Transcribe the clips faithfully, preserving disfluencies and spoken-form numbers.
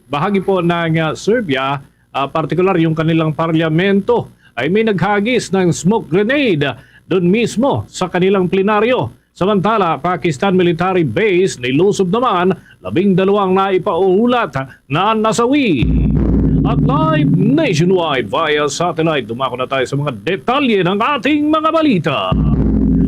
Bahagi po ng, ah, Serbia, ah, partikular yung kanilang parlyamento, ay may naghagis ng smoke grenade doon mismo sa kanilang plenaryo. Samantala, Pakistan military base nilusob naman, labing dalawang naipauhulat na nasawi. At live nationwide via satellite, dumako na tayo sa mga detalye ng ating mga balita.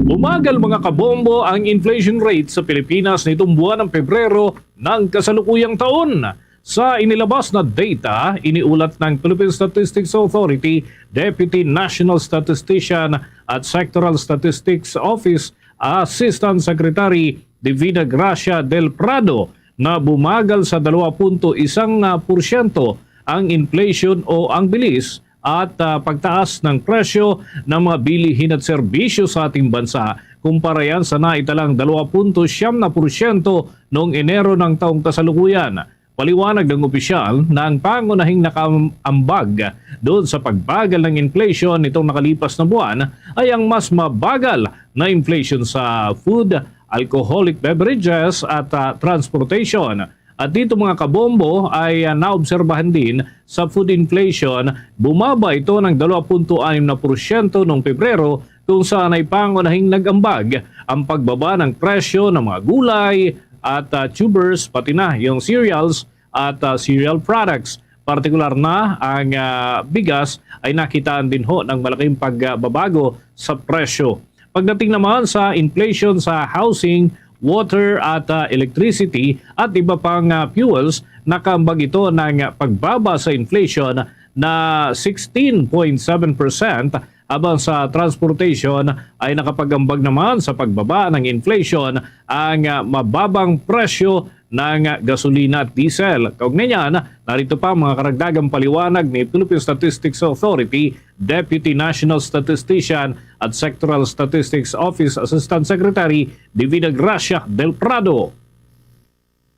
Bumagal, mga kabombo, ang inflation rate sa Pilipinas nitong buwan ng Pebrero ng kasalukuyang taon. Sa inilabas na data, iniulat ng Philippine Statistics Authority Deputy National Statistician at Sectoral Statistics Office Assistant Secretary Divina Gracia del Prado na bumagal sa dalawa punto isang porsyento ang inflation o ang bilis at, ah, pagtaas ng presyo ng mga bilihin at serbisyo sa ating bansa, kumpara yan sa naitalang dalawa punto siyam na porsyento noong Enero ng taong kasalukuyan. Paliwanag ng opisyal na ang pangunahing nakaambag doon sa pagbagal ng inflation nitong nakalipas na buwan ay ang mas mabagal na inflation sa food, alcoholic beverages at, ah, transportation. At dito, mga kabombo, ay, ah, naobserbahan din sa food inflation, bumaba ito ng dalawa punto anim na porsyento noong Pebrero, kung saan ay pangunahing nag-ambag ang pagbaba ng presyo ng mga gulay at, ah, tubers, pati na yung cereals at, ah, cereal products. Partikular na ang, ah, bigas ay nakitaan din ho ng malaking pagbabago sa presyo. Pagdating naman sa inflation sa housing, water at, ah, electricity at iba pang, ah, fuels, nakaambag ito ng pagbaba sa inflation na sixteen point seven percent, habang sa transportation ay nakapag-ambag naman sa pagbaba ng inflation ang, ah, mababang presyo ng gasolina at diesel. Kaugnay niyan, narito pa ang mga karagdagang paliwanag ni Philippine Statistics Authority Deputy National Statistician at Sectoral Statistics Office Assistant Secretary Divina Gracia del Prado.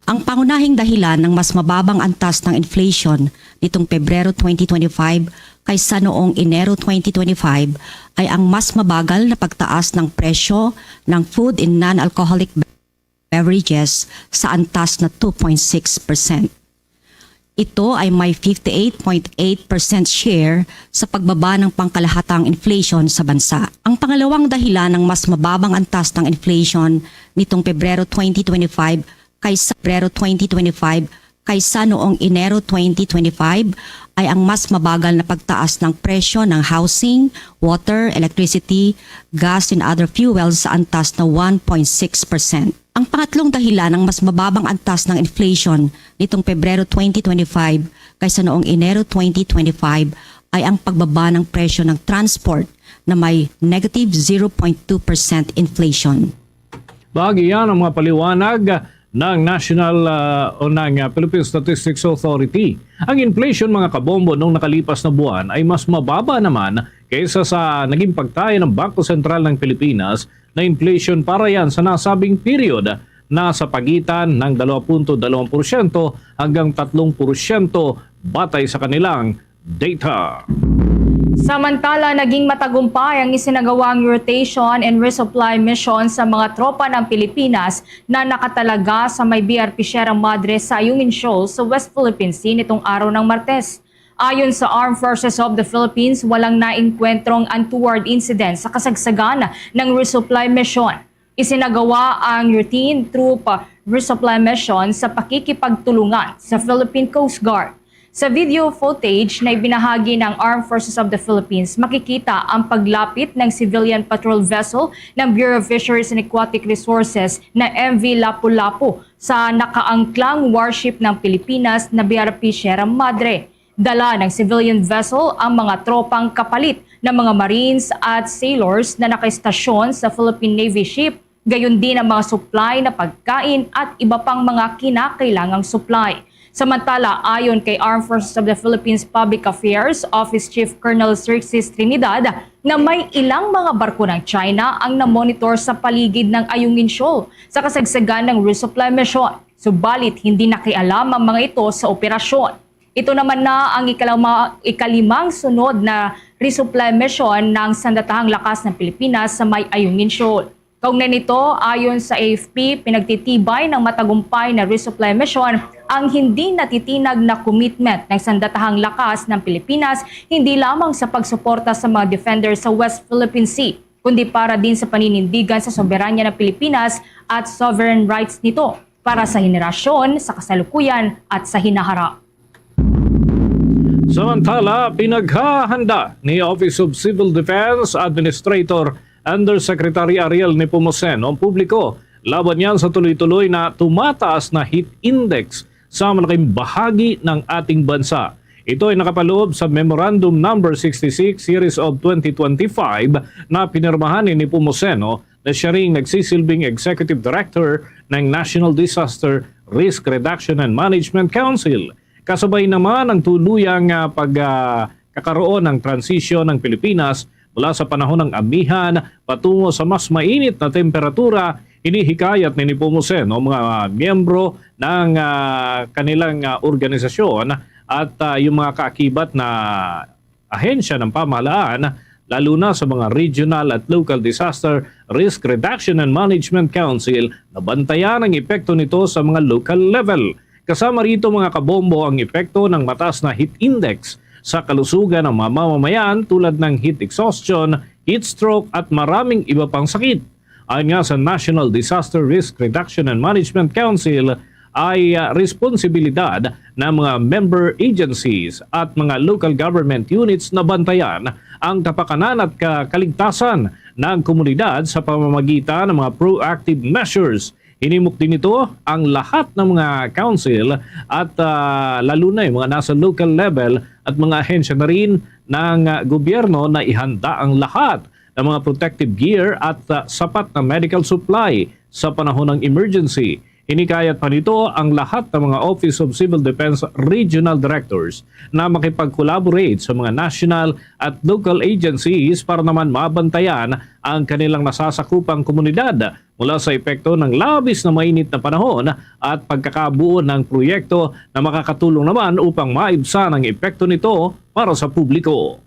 Ang pangunahing dahilan ng mas mababang antas ng inflation nitong Pebrero twenty twenty-five kaysa noong Enero twenty twenty-five ay ang mas mabagal na pagtaas ng presyo ng food and non-alcoholic beverages sa antas na two point six percent. Ito ay may fifty-eight point eight percent share sa pagbaba ng pangkalahatang inflation sa bansa. Ang pangalawang dahilan ng mas mababang antas ng inflation nitong Pebrero twenty twenty-five kaysa Pebrero twenty twenty-five kaysa noong Enero twenty twenty-five ay ang mas mabagal na pagtaas ng presyo ng housing, water, electricity, gas, and other fuels sa antas na one point six percent. Ang pangatlong dahilan ng mas mababang antas ng inflation nitong Pebrero twenty twenty-five kaysa noong Enero twenty twenty-five ay ang pagbaba ng presyo ng transport na may negative zero point two percent inflation. Bahagi yan ang mga paliwanag ng National, ah, o ng, ah, Philippine Statistics Authority. Ang inflation, mga kabombo, nung nakalipas na buwan ay mas mababa naman kaysa sa naging pagtaya ng Bangko Sentral ng Pilipinas na inflation para yan sa nasabing period na sa pagitan ng dalawa punto dalawang porsyento hanggang tatlong porsyento batay sa kanilang data. Samantala, naging matagumpay ang isinagawang rotation and resupply mission sa mga tropa ng Pilipinas na nakatalaga sa may B R P Sierra Madre sa Ayungin Shoal sa West Philippine Sea nitong araw ng Martes. Ayon sa Armed Forces of the Philippines, walang naengkwentrong untoward incident sa kasagsagan ng resupply mission. Isinagawa ang routine troop resupply mission sa pakikipagtulungan sa Philippine Coast Guard. Sa video footage na ibinahagi ng Armed Forces of the Philippines, makikita ang paglapit ng civilian patrol vessel ng Bureau of Fisheries and Aquatic Resources na M V Lapu-Lapu sa nakaangklang warship ng Pilipinas na B R P Sierra Madre. Dala ng civilian vessel ang mga tropang kapalit ng mga Marines at sailors na nakaistasyon sa Philippine Navy ship, gayon din ang mga supply na pagkain at iba pang mga kinakailangang supply. Samantala, ayon kay Armed Forces of the Philippines Public Affairs Office Chief Colonel Xerxes Trinidad, na may ilang mga barko ng China ang namonitor sa paligid ng Ayungin Shoal sa kasagsagan ng resupply mission. Subalit, hindi nakialam ang mga ito sa operasyon. Ito naman na ang ikalama, ikalimang sunod na resupply mission ng Sandatahang Lakas ng Pilipinas sa may Ayungin Shoal. Kaugnay nito, ayon sa A F P, pinagtitibay ng matagumpay na resupply mission ang hindi natitinag na commitment ng sandatahang lakas ng Pilipinas hindi lamang sa pagsuporta sa mga defender sa West Philippine Sea, kundi para din sa paninindigan sa soberanya ng Pilipinas at sovereign rights nito para sa henerasyon, sa kasalukuyan at sa hinaharap. Samantala, pinaghahanda ni Office of Civil Defense Administrator Undersecretary Ariel Nepomuceno ang publiko laban niyan sa tuloy-tuloy na tumataas na heat index sa malaking bahagi ng ating bansa. Ito ay nakapaloob sa Memorandum Number sixty-six Series of twenty twenty-five na pinirmahan ni Nepomuceno na siya ring nagsisilbing Executive Director ng National Disaster Risk Reduction and Management Council. Kasabay naman ang tuluyang ah, pag ah, kakaroon ng transisyon ng Pilipinas mula sa panahon ng amihan patungo sa mas mainit na temperatura, hinihikayat ni Nepomuceno ang mga miyembro ng ah, kanilang ah, organisasyon at ah, yung mga kaakibat na ahensya ng pamahalaan, lalo na sa mga regional at local disaster risk reduction and management council na bantayan ang epekto nito sa mga local level. Kasama rito, mga kabombo, ang epekto ng mataas na heat index sa kalusugan ng mga mamamayan, tulad ng heat exhaustion, heat stroke at maraming iba pang sakit. Ayon nga sa National Disaster Risk Reduction and Management Council, ay ah, responsibilidad ng mga member agencies at mga local government units na bantayan ang kapakanan at ka- kaligtasan ng komunidad sa pamamagitan ng mga proactive measures. Hinimok din nito ang lahat ng mga council at ah, lalo na yung mga nasa local level at mga ahensya na rin ng ah, gobyerno na ihanda ang lahat ng mga protective gear at ah, sapat na medical supply sa panahon ng emergency. Hinikayat pa nito ang lahat ng mga Office of Civil Defense Regional Directors na makipag-collaborate sa mga national at local agencies para naman mabantayan ang kanilang nasasakupang komunidad mula sa epekto ng labis na mainit na panahon at pagkakabuo ng proyekto na makakatulong naman upang maibsan ang epekto nito para sa publiko.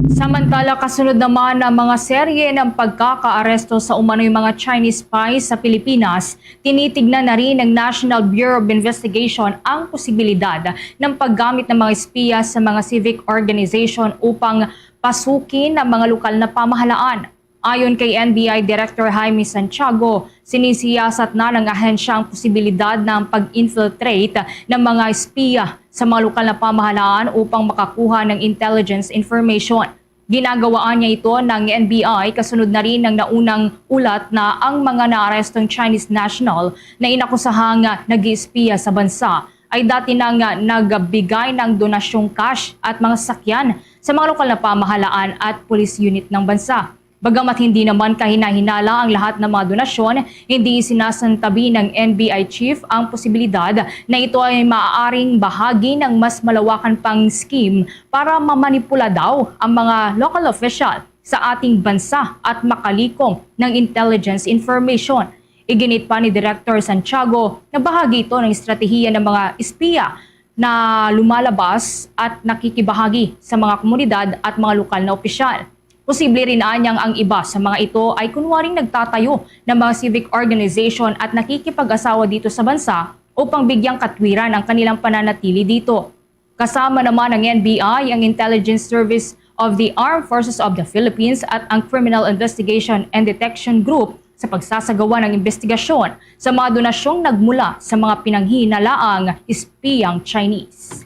Samantala, kasunod naman ang mga serye ng pagkakaaresto sa umano'y mga Chinese spies sa Pilipinas, tinitignan na rin ng National Bureau of Investigation ang posibilidad ng paggamit ng mga espiya sa mga civic organization upang pasukin ang mga lokal na pamahalaan. Ayon kay N B I Director Jaime Santiago, sinisiyasat na ng ahensya ang posibilidad ng pag-infiltrate ng mga espiya sa mga lokal na pamahalaan upang makakuha ng intelligence information. Ginagawaan niya ito ng N B I kasunod na rin ng naunang ulat na ang mga naarestong Chinese national na inakusahang nag-iispiya sa bansa ay dati nang nagbigay ng donasyong cash at mga sakyan sa mga lokal na pamahalaan at police unit ng bansa. Bagamat hindi naman kahinahinala ang lahat ng mga donasyon, hindi isinasantabi ng N B I chief ang posibilidad na ito ay maaaring bahagi ng mas malawakan pang scheme para mamanipula daw ang mga local official sa ating bansa at makalikom ng intelligence information. Iginit pa ni Director Santiago na bahagi ito ng estratehiya ng mga espiya na lumalabas at nakikibahagi sa mga komunidad at mga lokal na opisyal. Posible rin anyang ang iba sa mga ito ay kunwaring nagtatayo ng mga civic organization at nakikipag-asawa dito sa bansa upang bigyang katwiran ang kanilang pananatili dito. Kasama naman ng N B I ang Intelligence Service of the Armed Forces of the Philippines at ang Criminal Investigation and Detection Group sa pagsasagawa ng investigasyon sa mga donasyong nagmula sa mga pinanghihinalaang espiyang Chinese.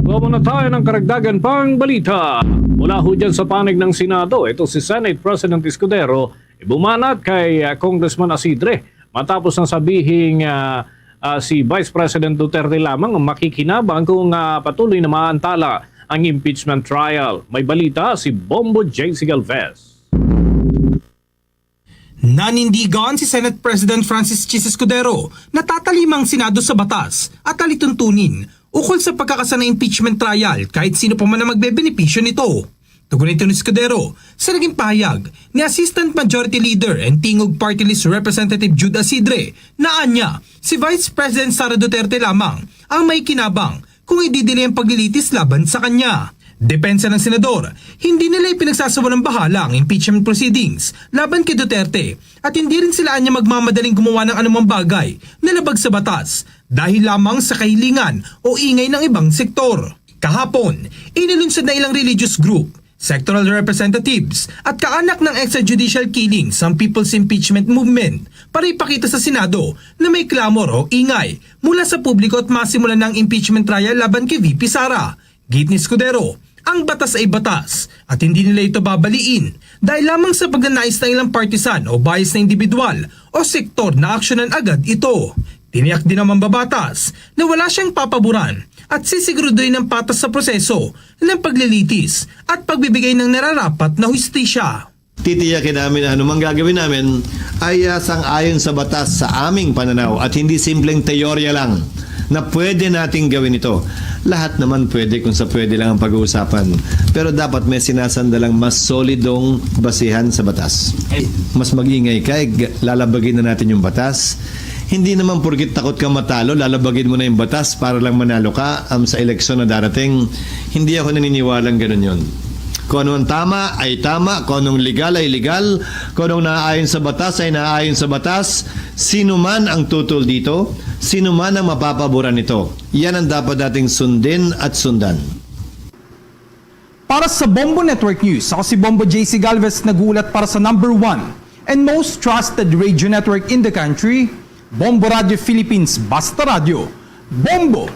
Kuha muna tayo ng karagdagan pang balita. Mula ho dyan sa panig ng Senado, ito si Senate President Escudero, ibumanat kay ah, Congressman Asidre matapos na sabihing ah, ah, si Vice President Duterte lamang ang makikinabang kung ah, patuloy na maantala ang impeachment trial. May balita si Bombo J C Galvez. Nanindigan si Senate President Francis Chis Escudero na tatalima ang Senado sa batas at alituntunin ukol sa pagkakasa ng impeachment trial kahit sino pa man ang magbebenepisyo nito. Tugon ito ni Escudero sa naging pahayag ni Assistant Majority Leader and Tingog Party List Representative Jude Asidre na anya si Vice President Sara Duterte lamang ang may kinabang kung ididili ang paglilitis laban sa kanya. Depensa ng senador, hindi nila ipinagsasawalang bahala ang impeachment proceedings laban kay Duterte at hindi rin sila anya magmamadaling gumawa ng anumang bagay na labag sa batas dahil lamang sa kahilingan o ingay ng ibang sektor. Kahapon, inilunsad na ilang religious group, sectoral representatives at kaanak ng extrajudicial killings ang People's Impeachment Movement para ipakita sa Senado na may clamor o ingay mula sa publiko at masimulan na ang impeachment trial laban kay V P Sara. Git ni Escudero, ang batas ay batas at hindi nila ito babaliin dahil lamang sa pagnanais ng ilang partisan o bias na individual o sektor na aksyonan agad ito. Tiniyak din ng mambabatas na wala siyang papaboran at sisiguraduhin ang patas sa proseso ng paglilitis at pagbibigay ng nararapat na hustisya. Titiyakin namin na anumang gagawin namin ay, ah, sang-ayon sa batas sa aming pananaw at hindi simpleng teorya lang na pwede nating gawin ito. Lahat naman pwede kung sa pwede lang ang pag-uusapan. Pero dapat may sinasandalang mas solidong basihan sa batas. Mas mag-ingay ka, eh, lalabagin na natin yung batas. Hindi naman porkit takot ka matalo, lalabagin mo na yung batas para lang manalo ka, um, sa eleksyon na darating. Hindi ako naniniwalang ganun yun. Kung ano ang tama ay tama, kung anong legal ay legal, kung anong naaayon sa batas ay naaayon sa batas. Sino man ang tutol dito, sino man ang mapapaboran nito, yan ang dapat nating sundin at sundan. Para sa Bombo Network News, ako si Bombo J C Galvez, nag-uulat para sa number one and most trusted radio network in the country, Bombo Radio Philippines, Basta Radio, Bombo!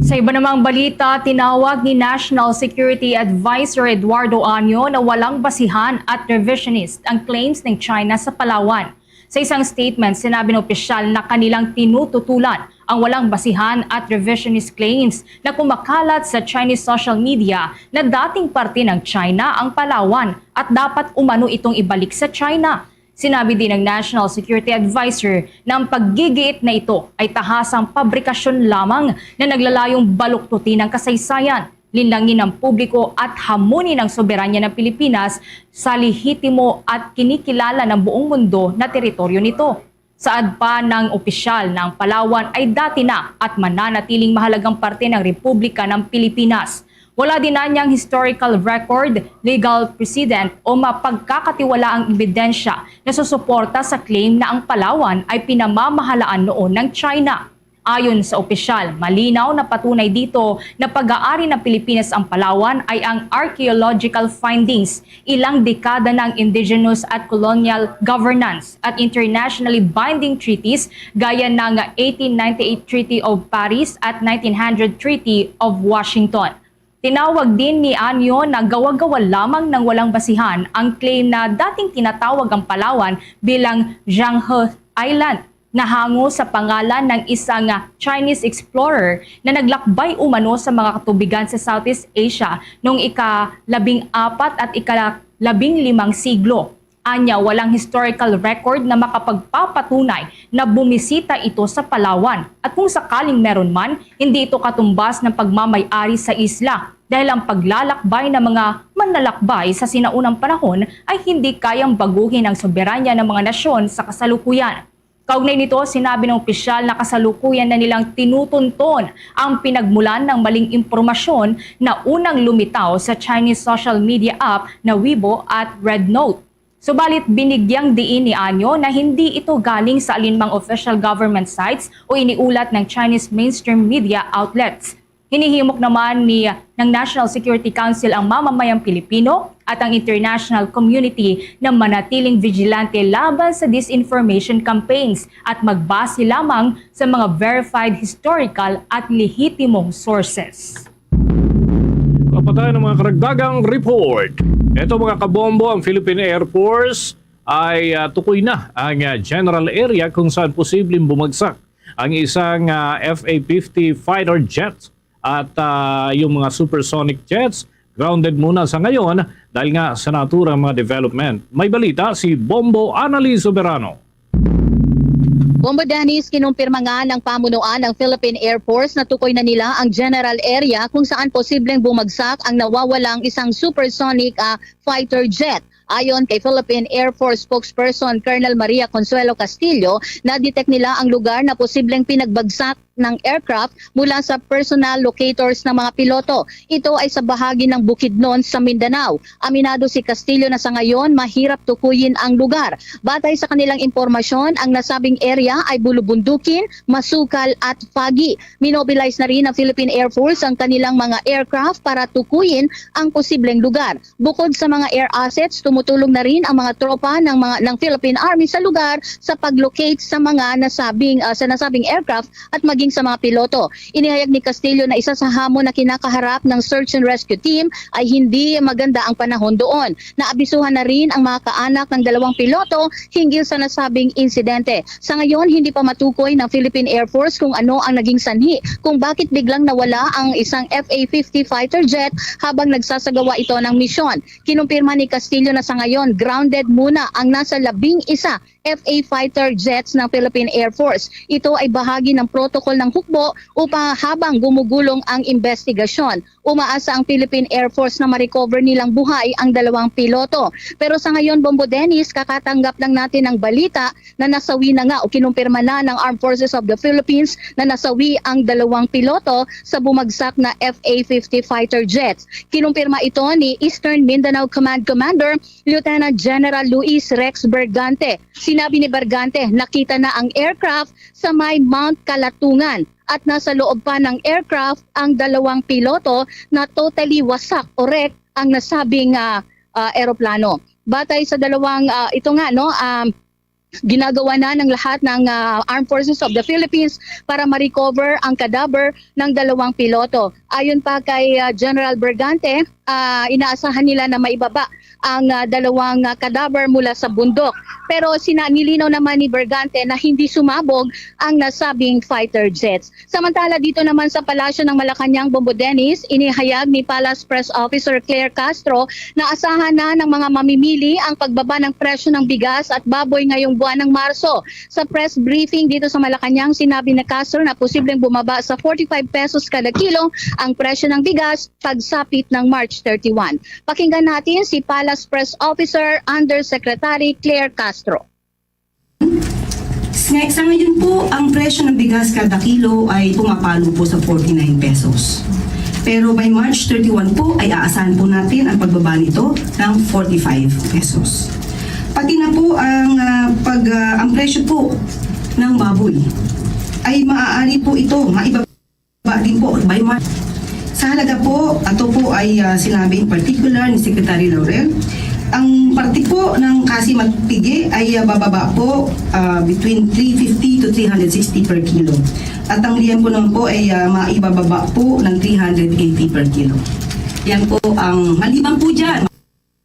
Sa iba namang balita, tinawag ni National Security Advisor Eduardo Año na walang basihan at revisionist ang claims ng China sa Palawan. Sa isang statement, sinabi ng opisyal na kanilang tinututulan ang walang basihan at revisionist claims na kumakalat sa Chinese social media na dating parte ng China ang Palawan at dapat umano itong ibalik sa China. Sinabi din ng National Security Advisor na ang paggigiit na ito ay tahasang pabrikasyon lamang na naglalayong baluktutin ang kasaysayan, linlangin ang publiko at hamunin ang soberanya ng Pilipinas sa lehitimo at kinikilala ng buong mundo na teritoryo nito. Saad pa ng opisyal na ang Palawan ay dati na at mananatiling mahalagang parte ng Republika ng Pilipinas. Wala din anyang historical record, legal precedent o mapagkakatiwalaang ebidensya na susuporta sa claim na ang Palawan ay pinamamahalaan noon ng China. Ayon sa opisyal, malinaw na patunay dito na pag-aari ng Pilipinas ang Palawan ay ang archaeological findings, ilang dekada ng indigenous at colonial governance, at internationally binding treaties gaya ng eighteen ninety-eight Treaty of Paris at nineteen hundred Treaty of Washington. Tinawag din ni Anyo na gawa-gawa lamang ng walang basihan ang claim na dating tinatawag ang Palawan bilang Zhanghe Island, na hango sa pangalan ng isang Chinese explorer na naglakbay umano sa mga katubigan sa Southeast Asia noong ika-labing-apat at ika-labing-limang siglo. Anya, walang historical record na makapagpapatunay na bumisita ito sa Palawan. At kung sakaling meron man, hindi ito katumbas ng pagmamay-ari sa isla, dahil ang paglalakbay ng mga manlalakbay sa sinaunang panahon ay hindi kayang baguhin ang soberanya ng mga nasyon sa kasalukuyan. Kaugnay nito, sinabi ng opisyal na kasalukuyan na nilang tinutunton ang pinagmulan ng maling impormasyon na unang lumitaw sa Chinese social media app na Weibo at Red Note. Subalit, binigyang diin ni Anyo na hindi ito galing sa alinmang official government sites o iniulat ng Chinese mainstream media outlets. Hinihimok naman ni, ng National Security Council ang mamamayang Pilipino at ang international community na manatiling vigilante laban sa disinformation campaigns at magbase lamang sa mga verified historical at lehitimong sources. Kapatay ng mga karagdagang report. Ito, mga kabombo, ang Philippine Air Force ay, ah, tukoy na ang, ah, general area kung saan posibleng bumagsak ang isang, ah, F A fifty fighter jet at, ah, yung mga supersonic jets grounded muna sa ngayon dahil nga sa naturang mga development. May balita si Bombo Annalyn Soberano. Bombo Dennis, kinumpirma nga ng pamunuan ng Philippine Air Force na tukoy na nila ang general area kung saan posibleng bumagsak ang nawawalang isang supersonic, ah, fighter jet. Ayon kay Philippine Air Force spokesperson Colonel Maria Consuelo Castillo, na-detect nila ang lugar na posibleng pinagbagsak ng aircraft mula sa personal locators ng mga piloto. Ito ay sa bahagi ng Bukidnon sa Mindanao. Aminado si Castillo na sa ngayon mahirap tukuyin ang lugar. Batay sa kanilang impormasyon, ang nasabing area ay bulubundukin, masukal at foggy. Minobilize na rin ng Philippine Air Force ang kanilang mga aircraft para tukuyin ang posibleng lugar. Bukod sa mga air assets, tumutulong na rin ang mga tropa ng mga ng Philippine Army sa lugar sa pag-locate sa mga nasabing ah, sa nasabing aircraft at maging sa mga piloto. Inihayag ni Castillo na isa sa hamon na kinakaharap ng search and rescue team ay hindi maganda ang panahon doon. Naabisuhan na rin ang mga kaanak ng dalawang piloto hinggil sa nasabing insidente. Sa ngayon, hindi pa matukoy ng Philippine Air Force kung ano ang naging sanhi kung bakit biglang nawala ang isang F A fifty fighter jet habang nagsasagawa ito ng misyon. Kinumpirma ni Castillo na sa ngayon, grounded muna ang nasa labing isa F A fighter jets ng Philippine Air Force. Ito ay bahagi ng protocol ng hukbo upang habang gumugulong ang investigasyon. Umaasa ang Philippine Air Force na ma-recover nilang buhay ang dalawang piloto. Pero sa ngayon, Bombo Dennis, kakatanggap lang natin ng balita na nasawi na nga o kinumpirma na ng Armed Forces of the Philippines na nasawi ang dalawang piloto sa bumagsak na F A fifty fighter jets. Kinumpirma ito ni Eastern Mindanao Command Commander Lieutenant General Luis Rex Bergante. Sinabi ni Bergante, nakita na ang aircraft sa may Mount Kalatungan at nasa loob pa ng aircraft ang dalawang piloto na totally wasak o wreck ang nasabing ah, ah, eroplano. Batay sa dalawang ah, ito nga no, um, ginagawa na ng lahat ng ah, Armed Forces of the Philippines para ma-recover ang cadaver ng dalawang piloto. Ayon pa kay ah, General Bergante, ah, inaasahan nila na maibaba ang ah, dalawang ah, cadaver mula sa bundok. Pero sina nilinaw naman ni Bergante na hindi sumabog ang nasabing fighter jets. Samantala, dito naman sa Palasyo ng Malacañang, Bombo Dennis, inihayag ni Palace Press Officer Claire Castro na asahan na ng mga mamimili ang pagbaba ng presyo ng bigas at baboy ngayong buwan ng Marso. Sa press briefing dito sa Malacañang, sinabi ni Castro na posibleng bumaba sa forty-five pesos kada kilo ang presyo ng bigas pagsapit ng March thirty-one. Pakinggan natin si Palace Press Officer Undersecretary Claire Castro. Sa, sa ngayon po, ang presyo ng bigas kada kilo ay pumapalo po sa forty-nine pesos. Pero by March thirty-one po ay aasahan po natin ang pagbaba nito ng forty-five pesos. Pati na po ang ah, pag ah, ang presyo po ng baboy ay maaari po ito maibaba din po by March. Sa halaga po, ato po ay ah, sinabi in particular ni Secretary Laurel, ang parte po ng kasi matpigi ay ah, bababa po ah, between three fifty to three hundred sixty per kilo. At ang liyan po naman po ay ah, maibababa po ng three hundred eighty per kilo. Yan po ang maliban po dyan.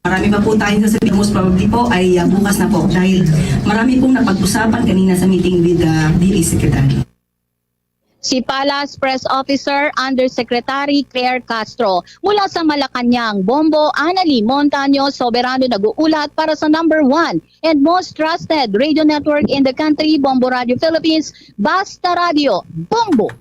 Marami pa po tayong sasabihin. Most probably po ay ah, bukas na po dahil marami pong napag-usapan kanina sa meeting with the D A Secretary. Si Palace Press Officer Undersecretary Claire Castro. Mula sa Malacañang, Bombo Anali Montaño Soberano nag-uulat para sa number one and most trusted radio network in the country, Bombo Radio Philippines, Basta Radio, Bombo!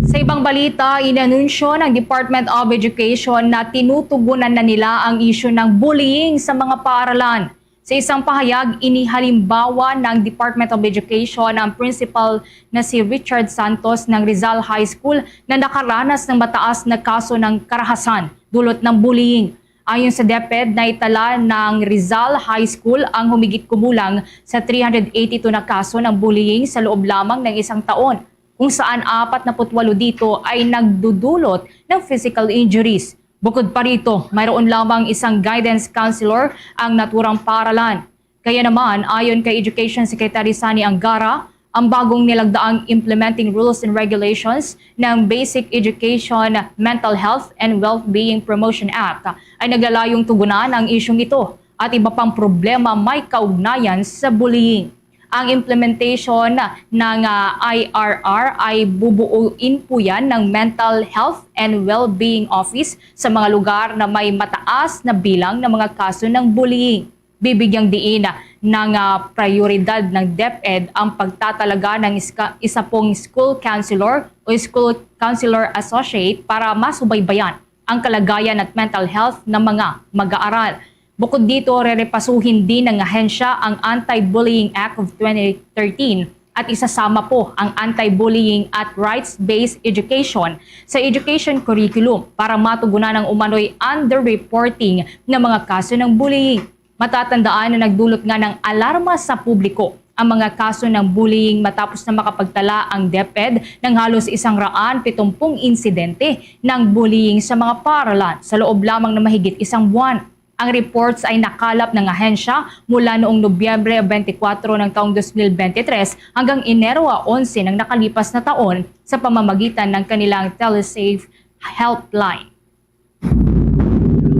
Sa ibang balita, inanunsyo ng Department of Education na tinutugunan na nila ang isyu ng bullying sa mga paaralan. Sa isang pahayag, inihalimbawa ng Department of Education ang principal na si Richard Santos ng Rizal High School na nakaranas ng mataas na kaso ng karahasan dulot ng bullying. Ayon sa DepEd, naitala ng Rizal High School ang humigit kumulang sa three hundred eighty-two na kaso ng bullying sa loob lamang ng isang taon, kung saan apat na putwalo dito ay nagdudulot ng physical injuries. Bukod pa rito, mayroon lamang isang guidance counselor ang naturang paaralan. Kaya naman, ayon kay Education Secretary Sani Angara, ang bagong nilagdaang Implementing Rules and Regulations ng Basic Education, Mental Health and Well-Being Promotion Act ay naglalayong tugunan ang isyung ito at iba pang problema may kaugnayan sa bullying. Ang implementation ng ah, I R R ay bubuuin po yan ng Mental Health and Well-Being Office sa mga lugar na may mataas na bilang ng mga kaso ng bullying. Bibigyang diin ng ah, prioridad ng DepEd ang pagtatalaga ng iska- isa pong school counselor o school counselor associate para masubaybayan ang kalagayan at mental health ng mga mag-aaral. Bukod dito, rerepasuhin din ng ahensya ang Anti-Bullying Act of twenty thirteen At isasama po ang anti-bullying at rights-based education sa education curriculum para matugunan ang umano'y underreporting ng mga kaso ng bullying. Matatandaan na nagdulot nga ng alarma sa publiko ang mga kaso ng bullying matapos na makapagtala ang DepEd ng halos isang raan pitumpung insidente ng bullying sa mga paaralan sa loob lamang na mahigit isang buwan. Ang reports ay nakalap ng ahensya mula noong Nobyembre twenty-four ng taong twenty twenty-three hanggang Enero onse ng nakalipas na taon sa pamamagitan ng kanilang Telesafe Helpline.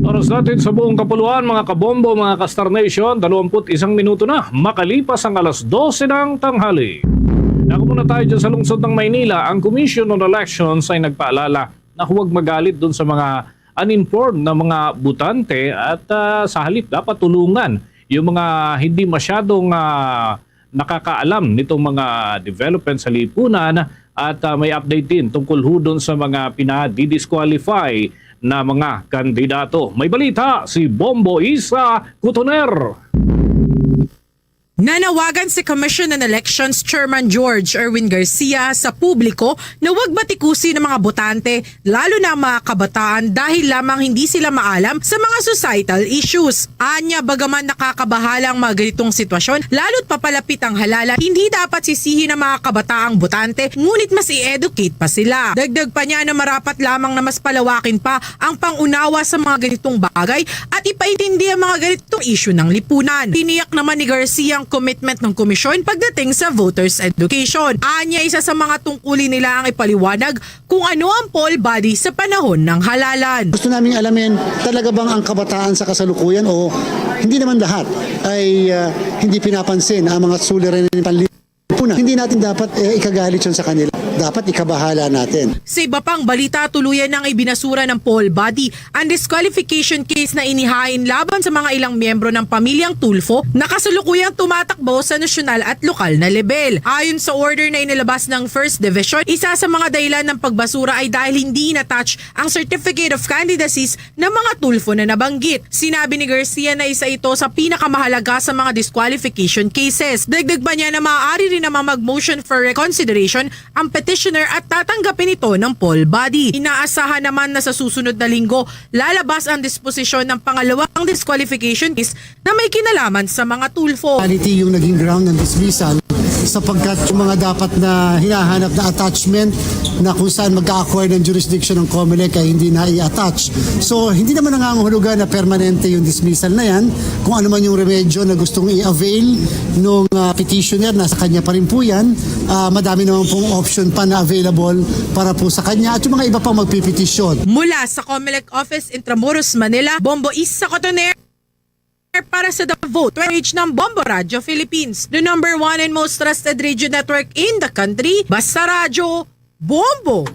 Oras natin sa buong kapuluan, mga kabombo, mga ka-Star Nation, dalawampu't isang minuto na makalipas ang alas dose ng tanghali. Dako muna tayo dyan sa lungsod ng Maynila. Ang Commission on Elections ay nagpaalala na huwag magalit dun sa mga uninformed na mga botante at ah, sa halip dapat tulungan yung mga hindi masyadong ah, nakakaalam nitong mga development sa lipunan at ah, may update din tungkol ho dun sa mga pinadidisqualify na mga kandidato. May balita si Bombo Isa Kutoner. Nanawagan si Commission on Elections Chairman George Erwin Garcia sa publiko na huwag batikusin ang mga botante, lalo na ang mga kabataan, dahil lamang hindi sila maalam sa mga societal issues. Anya, bagaman nakakabahala ang mga ganitong sitwasyon, lalo't papalapit ang halalan, hindi dapat sisihin ang mga kabataang botante, ngunit mas i-educate pa sila. Dagdag pa niya na marapat lamang na mas palawakin pa ang pangunawa sa mga ganitong bagay at ipaintindi ang mga ganitong issue ng lipunan. Tiniyak naman ni Garcia ang commitment ng komisyon pagdating sa voters education. Anya, isa sa mga tungkulin nila ang ipaliwanag kung ano ang poll body sa panahon ng halalan. Gusto naming alamin, talaga bang ang kabataan sa kasalukuyan o hindi naman lahat ay ah, hindi pinapansin ang mga suliranin ng panlipunan? Hindi natin dapat eh, ikagalit yun sa kanila. Dapat ikabahala natin. Sa iba pang balita, tuluyan nang ibinasura ng poll body ang disqualification case na inihain laban sa mga ilang miyembro ng pamilyang Tulfo na kasalukuyang tumatakbo sa nasyonal at lokal na lebel. Ayon sa order na inilabas ng First Division, isa sa mga dahilan ng pagbasura ay dahil hindi in-attach ang Certificate of Candidacies ng mga Tulfo na nabanggit. Sinabi ni Garcia na isa ito sa pinakamahalaga sa mga disqualification cases. Dagdag pa niya na maaari rin naman mag-motion for reconsideration ang petitioner at tatanggapin ito ng poll body. Inaasahan naman na sa susunod na linggo, lalabas ang disposisyon ng pangalawang disqualification case na may kinalaman sa mga Tulfo. Quality yung naging ground ng dismissal sapagkat yung mga dapat na hinahanap na attachment na kung saan mag-acquire ng jurisdiction ng COMELEC ay hindi na i-attach. So, hindi naman nangangahulugan na permanente yung dismissal na yan. Kung ano man yung remedyo na gustong i-avail nung ah, petitioner, nasa kanya pa rin po yan. Ah, madami naman pong option pa na available para po sa kanya at yung mga iba pang magpipetisyon. Mula sa COMELEC Office, Intramuros, Manila, Bombo Isa Cotoner para sa The Vote, page ng Bombo Radio Philippines, the number one and most trusted radio network in the country. Basta Radyo, Bombo!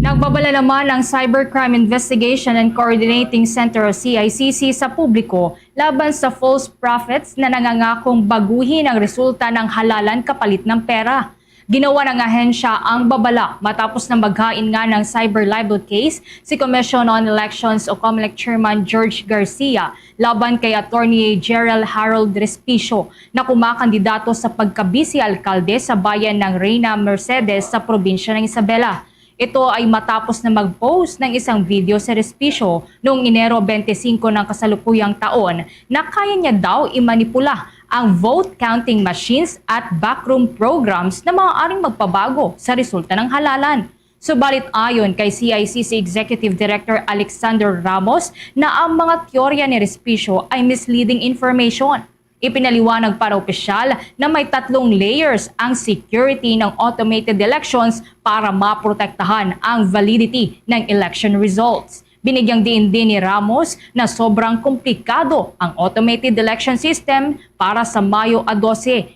Nagbabala naman ang Cybercrime Investigation and Coordinating Center o C I C C sa publiko laban sa false prophets na nangangakong baguhin ang resulta ng halalan kapalit ng pera. Ginawa ng ahensya ang babala matapos na maghain nga ng cyber libel case si Commission on Elections o COMELEC Chairman George Garcia laban kay Attorney Gerald Harold Respicio na kumakandidato sa pagka-vice alkalde sa bayan ng Reina Mercedes sa probinsya ng Isabela. Ito ay matapos na mag-post ng isang video si Respicio noong Enero twenty-five ng kasalukuyang taon na kaya niya daw imanipula ang vote counting machines at backroom programs na maaaring magpabago sa resulta ng halalan. Subalit ayon kay C I C C Executive Director Alexander Ramos na ang mga teorya ni Respicio ay misleading information. Ipinaliwanag para opisyal na may tatlong layers ang security ng automated elections para maprotektahan ang validity ng election results. Binigyang diin din ni Ramos na sobrang komplikado ang automated election system para sa Mayo a dose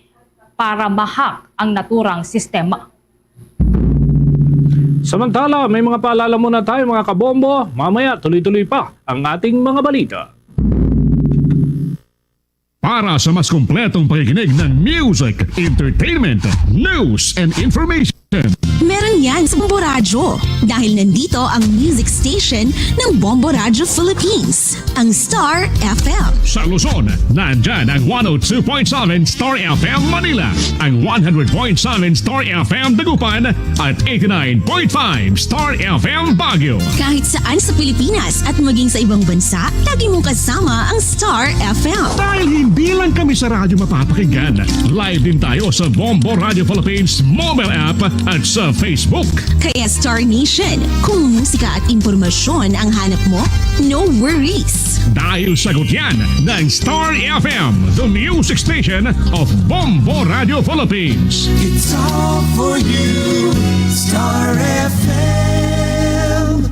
para ma-hack ang naturang sistema. Samantala, may mga paalala muna tayo, mga kabombo. Mamaya, tuloy-tuloy pa ang ating mga balita. Para sa mas kompletong pakikinig ng music, entertainment, news, and information, Meron yan sa Bombo Radyo dahil nandito ang music station ng Bombo Radyo Philippines, ang Star F M. Sa Luzon, nandyan ang one oh two point seven Star F M Manila, ang one hundred point seven Star F M Dagupan, at eighty-nine point five Star F M Baguio. Kahit saan sa Pilipinas at maging sa ibang bansa, lagi mong kasama ang Star F M. Dahil hindi lang kami sa radyo mapapakinggan, live din tayo sa Bombo Radio Philippines mobile app at sa Facebook. Kaya Star Nation, kung musika at impormasyon ang hanap mo, no worries. Dahil sagot yan ng Star F M, the music station of Bombo Radio Philippines. It's all for you, Star F M.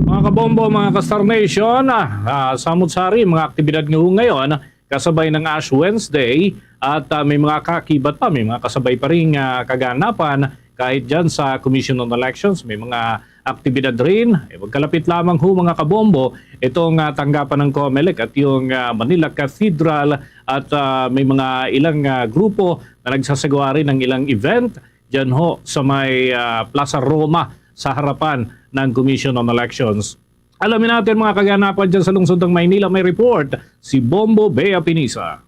Mga kabombo, mga ka-Star Nation, ah, ah, samot sari mga aktibidad nga ngayon, kasabay ng Ash Wednesday, at, ah, may mga kakibat pa, may mga kasabay pa rin, ah, kaganapan kahit dyan sa Commission on Elections, may mga aktibidad rin. Eh, magkalapit lamang ho, mga kabombo, itong, ah, tanggapan ng COMELEC at yung, ah, Manila Cathedral at, ah, may mga ilang, ah, grupo na nagsasagawa rin ng ilang event dyan ho sa may, ah, Plaza Roma sa harapan ng Commission on Elections. Alamin natin mga kaganapan dyan sa lungsod ng Maynila. May report si Bombo Bea Pinisa.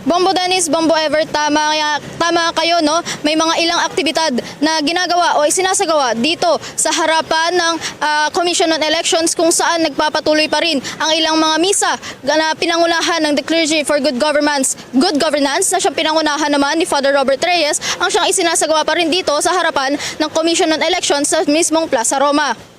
Bombo Dennis, Bombo Ever, tama, tama kayo, no? May mga ilang aktibidad na ginagawa o isinasagawa dito sa harapan ng, ah, Commission on Elections kung saan nagpapatuloy pa rin ang ilang mga misa na pinangunahan ng The Clergy for Good Governance, Good Governance na siyang pinangunahan naman ni Father Robert Reyes ang siyang isinasagawa pa rin dito sa harapan ng Commission on Elections sa mismong Plaza Roma.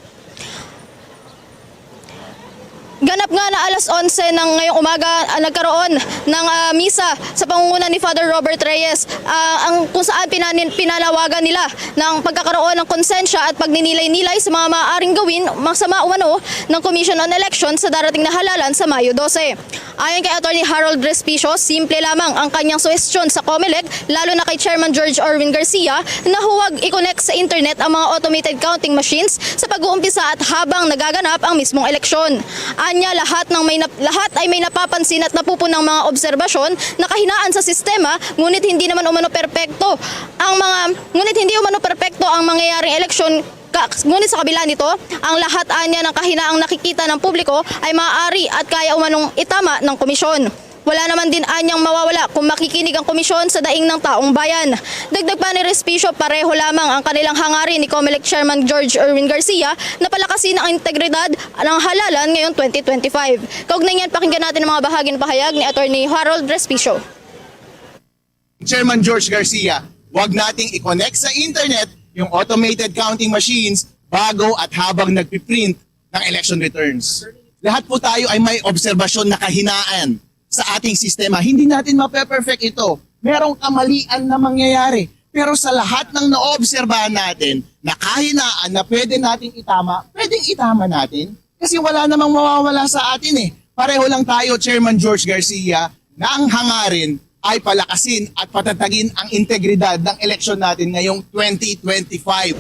Ganap nga na alas onse ng ngayong umaga, ah, nagkaroon ng, ah, misa sa pangunguna ni Father Robert Reyes, ah, ang kung saan pinanin-, pinanawagan nila ng pagkakaroon ng konsensya at pagninilay-nilay sa mga maaaring gawin masama umano ng Commission on Election sa darating na halalan sa Mayo dose. Ayon kay Attorney Harold Respicio, simple lamang ang kanyang suhestyon sa COMELEC, lalo na kay Chairman George Erwin Garcia, na huwag i-connect sa internet ang mga automated counting machines sa pag-uumpisa at habang nagaganap ang mismong eleksyon. Anya, lahat ng may nap-, lahat ay may napapansin at napupunang mga obserbasyon na kahinaan sa sistema, ngunit hindi naman umano perpekto ang mga, ngunit hindi umano perpekto ang mangyayaring eleksyon. Ka-, ngunit sa kabila nito, ang lahat anya ng kahinaang nakikita ng publiko ay maaari at kaya umanong itama ng komisyon. Wala naman din anyang mawawala kung makikinig ang komisyon sa daing ng taong bayan. Dagdag pa ni Respicio, pareho lamang ang kanilang hangarin ni COMELEC Chairman George Erwin Garcia na palakasin ang integridad ng halalan ngayong twenty twenty-five. Kaugnay niyan, pakinggan natin ang mga bahagi ng pahayag ni Attorney Harold Respicio. Chairman George Garcia, wag nating i-connect sa internet yung automated counting machines bago at habang nagpiprint ng election returns. Lahat po tayo ay may obserbasyon na kahinaan sa ating sistema. Hindi natin mape-perfect ito. Merong kamalian na mangyayari. Pero sa lahat ng naobserbahan natin na kahinaan na pwede nating itama, pwedeng itama natin. Kasi wala namang mawawala sa atin eh. Pareho lang tayo, Chairman George Garcia, na ang hangarin ay palakasin at patatagin ang integridad ng eleksyon natin ngayong twenty twenty-five.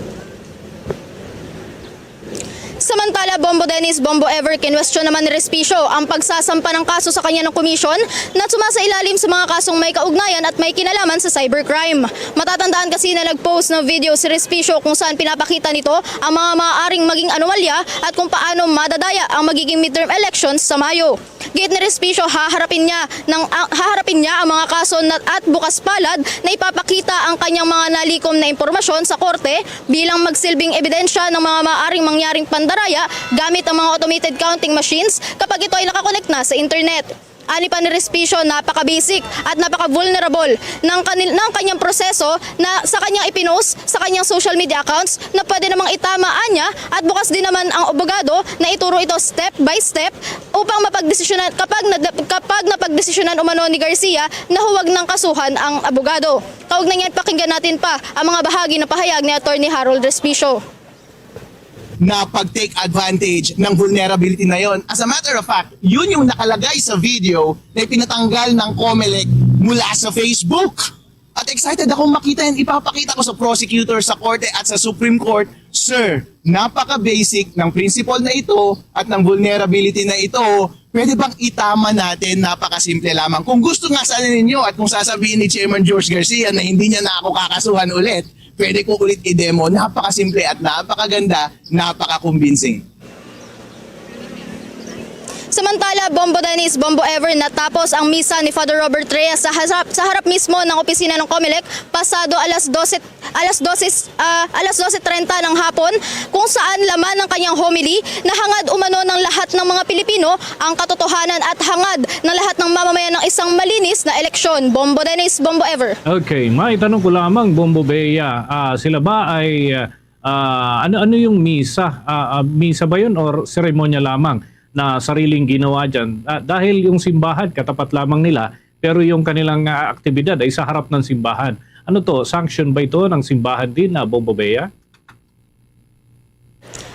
Samantala, Bombo Dennis, Bombo Ever, kinwestiyon naman ni Respicio ang pagsasampa ng kaso sa kanya ng komisyon na sumasailalim sa mga kasong may kaugnayan at may kinalaman sa cybercrime. Matatandaan kasi na nag-post ng video si Respicio kung saan pinapakita nito ang mga maaaring maging anomalya at kung paano madadaya ang magiging midterm elections sa Mayo. Giit ni Respicio, haharapin niya ng, ang, haharapin niya ang mga kaso na, at bukas palad na ipapakita ang kanyang mga nalikom na impormasyon sa korte bilang magsilbing ebidensya ng mga maaaring mangyaring pandaraya gamit ang mga automated counting machines kapag ito ay nakakonect na sa internet. Ani pa ni Respicio, napaka-basic at napaka-vulnerable ng kanil-, ng kanyang proseso na sa kanyang ipinost sa kanyang social media accounts na pwede namang itama anya at bukas din naman ang abogado na ituro ito step by step upang mapagdesisyonan kapag na, kapag napagdesisyonan umano ni Garcia na huwag nang kasuhan ang abogado. Kaugnay niyan, pakinggan natin pa ang mga bahagi ng pahayag ni Attorney Harold Respicio. Na pag-take advantage ng vulnerability na yon. As a matter of fact, yun yung nakalagay sa video na ipinatanggal ng COMELEC mula sa Facebook. At excited akong makita yan. Ipapakita ko sa prosecutor, sa korte at sa Supreme Court, "Sir, napaka-basic ng principle na ito at ng vulnerability na ito. Pwede bang itama natin? Napakasimple lamang." Kung gusto nga sana ninyo at kung sasabihin ni Chairman George Garcia na hindi niya na ako kakasuhan ulit, pwede ko ulit i-demo. Napakasimple at napakaganda, napaka-convincing. Samantala, Bombo Dennis, Bombo Ever, natapos ang misa ni Father Robert Reyes sa harap, sa harap mismo ng opisina ng Comelec pasado alas dose, alas dose, ah, alas dose treinta ng hapon, kung saan laman ng kanyang homily na hangad umano ng lahat ng mga Pilipino ang katotohanan at hangad ng lahat ng mamamayan ng isang malinis na eleksyon. Bombo Dennis, Bombo Ever. Okay, may tanong ko lamang, Bombo Bea. Ah, sila ba ay, ah, ah, ano, ano yung misa? Ah, ah, misa ba yun or seremonya lamang na sariling ginawa dyan? Ah, dahil yung simbahan, katapat lamang nila, pero yung kanilang, ah, aktibidad ay sa harap ng simbahan. Ano to? Sanction ba ito ng simbahan din, na Bombo Bea?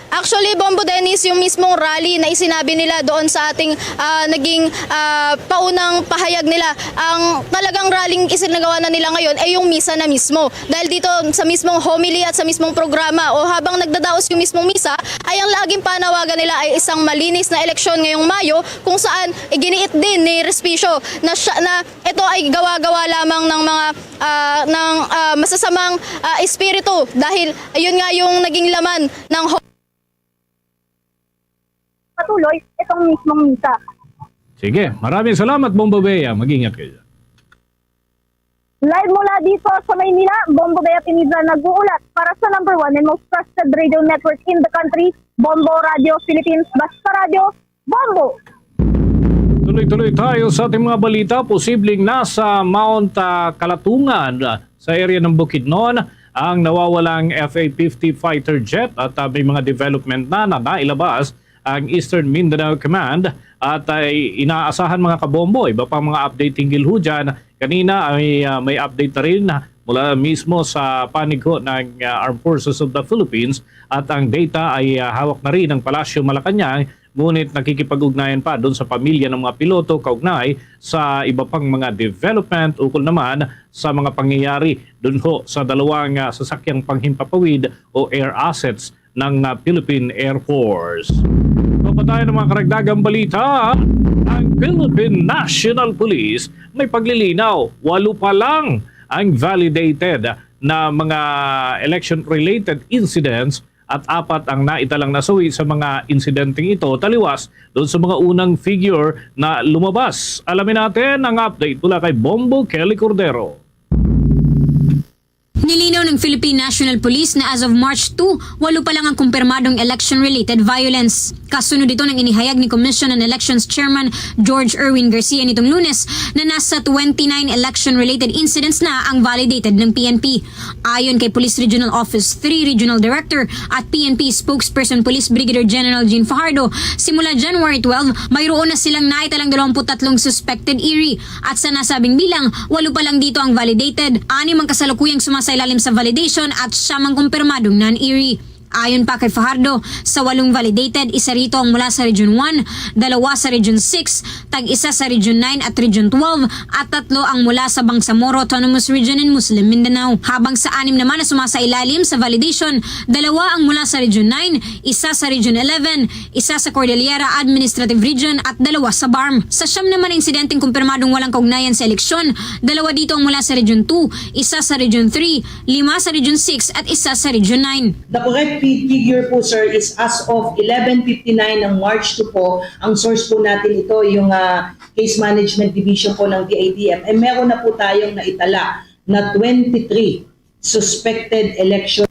Actually, Bombo Dennis, yung mismong rally na isinabi nila doon sa ating, ah, naging, ah, paunang pahayag nila, ang talagang rallying isinagawa na nila ngayon ay yung misa na mismo. Dahil dito sa mismong homily at sa mismong programa o habang nagdadaos yung mismong misa, ay ang laging panawagan nila ay isang malinis na eleksyon ngayong Mayo, kung saan iginiit din ni Respicio na siya, na ito ay gawa-gawa lamang ng mga, ah, ng, ah, masasamang, ah, espiritu, dahil ayun nga yung naging laman ng ho- Patuloy itong mismong misa. Sige, maraming salamat, Bombo Bea. Mag-ingat kayo. Live mula dito sa Maynila, Bombo Bea Pinidra nag-uulat para sa number one and most trusted radio network in the country, Bombo Radio Philippines. Basta Radio, Bombo! Tuloy-tuloy tayo sa ating mga balita. Posibleng nasa Mount, ah, Kalatungan, ah, sa area ng Bukidnon ang nawawalang F A fifty fighter jet at, ah, may mga development na na nailabas ang Eastern Mindanao Command at ay inaasahan, mga kabombo, iba pang mga update hinggil ho dyan. Kanina ay, ah, may update na rin mula mismo sa panig ho ng, ah, Armed Forces of the Philippines at ang data ay, ah, hawak na rin ng Palasyo Malacañang, ngunit nakikipag-ugnayan pa doon sa pamilya ng mga piloto kaugnay sa iba pang mga development ukol naman sa mga pangyayari doon ho sa dalawang, ah, sasakyang panghimpapawid o air assets ng, ah, Philippine Air Force. Kapatayan ng mga karagdagang balita, ang Philippine National Police may paglilinaw, walo pa lang ang validated na mga election-related incidents at apat ang naitalang nasawi sa mga insidenteng ito, taliwas doon sa mga unang figure na lumabas. Alamin natin ang update mula kay Bombo Kelly Cordero. Nilinaw ng Philippine National Police na as of March two, walo pa lang ang kumpirmadong election-related violence. Kasunod ito ng inihayag ni Commission on Elections Chairman George Erwin Garcia nitong Lunes na nasa twenty-nine election-related incidents na ang validated ng P N P. Ayon kay Police Regional Office three Regional Director at P N P Spokesperson Police Brigadier General Jean Fajardo, simula January twelve, mayroon na silang naitalang dalawampu't tatlong suspected iri. At sa nasabing bilang, walo pa lang dito ang validated, anim ang kasalukuyang sumasailalim sa validation at siyam ang kumpirmadong non-iri. Ayon pa kay Fajardo, sa walong validated, isa rito ang mula sa Region one, dalawa sa Region six, tag-isa sa Region nine at Region twelve, at tatlo ang mula sa Bangsamoro Autonomous Region in Muslim Mindanao. Habang sa anim naman na sumasailalim sa validation, dalawa ang mula sa Region nine, isa sa Region eleven, isa sa Cordillera Administrative Region at dalawa sa BARMM. Sa siyam naman na insidenteng kumpirmadong walang kaugnayan sa eleksyon, dalawa dito ang mula sa Region two, isa sa Region three, lima sa Region six at isa sa Region nine. The correct fi-, figure po, sir, is as of eleven fifty-nine ng March two po. Ang source po natin ito, yung, ah, Case Management Division po ng D I T M. Eh, meron na po tayong naitala na twenty-three suspected election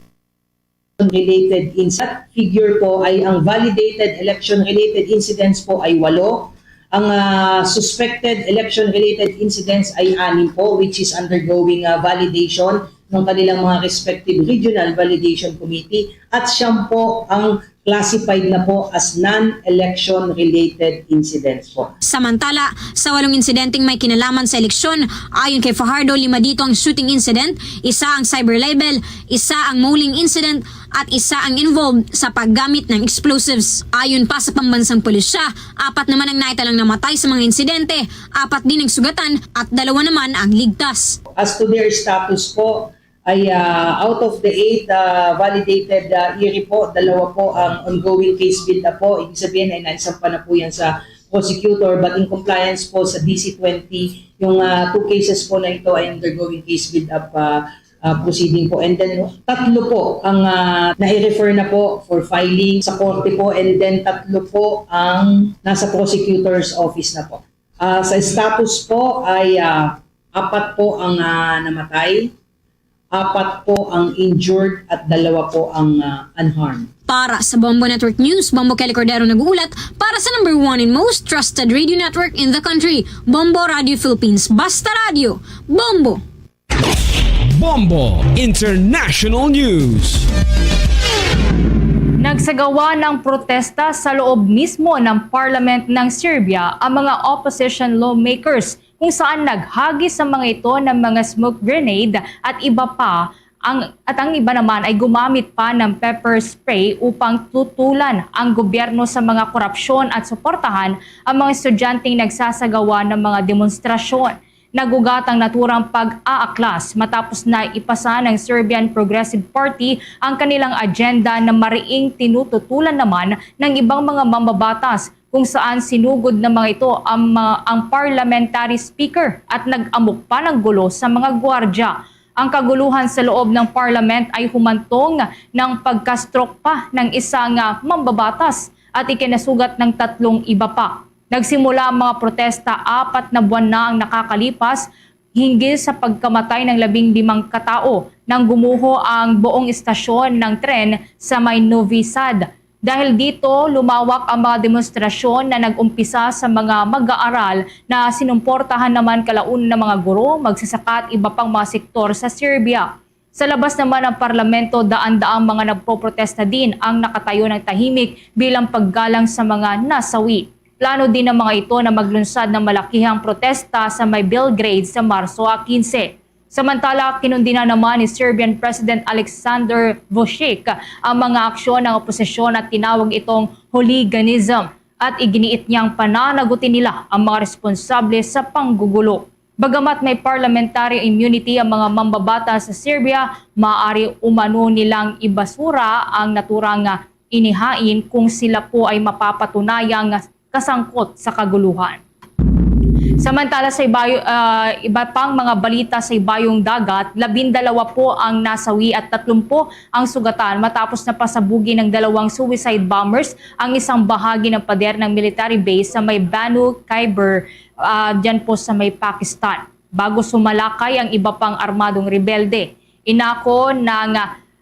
related incidents. Figure po ay ang validated election related incidents po ay walo. Ang, ah, suspected election related incidents ay anim po, which is undergoing, ah, validation ng kanilang mga respective regional validation committee, at siyam po ang classified na po as non-election related incidents po. Samantala, sa walong insidenteng may kinalaman sa eleksyon, ayon kay Fajardo, lima dito ang shooting incident, isa ang cyber libel, isa ang mauling incident, at isa ang involved sa paggamit ng explosives. Ayon pa sa pambansang pulisya, apat naman ang naitalang namatay sa mga insidente, apat din ang sugatan at dalawa naman ang ligtas. As to their status po, ay, ah, out of the eight, ah, validated, ah, iri po, dalawa po ang ongoing case build-up po. Ibig sabihin ay naisampa na po yan sa prosecutor, but in compliance po sa D C twenty, yung, ah, two cases po na ito ay undergoing case build-up, ah, ah, proceeding po. And then tatlo po ang, ah, nai-refer na po for filing sa korte po, and then tatlo po ang nasa prosecutor's office na po. Ah, sa status po ay, ah, apat po ang, ah, namatay, apat po ang injured, at dalawa po ang, ah, unharmed. Para sa Bombo Network News, Bombo Kelly Cordero nag-uulat para sa number one and most trusted radio network in the country, Bombo Radio Philippines. Basta Radio, Bombo! Bombo International News. Nagsagawa ng protesta sa loob mismo ng parliament ng Serbia ang mga opposition lawmakers, kung saan naghagis sa mga ito ng mga smoke grenade at iba pa, ang, at ang iba naman ay gumamit pa ng pepper spray upang tutulan ang gobyerno sa mga korupsyon at suportahan ang mga estudyanteng nagsasagawa ng mga demonstrasyon. Nag-ugat ang naturang pag-aaklas matapos na ipasa ng Serbian Progressive Party ang kanilang agenda na mariing tinututulan naman ng ibang mga mambabatas, kung saan sinugod ng mga ito ang, mga, ang parliamentary speaker at nag-amok pa ng gulo sa mga gwardya. Ang kaguluhan sa loob ng parliament ay humantong ng pagka-stroke pa ng isang, ah, mambabatas at ikinasugat ng tatlong iba pa. Nagsimula ang mga protesta apat na buwan na ang nakakalipas hinggil sa pagkamatay ng labing limang katao nang gumuho ang buong istasyon ng tren sa may Novi Sad. Dahil dito, lumawak ang mga demonstrasyon na nag-umpisa sa mga mag-aaral na sinumportahan naman kalauna ng mga guro, magsasaka at iba pang mga sektor sa Serbia. Sa labas naman ng parlamento, daan-daang mga nagpoprotesta din ang nakatayo ng tahimik bilang paggalang sa mga nasawi. Plano din ng mga ito na maglunsad ng malakihang protesta sa may Belgrade sa Marso quince. Samantala, kinundina naman ni Serbian President Alexander Vucic ang mga aksyon ng oposisyon at tinawag itong hooliganism, at iginiit niyang pananagutin nila ang mga responsable sa panggugulo. Bagamat may parliamentary immunity ang mga mambabata sa Serbia, maaari umano nilang ibasura ang naturang inihain kung sila po ay mapapatunayang kasangkot sa kaguluhan. Samantala, sa ibayo-, ah, iba pang mga balita sa ibayong dagat, labindalawa po ang nasawi at tatlumpu ang sugatan matapos na pasabugi ng dalawang suicide bombers ang isang bahagi ng pader ng military base sa may Banu Khyber, ah, dyan po sa may Pakistan. Bago sumalakay ang iba pang armadong rebelde, inako ng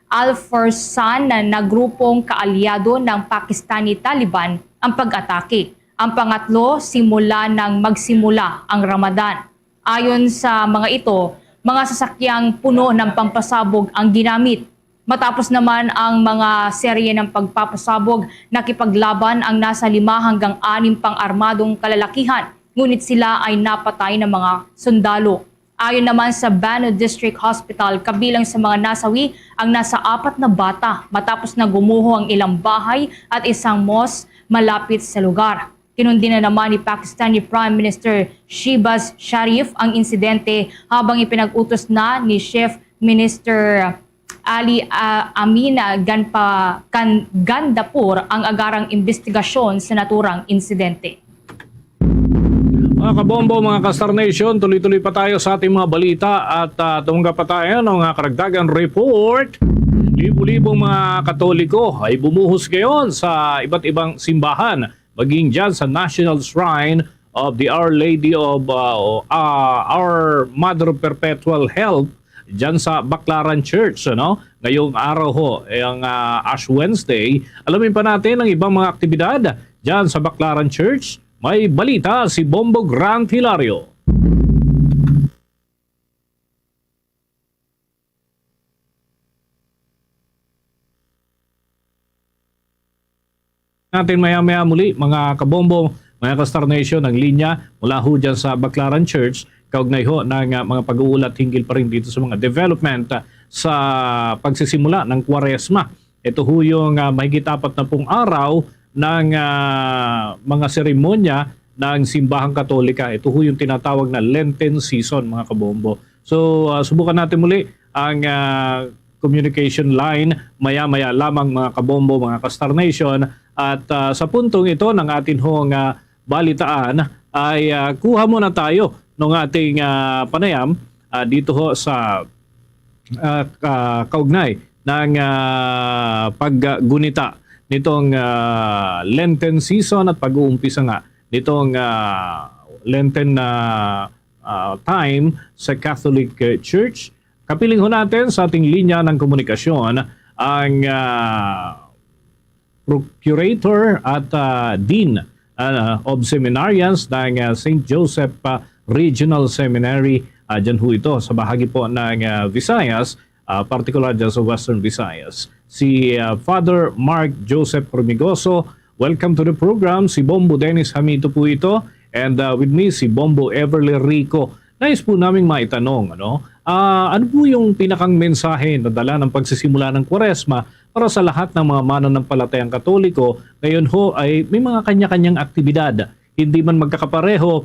Al-Fursan na grupong kaalyado ng Pakistani Taliban ang pag-atake. Ang pangatlo, simula nang magsimula ang Ramadan. Ayon sa mga ito, mga sasakyang puno ng pampasabog ang ginamit. Matapos naman ang mga serye ng pagpapasabog, nakipaglaban ang nasa lima hanggang anim pang armadong kalalakihan, ngunit sila ay napatay ng mga sundalo. Ayon naman sa Banu District Hospital, kabilang sa mga nasawi ang nasa apat na bata matapos na gumuho ang ilang bahay at isang mosque malapit sa lugar. Kinundi na naman ni Pakistani Prime Minister Shehbaz Sharif ang insidente habang ipinag-utos na ni Chief Minister Ali, ah, Amin, ah, Ganpa-, Gan-, Gandapur ang agarang imbestigasyon sa naturang insidente. Mga kabombo, mga ka-Star Nation, tuloy-tuloy pa tayo sa ating mga balita at, ah, tumanggap pa tayo ng mga karagdagan report. Libo-libong mga Katoliko ay bumuhos ngayon sa iba't ibang simbahan, maging dyan sa National Shrine of the Our Lady of, ah, ah, Our Mother of Perpetual Help dyan sa Baclaran Church, ano? Ngayong araw ho, eh, ang, ah, Ash Wednesday. Alamin pa natin ang ibang mga aktibidad dyan sa Baclaran Church. May balita si Bombo Grant Hilario. Natin maya-maya muli, mga kabombo, mga ka-Star Nation, ang linya mula ho dyan sa Baclaran Church, kaugnay ho ng, ah, mga pag-uulat hinggil pa rin dito sa mga development, ah, sa pagsisimula ng Kwaresma. Ito ho yung, ah, mahigit apat na pung araw ng, ah, mga seremonya ng Simbahang Katolika. Ito ho yung tinatawag na Lenten season, mga kabombo. So, ah, subukan natin muli ang, ah, communication line maya-maya lamang, mga kabombo, mga ka-Star Nation. At, ah, sa puntong ito ng atin hong, ah, balitaan ay, ah, kuha muna tayo ng ating, ah, panayam, ah, dito ho sa, ah, ka-, kaugnay ng, ah, paggunita nitong, ah, Lenten season at pag-uumpisa nga nitong, ah, Lenten na, ah, time sa Catholic, eh, Church. Kapiling ho natin sa ating linya ng komunikasyon ang, ah, Procurator at, ah, Dean, ah, of Seminarians ng, ah, Saint Joseph, ah, Regional Seminary. Ah, dyan ho ito sa bahagi po ng, ah, Visayas, ah, partikular dyan sa Western Visayas. Si, ah, Father Mark Joseph Hormigoso, welcome to the program. Si Bombo Dennis Hamito po ito. And, ah, with me, si Bombo Everly Rico. Nais po naming maitanong, ano? Ah, ano po yung pinakang mensahe na dala ng pagsisimula ng Kwaresma para sa lahat ng mga mananampalatayang Katoliko ngayon ho ay may mga kanya-kanyang aktibidad. Hindi man magkakapareho,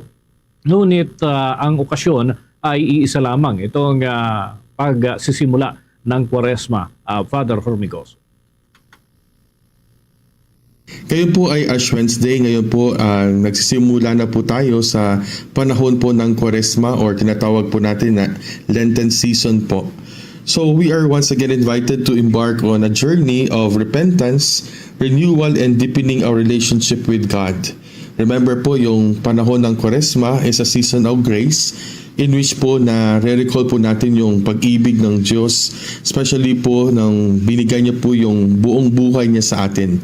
ngunit, ah, ang okasyon ay iisa lamang, itong, ah, pagsisimula ng Kwaresma, ah, Father Hormigos. Ngayon po ay Ash Wednesday. Ngayon po, ah, nagsisimula na po tayo sa panahon po ng Kwaresma, or tinatawag po natin na Lenten season po. So we are once again invited to embark on a journey of repentance, renewal, and deepening our relationship with God. Remember po, yung panahon ng Kwaresma is a season of grace, in which po na re-recall po natin yung pag-ibig ng Diyos, especially po nang binigay niya po yung buong buhay niya sa atin.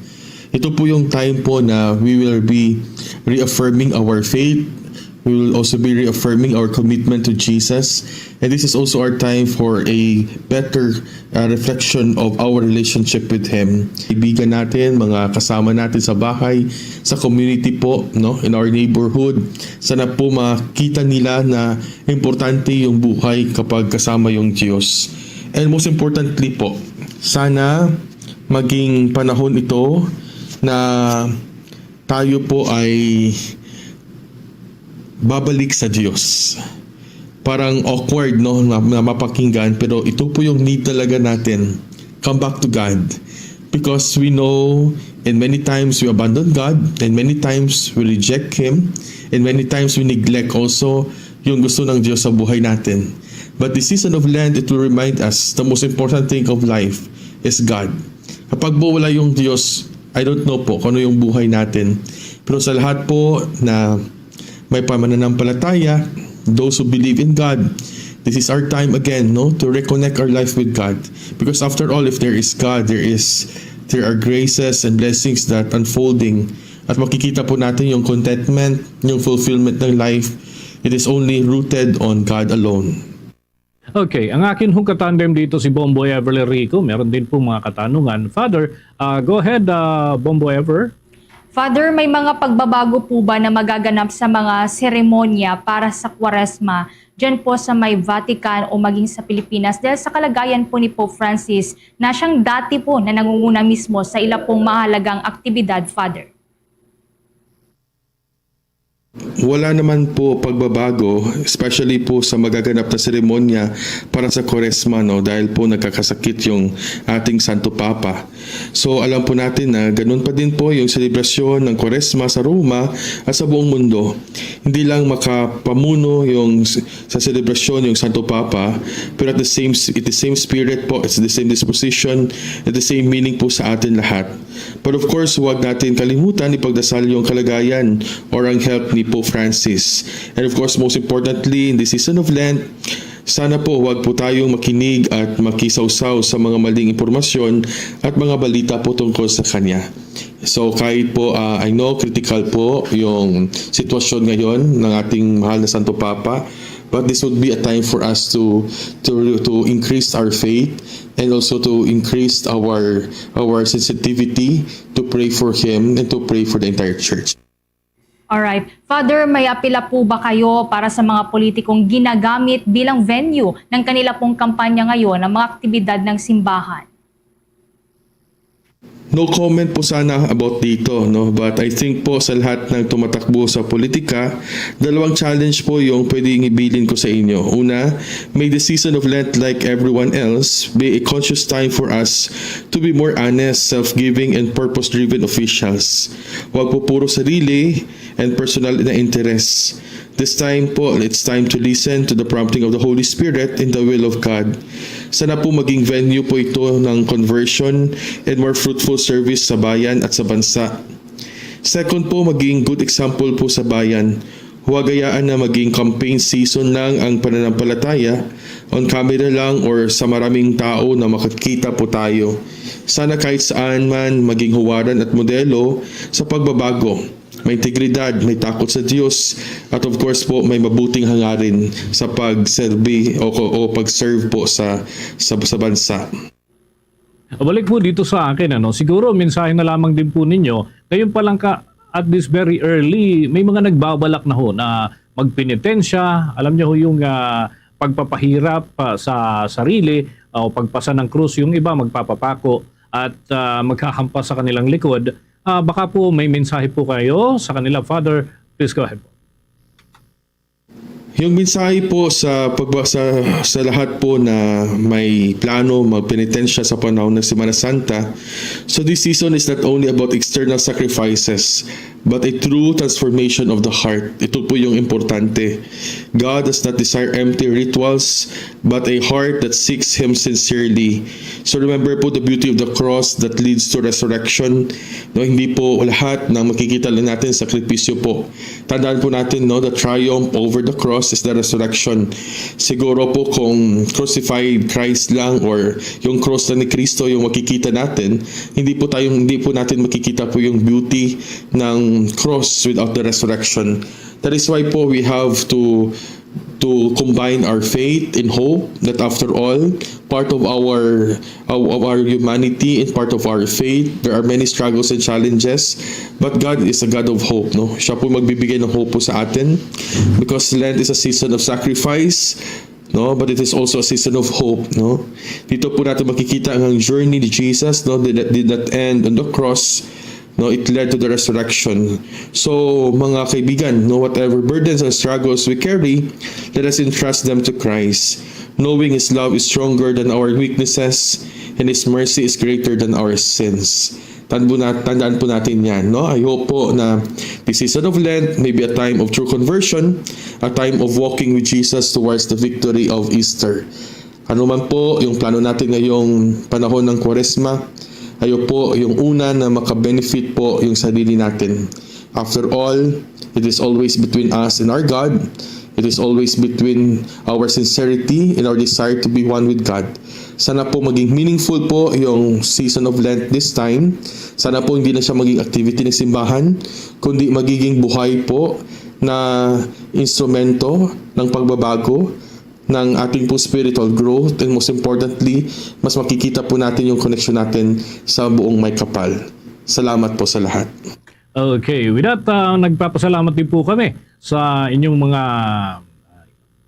Ito po yung time po na we will be reaffirming our faith. We will also be reaffirming our commitment to Jesus. And this is also our time for a better, uh, reflection of our relationship with Him. Kaibigan natin, mga kasama natin sa bahay, sa community po, no, in our neighborhood, sana po makita nila na importante yung buhay kapag kasama yung Diyos. And most importantly po, sana maging panahon ito na tayo po ay babalik sa Diyos. Parang awkward, no, na, na mapakinggan, pero ito po yung need talaga natin. Come back to God. Because we know, and many times we abandon God, and many times we reject Him, and many times we neglect also yung gusto ng Diyos sa buhay natin. But the season of Lent, it will remind us the most important thing of life is God. Kapag po wala yung Diyos, I don't know po kung ano yung buhay natin. Pero sa lahat po na may pamananampalataya, those who believe in God, this is our time again, no, to reconnect our life with God. Because after all, if there is God, there is, there are graces and blessings that unfolding. At makikita po natin yung contentment, yung fulfillment ng life. It is only rooted on God alone. Okay, ang akin hong katandem dito si Bomboy Everly Rico. Meron din po mga katanungan. Father, ah, go ahead, ah, Bomboy Ever. Father, may mga pagbabago po ba na magaganap sa mga seremonya para sa Kwaresma dyan po sa may Vatican o maging sa Pilipinas dahil sa kalagayan po ni Pope Francis na siyang dati po na nangunguna mismo sa ila pong mahalagang aktibidad, Father? Wala naman po pagbabago, especially po sa magaganap na seremonya para sa Kwaresma, no, dahil po nagkakasakit yung ating Santo Papa. So, alam po natin na ganun pa din po yung selebrasyon ng Kwaresma sa Roma at sa buong mundo. Hindi lang makapamuno yung s-, sa selebrasyon yung Santo Papa, pero at the same s-, it the same spirit po, it's the same disposition, at the same meaning po sa atin lahat. But of course, huwag natin kalimutan ipagdasal yung kalagayan or ang health ni Pope Francis. And of course, most importantly, in the season of Lent, sana po huwag po tayong makinig at makisawsaw sa mga maling impormasyon at mga balita po tungkol sa kanya. So kahit po, ah, I know, critical po yung sitwasyon ngayon ng ating mahal na Santo Papa, But this would be a time for us to to to increase our faith and also to increase our our sensitivity to pray for him and to pray for the entire church. Alright. Father, may apila po ba kayo para sa mga politikong ginagamit bilang venue ng kanila pong kampanya ngayon ang mga aktibidad ng simbahan? No comment po sana about dito, no? But I think po sa lahat ng tumatakbo sa politika, dalawang challenge po yung pwedeng ibilin ko sa inyo. Una, may the season of Lent like everyone else, be a conscious time for us to be more honest, self-giving, and purpose-driven officials. Huwag po puro sarili and personal na interests. This time po, it's time to listen to the prompting of the Holy Spirit in the will of God. Sana po maging venue po ito ng conversion and more fruitful service sa bayan at sa bansa. Second po, maging good example po sa bayan. Huwag hayaan na maging campaign season lang ang pananampalataya, on camera lang or sa maraming tao na makakita po tayo. Sana kahit saan man maging huwaran at modelo sa pagbabago. May integridad, may takot sa Diyos, at of course po, may mabuting hangarin sa pagserbi o, o pag-serve po sa, sa, sa bansa. Balik po dito sa akin, ano, siguro mensahe na lamang din po ninyo, ngayon pa lang ka, at this very early, may mga nagbabalak na ho na magpenitensya, alam niyo ho yung ah, pagpapahirap ah, sa sarili o pagpasa ng krus, yung iba magpapapako at ah, maghahampas sa kanilang likod. Ah, baka po may mensahe po kayo sa kanila, Father. Please go ahead po. Yung mensahe po sa pagba sa, sa lahat po na may plano magpenitensya sa panahon ng Semana Santa, so this season is not only about external sacrifices, but a true transformation of the heart. Ito po yung importante. God does not desire empty rituals, but a heart that seeks Him sincerely. So remember po the beauty of the cross that leads to resurrection. No, hindi po lahat ng makikita lang natin sakripisyo po. Tandaan po natin, no, the triumph over the cross is the resurrection. Siguro po kung crucified Christ lang or yung cross lang ni Kristo yung makikita natin, hindi po tayo hindi po natin makikita po yung beauty ng cross without the resurrection. That is why po we have to to combine our faith and hope that after all, part of our of, of our humanity and part of our faith, there are many struggles and challenges, but God is a God of hope, no? Siya po magbibigay ng hope po sa atin because Lent is a season of sacrifice, no? But it is also a season of hope, no? Dito po natin makikita ang journey ni Jesus, no? Did not, did not end on the cross. No, it led to the resurrection. So, mga kaibigan, no, whatever burdens and struggles we carry, let us entrust them to Christ, knowing His love is stronger than our weaknesses and His mercy is greater than our sins. Tandaan, tandaan po natin yan. No? I hope po na the season of Lent may be a time of true conversion, a time of walking with Jesus towards the victory of Easter. Ano man po yung plano natin ngayong panahon ng Kwaresma, ayo po yung una na makabenefit po yung sarili natin. After all, it is always between us and our God. It is always between our sincerity and our desire to be one with God. Sana po maging meaningful po yung season of Lent this time. Sana po hindi na siya maging activity ng simbahan, kundi magiging buhay po na instrumento ng pagbabago ng ating po spiritual growth, and most importantly, mas makikita po natin yung connection natin sa buong may kapal. Salamat po sa lahat. Okay, with that, ah, nagpapasalamat din po kami sa inyong mga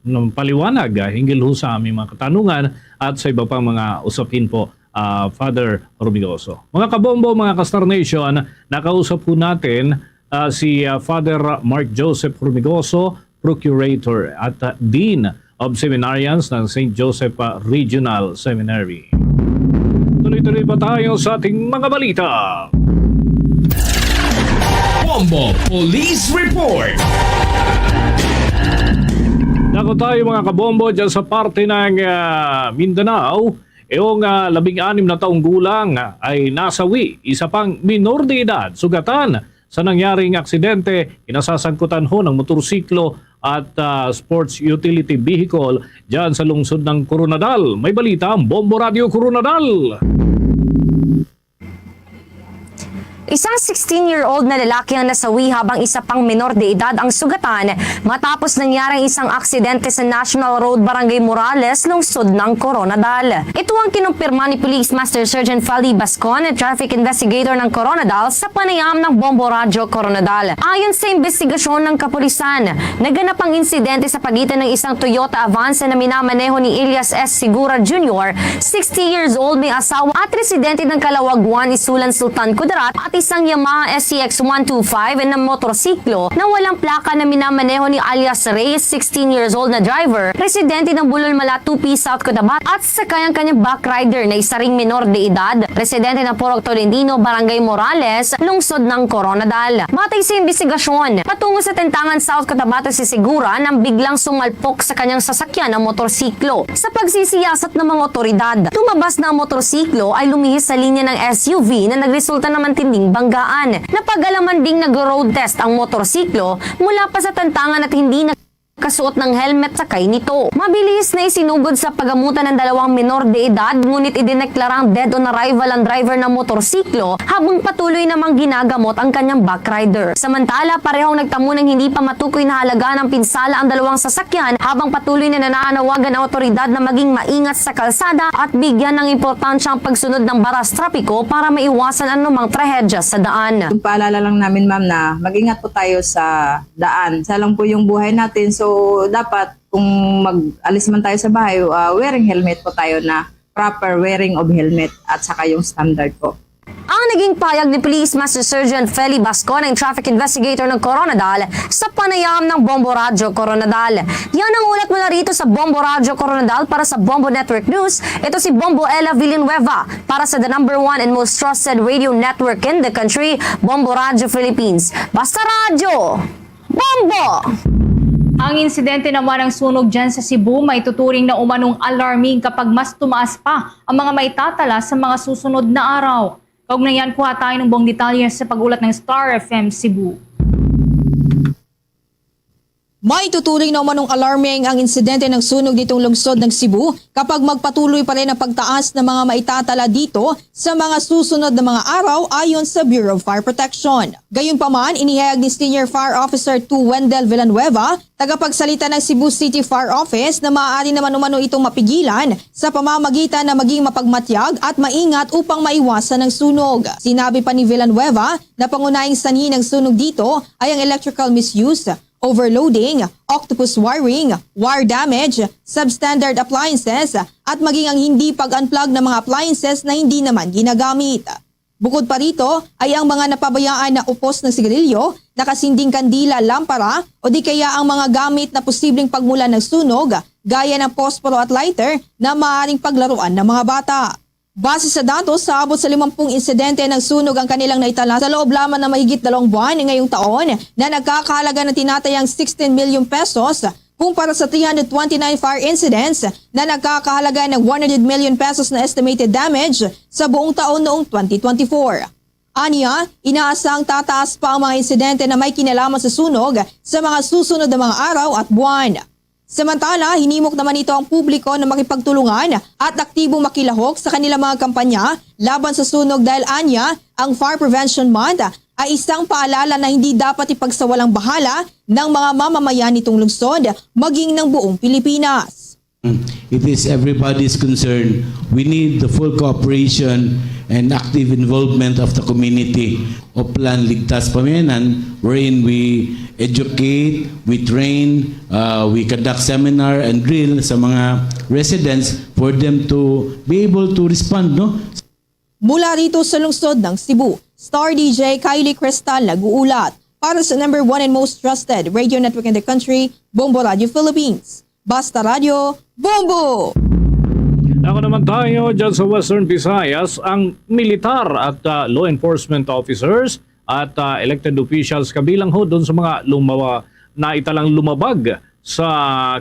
ng paliwanag ah, hinggil ho sa aming mga katanungan at sa iba pang mga usapin po, ah, Father Rubigoso. Mga kabombo, mga ka-Star Nation, nakausap po natin ah, si ah, Father Mark Joseph Rubigoso, Procurator at ah, Dean of Seminarians ng Saint Joseph ah, Regional Seminary. Tuloy-tuloy pa tayo sa ating mga balita. Bombo Police Report. Dako tayo, mga kabombo, dyan sa parte ng ah, Mindanao. Yung ah, labing-anim na taong gulang ay nasawi, isa pang minor de edad, sugatan sa nangyaring aksidente. Kinasasangkutan ho ng motorsiklo at ah, sports utility vehicle dyan sa lungsod ng Koronadal. May balita ang Bombo Radio Koronadal. Isang sixteen-year-old na lalaki ang nasawi habang isa pang menor de edad ang sugatan matapos nangyari ang isang aksidente sa National Road, Barangay Morales, lungsod ng Koronadal. Ito ang kinumpirma ni Police Master Sergeant Feli Bascon, traffic investigator ng Koronadal, sa panayam ng Bombo Radyo Koronadal. Ayon sa investigasyon ng kapulisan, naganap ang insidente sa pagitan ng isang Toyota Avanza na minamaneho ni Elias S. Sigura Junior, sixty years old, may asawa at residente ng Calawag one, Isulan, Sultan Kudarat, at isang Yamaha S C X one two five na motorsiklo na walang plaka na minamaneho ni alias Reyes, sixteen years old na driver, residente ng Bulol Malatupi, South Cotabato, at sakay ang kanyang backrider na isa ring menor de edad, residente ng Purok Tolentino, Barangay Morales, lungsod ng Koronadal. Batay sa investigasyon, patungo sa Tentangan, South Cotabato si Sigura nang biglang sumalpok sa kanyang sasakyan ang motorsiklo. Sa pagsisiyasat ng mga otoridad, tumabas na ang motorsiklo ay lumihis sa linya ng S U V na nagresulta ng matinding banggaan. Napag-alaman ding nag-road test ang motorsiklo mula pa sa Tantangan at hindi nagkasuot ng helmet sakay nito. Mabilis na isinugod sa pagamutan ng dalawang menor de edad, ngunit idineklarang dead on arrival ang driver ng motorsiklo habang patuloy namang ginagamot ang kanyang backrider. Samantala, parehong nagtamo ng hindi pa matukoy na halaga ng pinsala ang dalawang sasakyan habang patuloy na nananawagan ang otoridad na maging maingat sa kalsada at bigyan ng importansya ang pagsunod ng batas trapiko para maiwasan ang anumang trahedya sa daan. Yung paalala lang namin, ma'am, na mag-ingat po tayo sa daan. Isa lang po yung buhay natin. So, dapat kung mag-alis man tayo sa bahay, ah, wearing helmet po tayo na proper wearing of helmet at saka yung standard po. Ang naging payag ni Police Master Sergeant Feli Bascon, ang traffic investigator ng Koronadal, sa panayam ng Bombo Radyo Koronadal. Yan ang ulat mula rito sa Bombo Radyo Koronadal. Para sa Bombo Network News, ito si Bombo Ella Villanueva para sa the number one and most trusted radio network in the country, Bombo Radyo Philippines. Basta Radyo, Bombo! Ang insidente naman ng sunog dyan sa Cebu may tuturing na umanong alarming kapag mas tumaas pa ang mga maitatala sa mga susunod na araw. Kaugnay niyan, kuha tayo ng buong detalye sa pag-ulat ng Star F M Cebu. May tuturing na umanong alarming ang insidente ng sunog ditong lungsod ng Cebu kapag magpatuloy pa rin ang pagtaas ng mga maitatala dito sa mga susunod na mga araw, ayon sa Bureau of Fire Protection. Gayunpaman, inihayag ni Senior Fire Officer two Wendell Villanueva, tagapagsalita ng Cebu City Fire Office, na maaari naman umano itong mapigilan sa pamamagitan na maging mapagmatyag at maingat upang maiwasan ang sunog. Sinabi pa ni Villanueva na pangunahing sanhi ng sunog dito ay ang electrical misuse, overloading, octopus wiring, wire damage, substandard appliances, at maging ang hindi pag-unplug ng mga appliances na hindi naman ginagamit. Bukod pa rito, ay ang mga napabayaan na upos ng sigarilyo, nakasinding kandila, lampara, o di kaya ang mga gamit na posibleng pagmulan ng sunog, gaya ng posporo at lighter na maaaring paglaruan ng mga bata. Base sa datos, sa abot sa limampung insidente ng sunog ang kanilang naitala sa loob lamang ng mahigit dalawang buwan ngayong taon, na nagkakahalaga ng tinatayang sixteen million pesos, kumpara sa three hundred twenty-nine fire incidents na nagkakahalaga ng one hundred million pesos na estimated damage sa buong taon noong twenty twenty-four. Anya, inaasahang tataas pa ang mga insidente na may kinalaman sa sunog sa mga susunod na mga araw at buwan. Samantala, hinimok naman nito ang publiko na makipagtulungan at aktibong makilahok sa kanilang mga kampanya laban sa sunog, dahil anya, ang Fire Prevention Month ay isang paalala na hindi dapat ipagsawalang bahala ng mga mamamayan nitong lungsod, maging ng buong Pilipinas. It is everybody's concern. We need the full cooperation and active involvement of the community of Plan Ligtas Pamyanan, wherein we educate, we train, uh, we conduct seminar and drill sa mga residents for them to be able to respond, no? Mula rito sa lungsod ng Cebu, Star D J Kylie Cristal nag-uulat para sa number one and most trusted radio network in the country, Bombo Radio Philippines. Basta Radyo, Bombo! Ako naman tayo dyan sa Western Visayas, ang militar at, ah, law enforcement officers at, ah, elected officials kabilang ho doon sa mga lumawa-, naitalang lumabag sa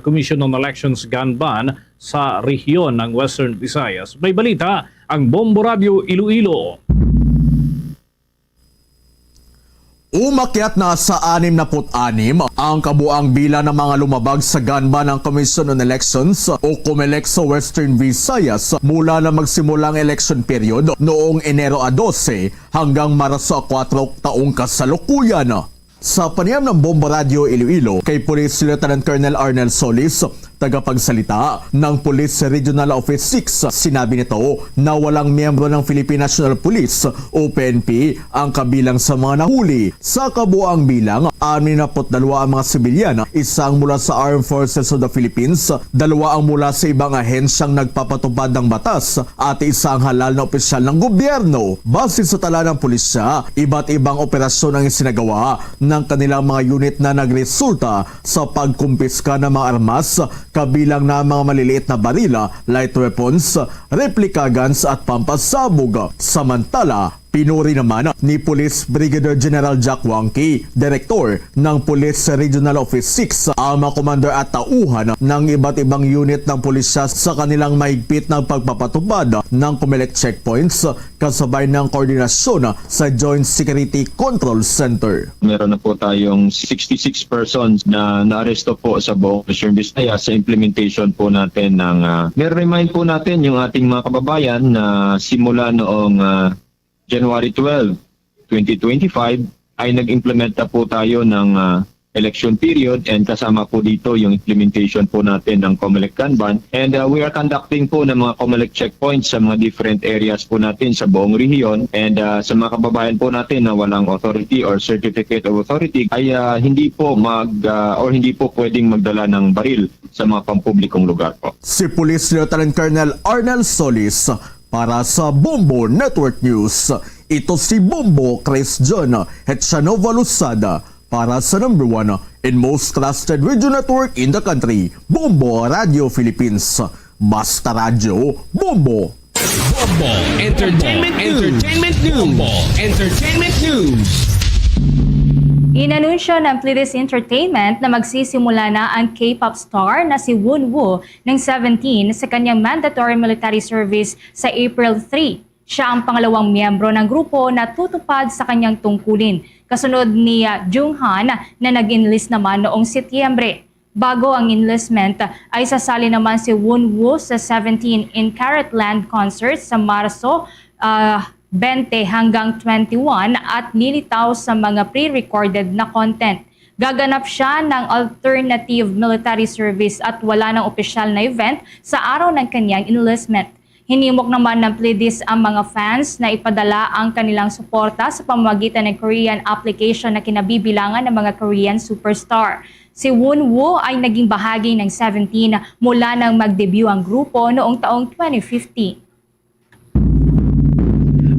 Commission on Elections gun ban sa rehiyon ng Western Visayas. May balita ang Bombo Radio Iloilo. Umakyat na sa anim na put anim ang kabuang bilang ng mga lumabag sa gun ban ng Commission on Elections o COMELEC sa Western Visayas mula na magsimula ang election period noong Enero a dose hanggang Marso a kuwatro taong kasalukuyan. Sa panayam ng Bombo Radyo Iloilo kay Police Lieutenant Colonel Arnel Solis, tagapagsalita ng Police Regional Office six, sinabi nito na walang miyembro ng Philippine National Police o P N P ang kabilang sa mga nahuli. Sa kabuang bilang, anim na put dalawa ang mga sibilyan, isang mula sa Armed Forces of the Philippines, dalawa ang mula sa ibang ahensyang nagpapatupad ng batas, at isang halal na opisyal ng gobyerno. Base sa tala ng pulisya, iba't ibang operasyon ang isinagawa ng kanilang mga unit na nagresulta sa pagkumpiska ng mga armas, kabilang na mga maliliit na barila, light weapons, replica guns at pampasabog. Samantala, pinuri naman ni Police Brigadier General Jack Wangki, Direktor ng Police Regional Office six, ang mga commander at tauhan ng iba't ibang unit ng pulisya sa kanilang mahigpit na pagpapatupad ng COMELEC checkpoints kasabay ng koordinasyon sa Joint Security Control Center. Meron na po tayong sixty-six persons na naaresto po sa buong Western Visayas sa implementation po natin ng, ah, nire-remind po natin yung ating mga kababayan na simula noong, ah, January twelve, twenty twenty-five, ay nag-implement na po tayo ng, ah, election period, and kasama po dito yung implementation po natin ng COMELEC gun ban. And, ah, we are conducting po ng mga COMELEC checkpoints sa mga different areas po natin sa buong rehiyon. And, ah, sa mga kababayan po natin na walang authority or certificate of authority, ay, ah, hindi po mag, ah, or hindi po pwedeng magdala ng baril sa mga pampublikong lugar po. Si Police Lieutenant Colonel Arnel Solis para sa Bombo Network News. Ito si Bombo Chris John Hetsanova Losada para sa number one and most trusted radio network in the country, Bombo Radio Philippines. Basta Radyo, Bombo! Bombo Entertainment News. Entertainment News. Bombo Entertainment News. Inanunsyo ng Pledis Entertainment na magsisimula na ang K-pop star na si Woonwoo ng Seventeen sa kanyang mandatory military service sa April three. Siya ang pangalawang miyembro ng grupo na tutupad sa kanyang tungkulin, kasunod ni, ah, Junghan na nag-enlist naman noong Setyembre. Bago ang enlistment, ay sasali naman si Woonwoo sa Seventeen in Carrot Land Concert sa Marso, ah, twenty hanggang twenty-one at lilitaw sa mga pre-recorded na content. Gaganap siya ng alternative military service at wala ng opisyal na event sa araw ng kanyang enlistment. Hinimok naman ng Pledis ang mga fans na ipadala ang kanilang suporta sa pamamagitan ng Korean application na kinabibilangan ng mga Korean superstar. Si Woonwoo ay naging bahagi ng Seventeen mula nang mag-debut ang grupo noong taong twenty fifteen.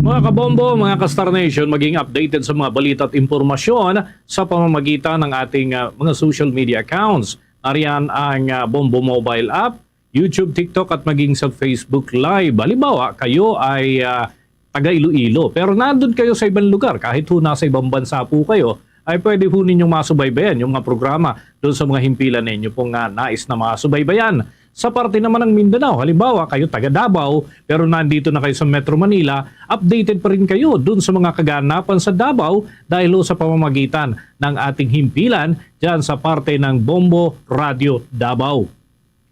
Mga kabombo, mga ka-Star Nation, maging updated sa mga balita at impormasyon sa pamamagitan ng ating, ah, mga social media accounts. Nariyan ang, ah, Bombo Mobile App, YouTube, TikTok, at maging sa Facebook Live. Halimbawa, kayo ay, ah, taga Iloilo, pero nandun kayo sa ibang lugar, kahit ho nasa ibang bansa po kayo, ay pwede ho ninyong masubaybayan yung mga programa doon sa mga himpilan ninyo pong, ah, nais na masubaybayan. Sa parte naman ng Mindanao, halimbawa, kayo taga Davao, pero nandito na kayo sa Metro Manila, updated pa rin kayo doon sa mga kaganapan sa Davao dahil ho sa pamamagitan ng ating himpilan dyan sa parte ng Bombo Radio Davao.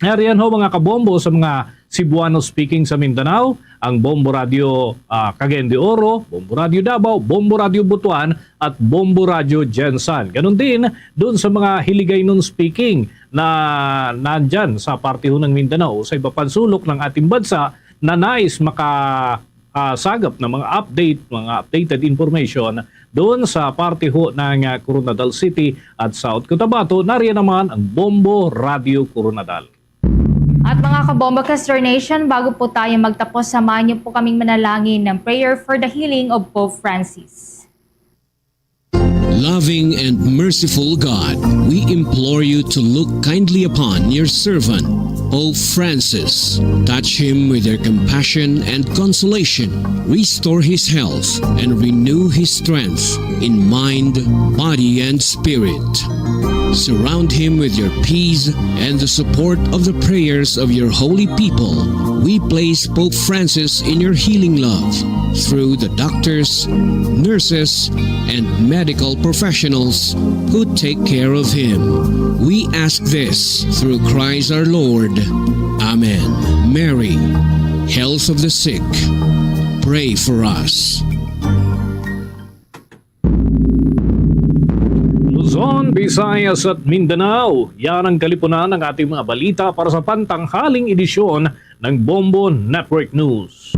Nariyan ho, mga kabombo, sa mga Cebuano speaking sa Mindanao, ang Bombo Radio, ah, Cagayan de Oro, Bombo Radio Davao, Bombo Radio Butuan, at Bombo Radio Gensan. Ganun din doon sa mga Hiligaynon speaking na nandyan sa parte ho ng Mindanao o sa iba pang sulok ng ating bansa na nais maka, ah, sagap ng mga update, mga updated information doon sa parte ho ng, ah, Koronadal City at South Cotabato. Nariyan naman ang Bombo Radio Koronadal. At mga kabombo, ka-Star Nation, bago po tayo magtapos, samahan niyo po kaming manalangin ng prayer for the healing of Pope Francis. Loving and merciful God, we implore you to look kindly upon your servant, Pope Francis. Touch him with your compassion and consolation. Restore his health and renew his strength in mind, body, and spirit. Surround him with your peace and the support of the prayers of your holy people. We place Pope Francis in your healing love through the doctors, nurses, and medical professionals who take care of him. We ask this through Christ our Lord. Amen. Mary, health of the sick, pray for us. Luzon, Visayas at Mindanao, yan ang kalipunan ng ating mga balita para sa pantanghaling edisyon ng Bombo Network News.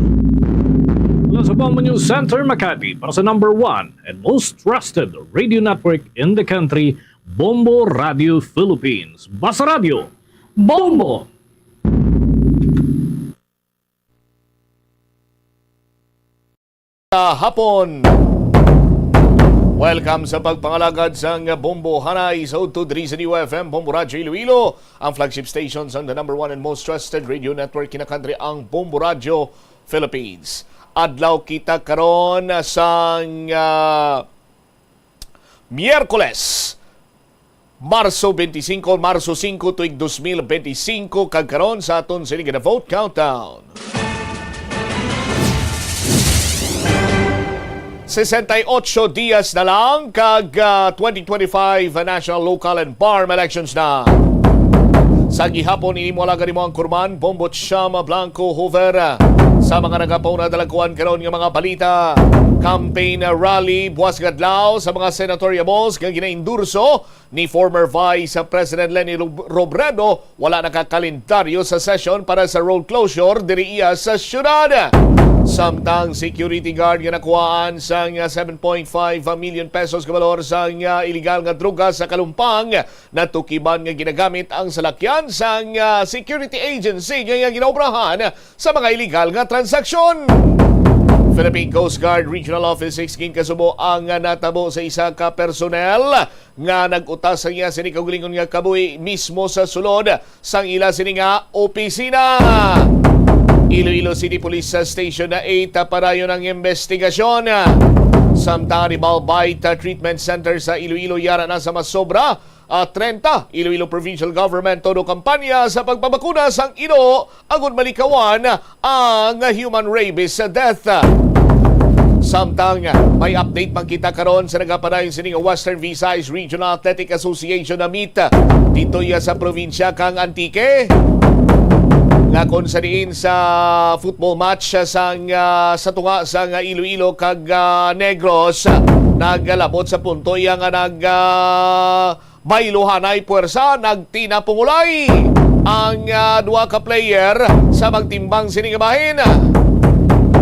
Mula sa Bombo News Center, Makati, para sa number one and most trusted radio network in the country, Bombo Radio Philippines. Basta Radio, Bombo! Hapon. Welcome sa pagpangalagad sang Bombo Hanay sa Udto diri sa D U F M, Bombo Radyo Iloilo, ang flagship station sang the number one and most trusted radio network kinakantri, ang Bombo Radyo Philippines. Adlaw kita karon sang ah, Miyerkules, Marso twenty-five, Marso five, tuig dos mil benti singko, kag karon sa aton sini nga vote countdown. Sesenta y ocho dias na lang kag ah, twenty twenty-five national, local, and farm elections na. Sa gihapon, ini mo alaga nimo ang kurman, Bombo Chama Blanco Hoover. Sa mga nagapauna, dalaguan karon nga mga balita, campaign rally buwas nga adlaw sa mga senatorial balls nga ginaendorso ni former Vice President Leni Rob- Robredo, wala nakakalendaryo sa session para sa road closure diri iya sa syudad. Samtang security guard nga nakuhaan sang seven point five million pesos nga balor sang illegal nga droga sa Kalumpang, natukiban nga ginagamit ang salakyan sang security agency nga, nga ginaobrahan sa mga illegal nga transaksyon. Philippine Coast Guard Regional Office six ginkasubo ang natabo sa isa ka personnel nga nag-utas sa iya sini kaugalingon nga kabuhi mismo sa sulod sang ila sini nga opisina. Iloilo City Police Station eight, padayon ang investigasyon. Samtang Ribalbite Treatment Center sa Iloilo yara na sa masobra ah, treinta, Iloilo Provincial Government todo kampanya sa pagpabakuna sang ino agud malikawan ang human rabies death. Samtang may update man kita karon sa nagapadayon sini nga Western Visayas Regional Athletic Association na meet dito iya sa probinsya kang Antique, nga kung sa diin sa football match sang ah, sa tunga sang Iloilo kag ah, Negros, nagalabot sa punto iya nga nag ah, bayluhanay puwersa, nagtinapungulay ang ah, duha ka player sa magtimbang sini nga bahin.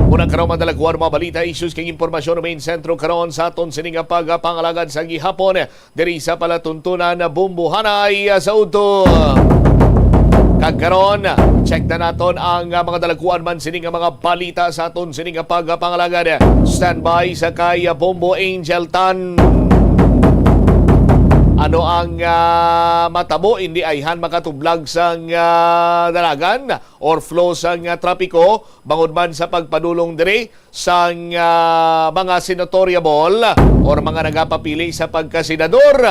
Muna karon, madalaguan mga balita, issues kag impormasyon, main sentro karon sa aton sini nga pagpangalagad sa gihapon diri sa palatuntunan na Bumbuhanay sa Udto. Kag karon, check na naton ang ah, mga dalaguan man sini nga mga balita sa aton sini nga pagpangalagad. Standby sa kay ah, Bombo Angel Tan. Ano ang ah, matabo? Hindi ayhan makatublag sang ah, dalagan or flow sang ah, trapiko bangod man sa pagpadulong diri sang ah, mga senatorial or mga nagapapili sa pagkasenador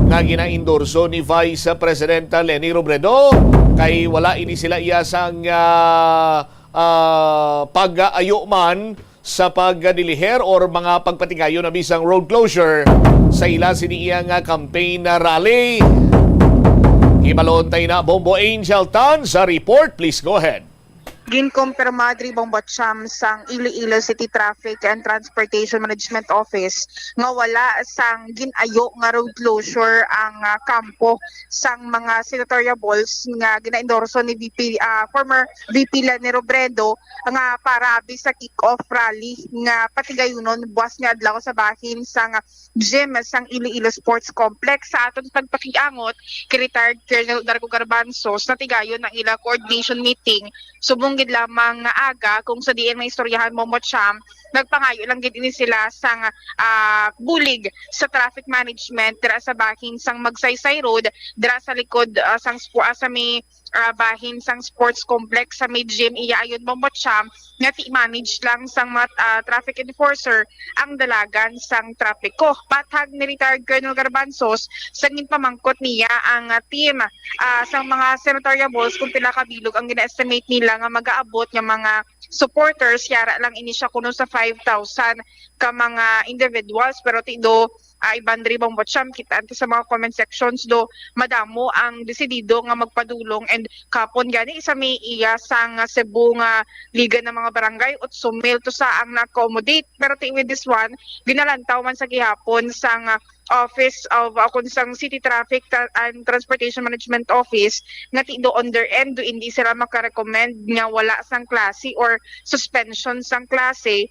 nga ginaendorso ni Vice President Leni Robredo, kay wala ini sila iya sang ah, ah, pag-ayo man sa pagdiliher or mga pagpatigayon na bisang road closure sa ila sini iya nga campaign rally. Hibalon tayo na, Bombo Angel Tan sa report. Please go ahead. Ginkumpirma diri, Bombo Cham, sang Iloilo City Traffic and Transportation Management Office nga wala sang gin-ayo nga road closure ang ah, kampo sang mga senatorial balls nga ginaendorso ni V P, ah, former V P Leni Robredo, nga para abi sa kick-off rally nga patigayunon buwas nga adlaw sa bahin sang gym sang Iloilo Sports Complex. Sa aton pagpakig-angot kay retired Colonel Darko Garbanzos, natigayon ang ila coordination meeting subong gid lamang nga aga, kung sa diin may istoryahan mo mo, Cham, nagpangayo lang gid ini sila sang, ah, bulig sa traffic management dira sa bahin sang Magsaysay Road, dira sa likod, ah, sang spo-, ah, sa may, ah, bahin sang sports complex, sa may gym, iya ayon mo mo, Cham, nga ti-manage lang sang mga, ah, traffic enforcer ang dalagan sang trapiko. Bathag ni retired Colonel Garbanzos, sa ginpamangkot niya ang, ah, team, ah, sang mga senatorial balls kung pila ka bilog ang gina-estimate nila nga magaabot nga mga supporters, yara lang ini siya kuno sa five thousand ka mga individuals, pero ti do, ah, iban diri bang botsyam, kita anto sa mga comment sections do, madamo ang desidido nga magpadulong, and kapon gani isa may iya sang, ah, Cebu nga Liga ng mga Barangay, otso mil to sa ang na-accommodate. Pero ti with this one, ginalantaw man sa gihapon sang, ah, Office of, ah, kun sang City Traffic Tra-, and Transportation Management Office nga ti do on their end, do hindi sila makarecommend nga wala sang klase or suspension sang klase,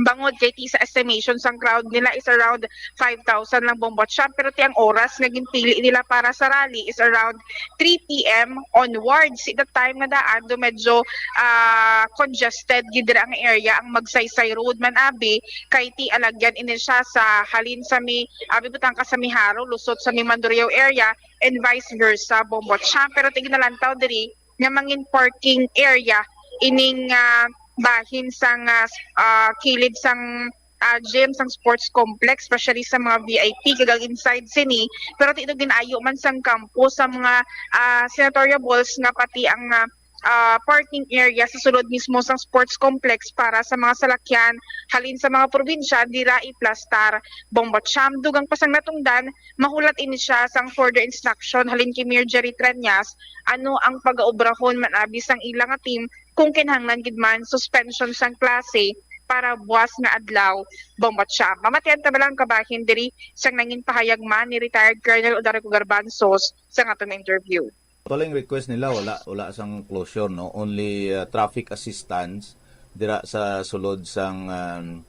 bangod kay ti sa estimation sang crowd nila is around five thousand lang bang botsyam, pero ti ang oras nga ginpili nila para sa rally is around three p m onwards. Sa time nga daan do medyo, ah, congested gid dira ang area, ang Magsaysay Road man abi, kay ti alagyan ini siya sa halin sa may abi butang ka sa Miharo, lusot sa may Mandurriao area, and vice versa, bang botsyam. Pero ti ginalantaw diri nga mangin parking area ining, ah, bahin sang, ah, s-, ah, kilid sang, ah, gym, sang sports complex, especially sa mga V I P, kag ang inside sini. Pero ti do ginayo man sang kampo sa mga, ah, senatorial balls nga pati ang, ah, ah, parking area sa sulod mismo sang sports complex para sa mga salakyan halin sa mga probinsya dira iplastar, bang botsyam. Dugang pa sang natungdan, mahulat ini siya sang further instruction halin kay Mayor Jerry Treñas ano ang pagaobrahon man abi sang ila nga team kung kinahanglan gid man suspension sang klase para buwas nga adlaw, bang botsyam. Mamatian ta ba lang kabahin diri sang nangin pahayag man ni retired Colonel Odarico Garbanzos sa aton interview. Actually, ang request nila, wala, wala sang closure, no? Only, uh, traffic assistance dira sa sulod sang, um,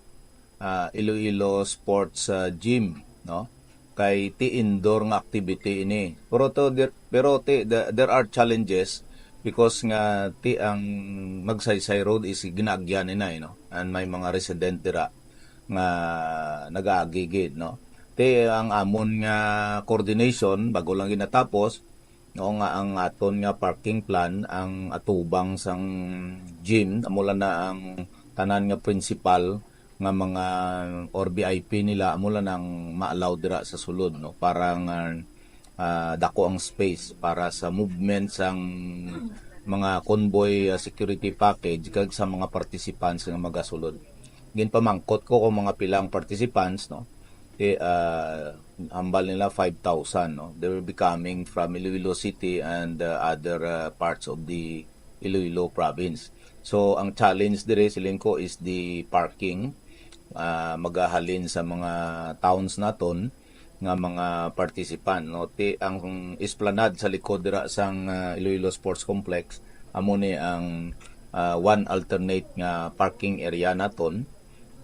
uh, Iloilo Sports, uh, Gym, no? Kay ti indoor nga activity ini. Pero to, there, pero ti, the, there are challenges because nga ti ang Magsaysay Road is ginaagyan ni na, no? And may mga resident dira nga nagaagi gid, no? Ti ang amon nga coordination bago lang ginatapos, no, nga ang aton nga parking plan, ang atubang sang gym, amo lang na ang tanan nga principal nga mga or V I P nila, amo lang ang ma-allow dira sa sulod, no, para nga, ah, dako ang space para sa movement sang mga convoy, ah, security package kag sa mga participants nga magasulod. Ginpamangkot ko kung mga pila ang participants, no. Ti, ah, hambal nila five thousand, no? They will be coming from Iloilo City and, uh, other, uh, parts of the Iloilo province. So, ang challenge dire, siling ko, is the parking. Ah, magahalin sa mga towns naton nga mga participant, no? Ti, ang esplanade sa likod dira sang, ah, Iloilo Sports Complex, amo ni ang, ah, one alternate nga parking area naton,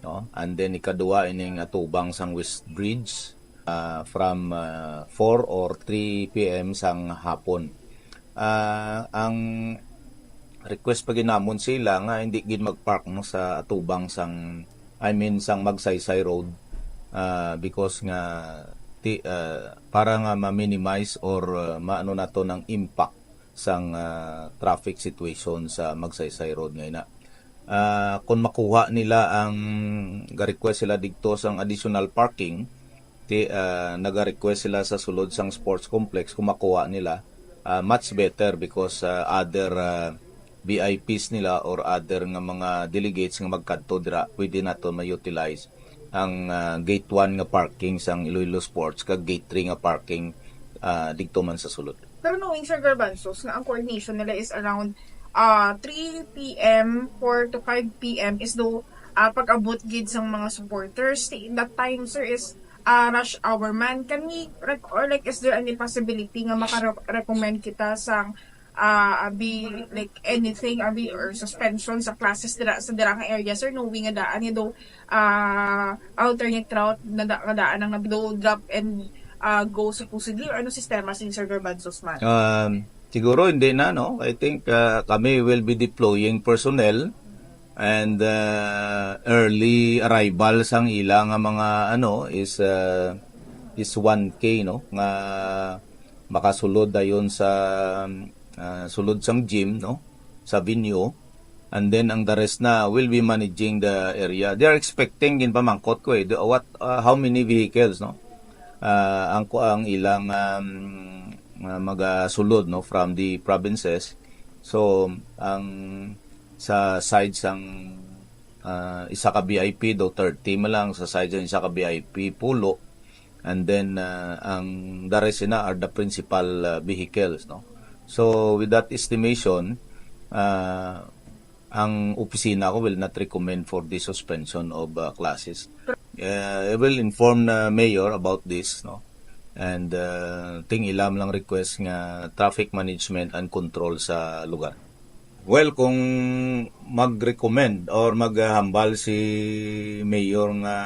no? And then, ikadua, ining atubang sang West Bridge, ah, from, ah, four or three p m sang hapon. Ah, ang request pa gid namon sila nga hindi gid mag-park, no, sa atubang sang, I mean, sang Magsaysay Road, ah, because nga ti, ah, para nga ma-minimize or, ah, maano naton ang impact sang, ah, traffic situation sa Magsaysay Road nga ina. Ah, kung makuha nila ang ga-request sila didto sang additional parking, ti, ah, naga-request sila sa sulod sang sports complex, kung makuha nila, ah, much better because, ah, other, ah, V I Ps nila or other nga mga delegates nga magkadto dira, pwede naton ma-utilize ang, ah, gate one nga parking sang Iloilo Sports kag gate three nga parking, ah, didto man sa sulod. Pero knowing, Sir Garbanzos, nga ang coordination nila is around, ah, three p m, four to five p m, is do, ah, pag-abot gid sang mga supporters. Ti-, that time, sir, is, ah, rush hour man. Can we rec-, or, like, is there any possibility nga maka-recommend kita sang, ah, abi, like, anything, abi, or suspension sa classes dira, sa dira nga area, sir, knowing nga daan nga do, ah, alternate route na da-, nga daan ang nag-, do drop and, ah, go supposedly, or ano sistema sin Sir Garbanzos man? Um, Siguro hindi na, no? I think, ah, kami will be deploying personnel and, ah, early arrival sang ila nga mga, ano, is, ah, is one K, no? Nga makasulod dayon sa, ah, sulod sang gym, no? Sa venue. And then ang the rest na will be managing the area. They are expecting, ginpamangkot ko eh, the, what, ah, how many vehicles, no? Ah, ang ku-, ang ilang, um, ah, magasulod, no, from the provinces. So, ang sa side sang, ah, isa ka V I P daw, thirty man lang, sa side sang isa ka V I P, pulo. And then, ah, ang the rest na are the principal, ah, vehicles, no? So, with that estimation, ah, ang opisina ko will not recommend for the suspension of, ah, classes. Uh, I will inform the mayor about this, no? And, uh, ting ilam lang request nga traffic management and control sa lugar. Well, kung mag-recommend or maghambal si mayor nga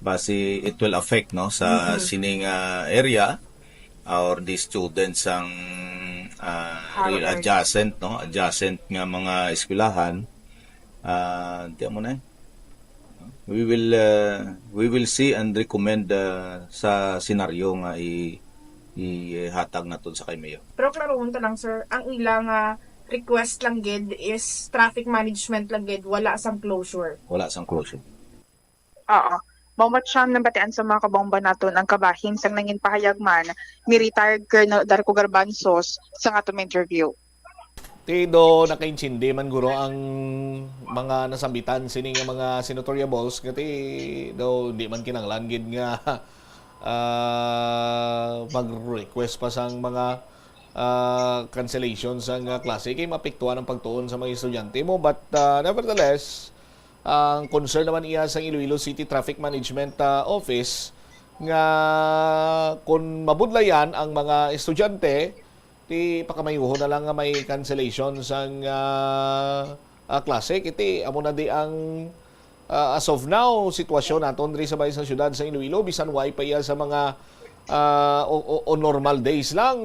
basi it will affect, no, sa Mhm. sining, ah, area or the students ang, ah, Haro real area. adjacent, no, adjacent nga mga eskwelahan, ah, tiyan mo na eh. We will, uh, we will see and recommend, uh, sa senaryo nga i-, ihatag naton sa kay Mayor. Pero klarohon ta lang, sir, ang ila nga request lang gid is traffic management lang gid, wala sang closure. Wala sang closure. Oo. Mao man siyang nabatian sa mga kabomba naton ang kabahin sang nangin pahayag man ni retired Colonel Darko Garbanzos sa aton interview. Ti do nakaintindi man guro ang mga nasambitan sini nga mga senatorial balls, kati do di man kinahanglan gid nga, ah, mag-request pa sang mga, ah, cancellation sang, ah, klase kay maapektuhan ang pagtuon sa mga estudyante mo. But, ah, nevertheless, ang concern naman iya sang Iloilo City Traffic Management, ah, Office nga kun mabudlayan ang mga estudyante, ti pakamayuhon na lang nga may cancellation sang, ah, ah, klase. Kiti amo na di ang, ah, as of now, sitwasyon naton diri sa bahin sang syudad sa Iloilo, bisan way pa iya sa mga, ah, o, o, o normal days lang,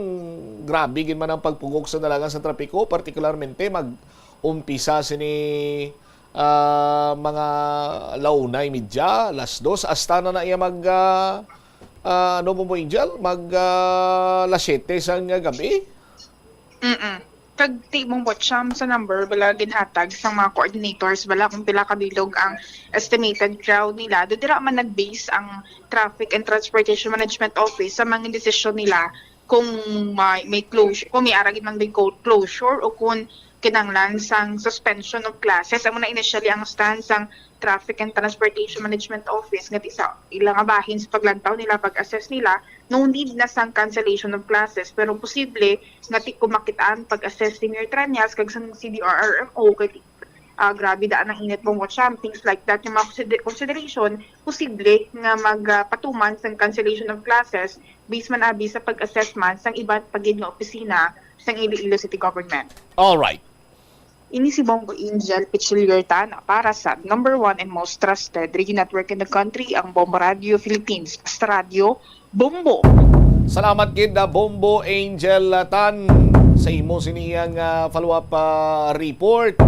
grabe gid man ang pagpugok sa dalagan sa trapiko, partikularmente mag-umpisa sini, ah, mga launay media, las dos, hasta na na iya mag, ah, ah, ano mo mo, Angel? Mag, ah, las siyete sang gabi? Mm-mm. Kag ti mong botsyam sa number bala ginhatag sang mga coordinators bala kung pila ka bilog ang estimated crowd nila, do dira man nag-base ang Traffic and Transportation Management Office sa mga desisyon nila kung may, may closure, kung may ara gid man may co-, closure o kung kinahanglan sang suspension of classes. Amo na initially ang stance sang Traffic and Transportation Management Office nga ti sa ila nga bahin sa paglantaw nila, pag-assess nila, no need na sang cancellation of classes, pero posible nga ti kumakit-an pag-assess ni Mayor Tranias kag sang C D R R M O kay, ah, grabe daan ang init, bungkot siya, things like that, yung mga consider-, consideration, posible nga mag, ah, patuman sang cancellation of classes based man abi sa pag-assess man sang iban pa gid nga opisina sang Iloilo City Government. All right. Ini si Bombo Angel Pichilio Tan para sa number one and most trusted radio network in the country, ang Bombo Radio Philippines, basta radyo, Bombo. Salamat gid, ah, Bombo Angel, ah, Tan, sa imo siniyang, ah, follow-up, ah, report.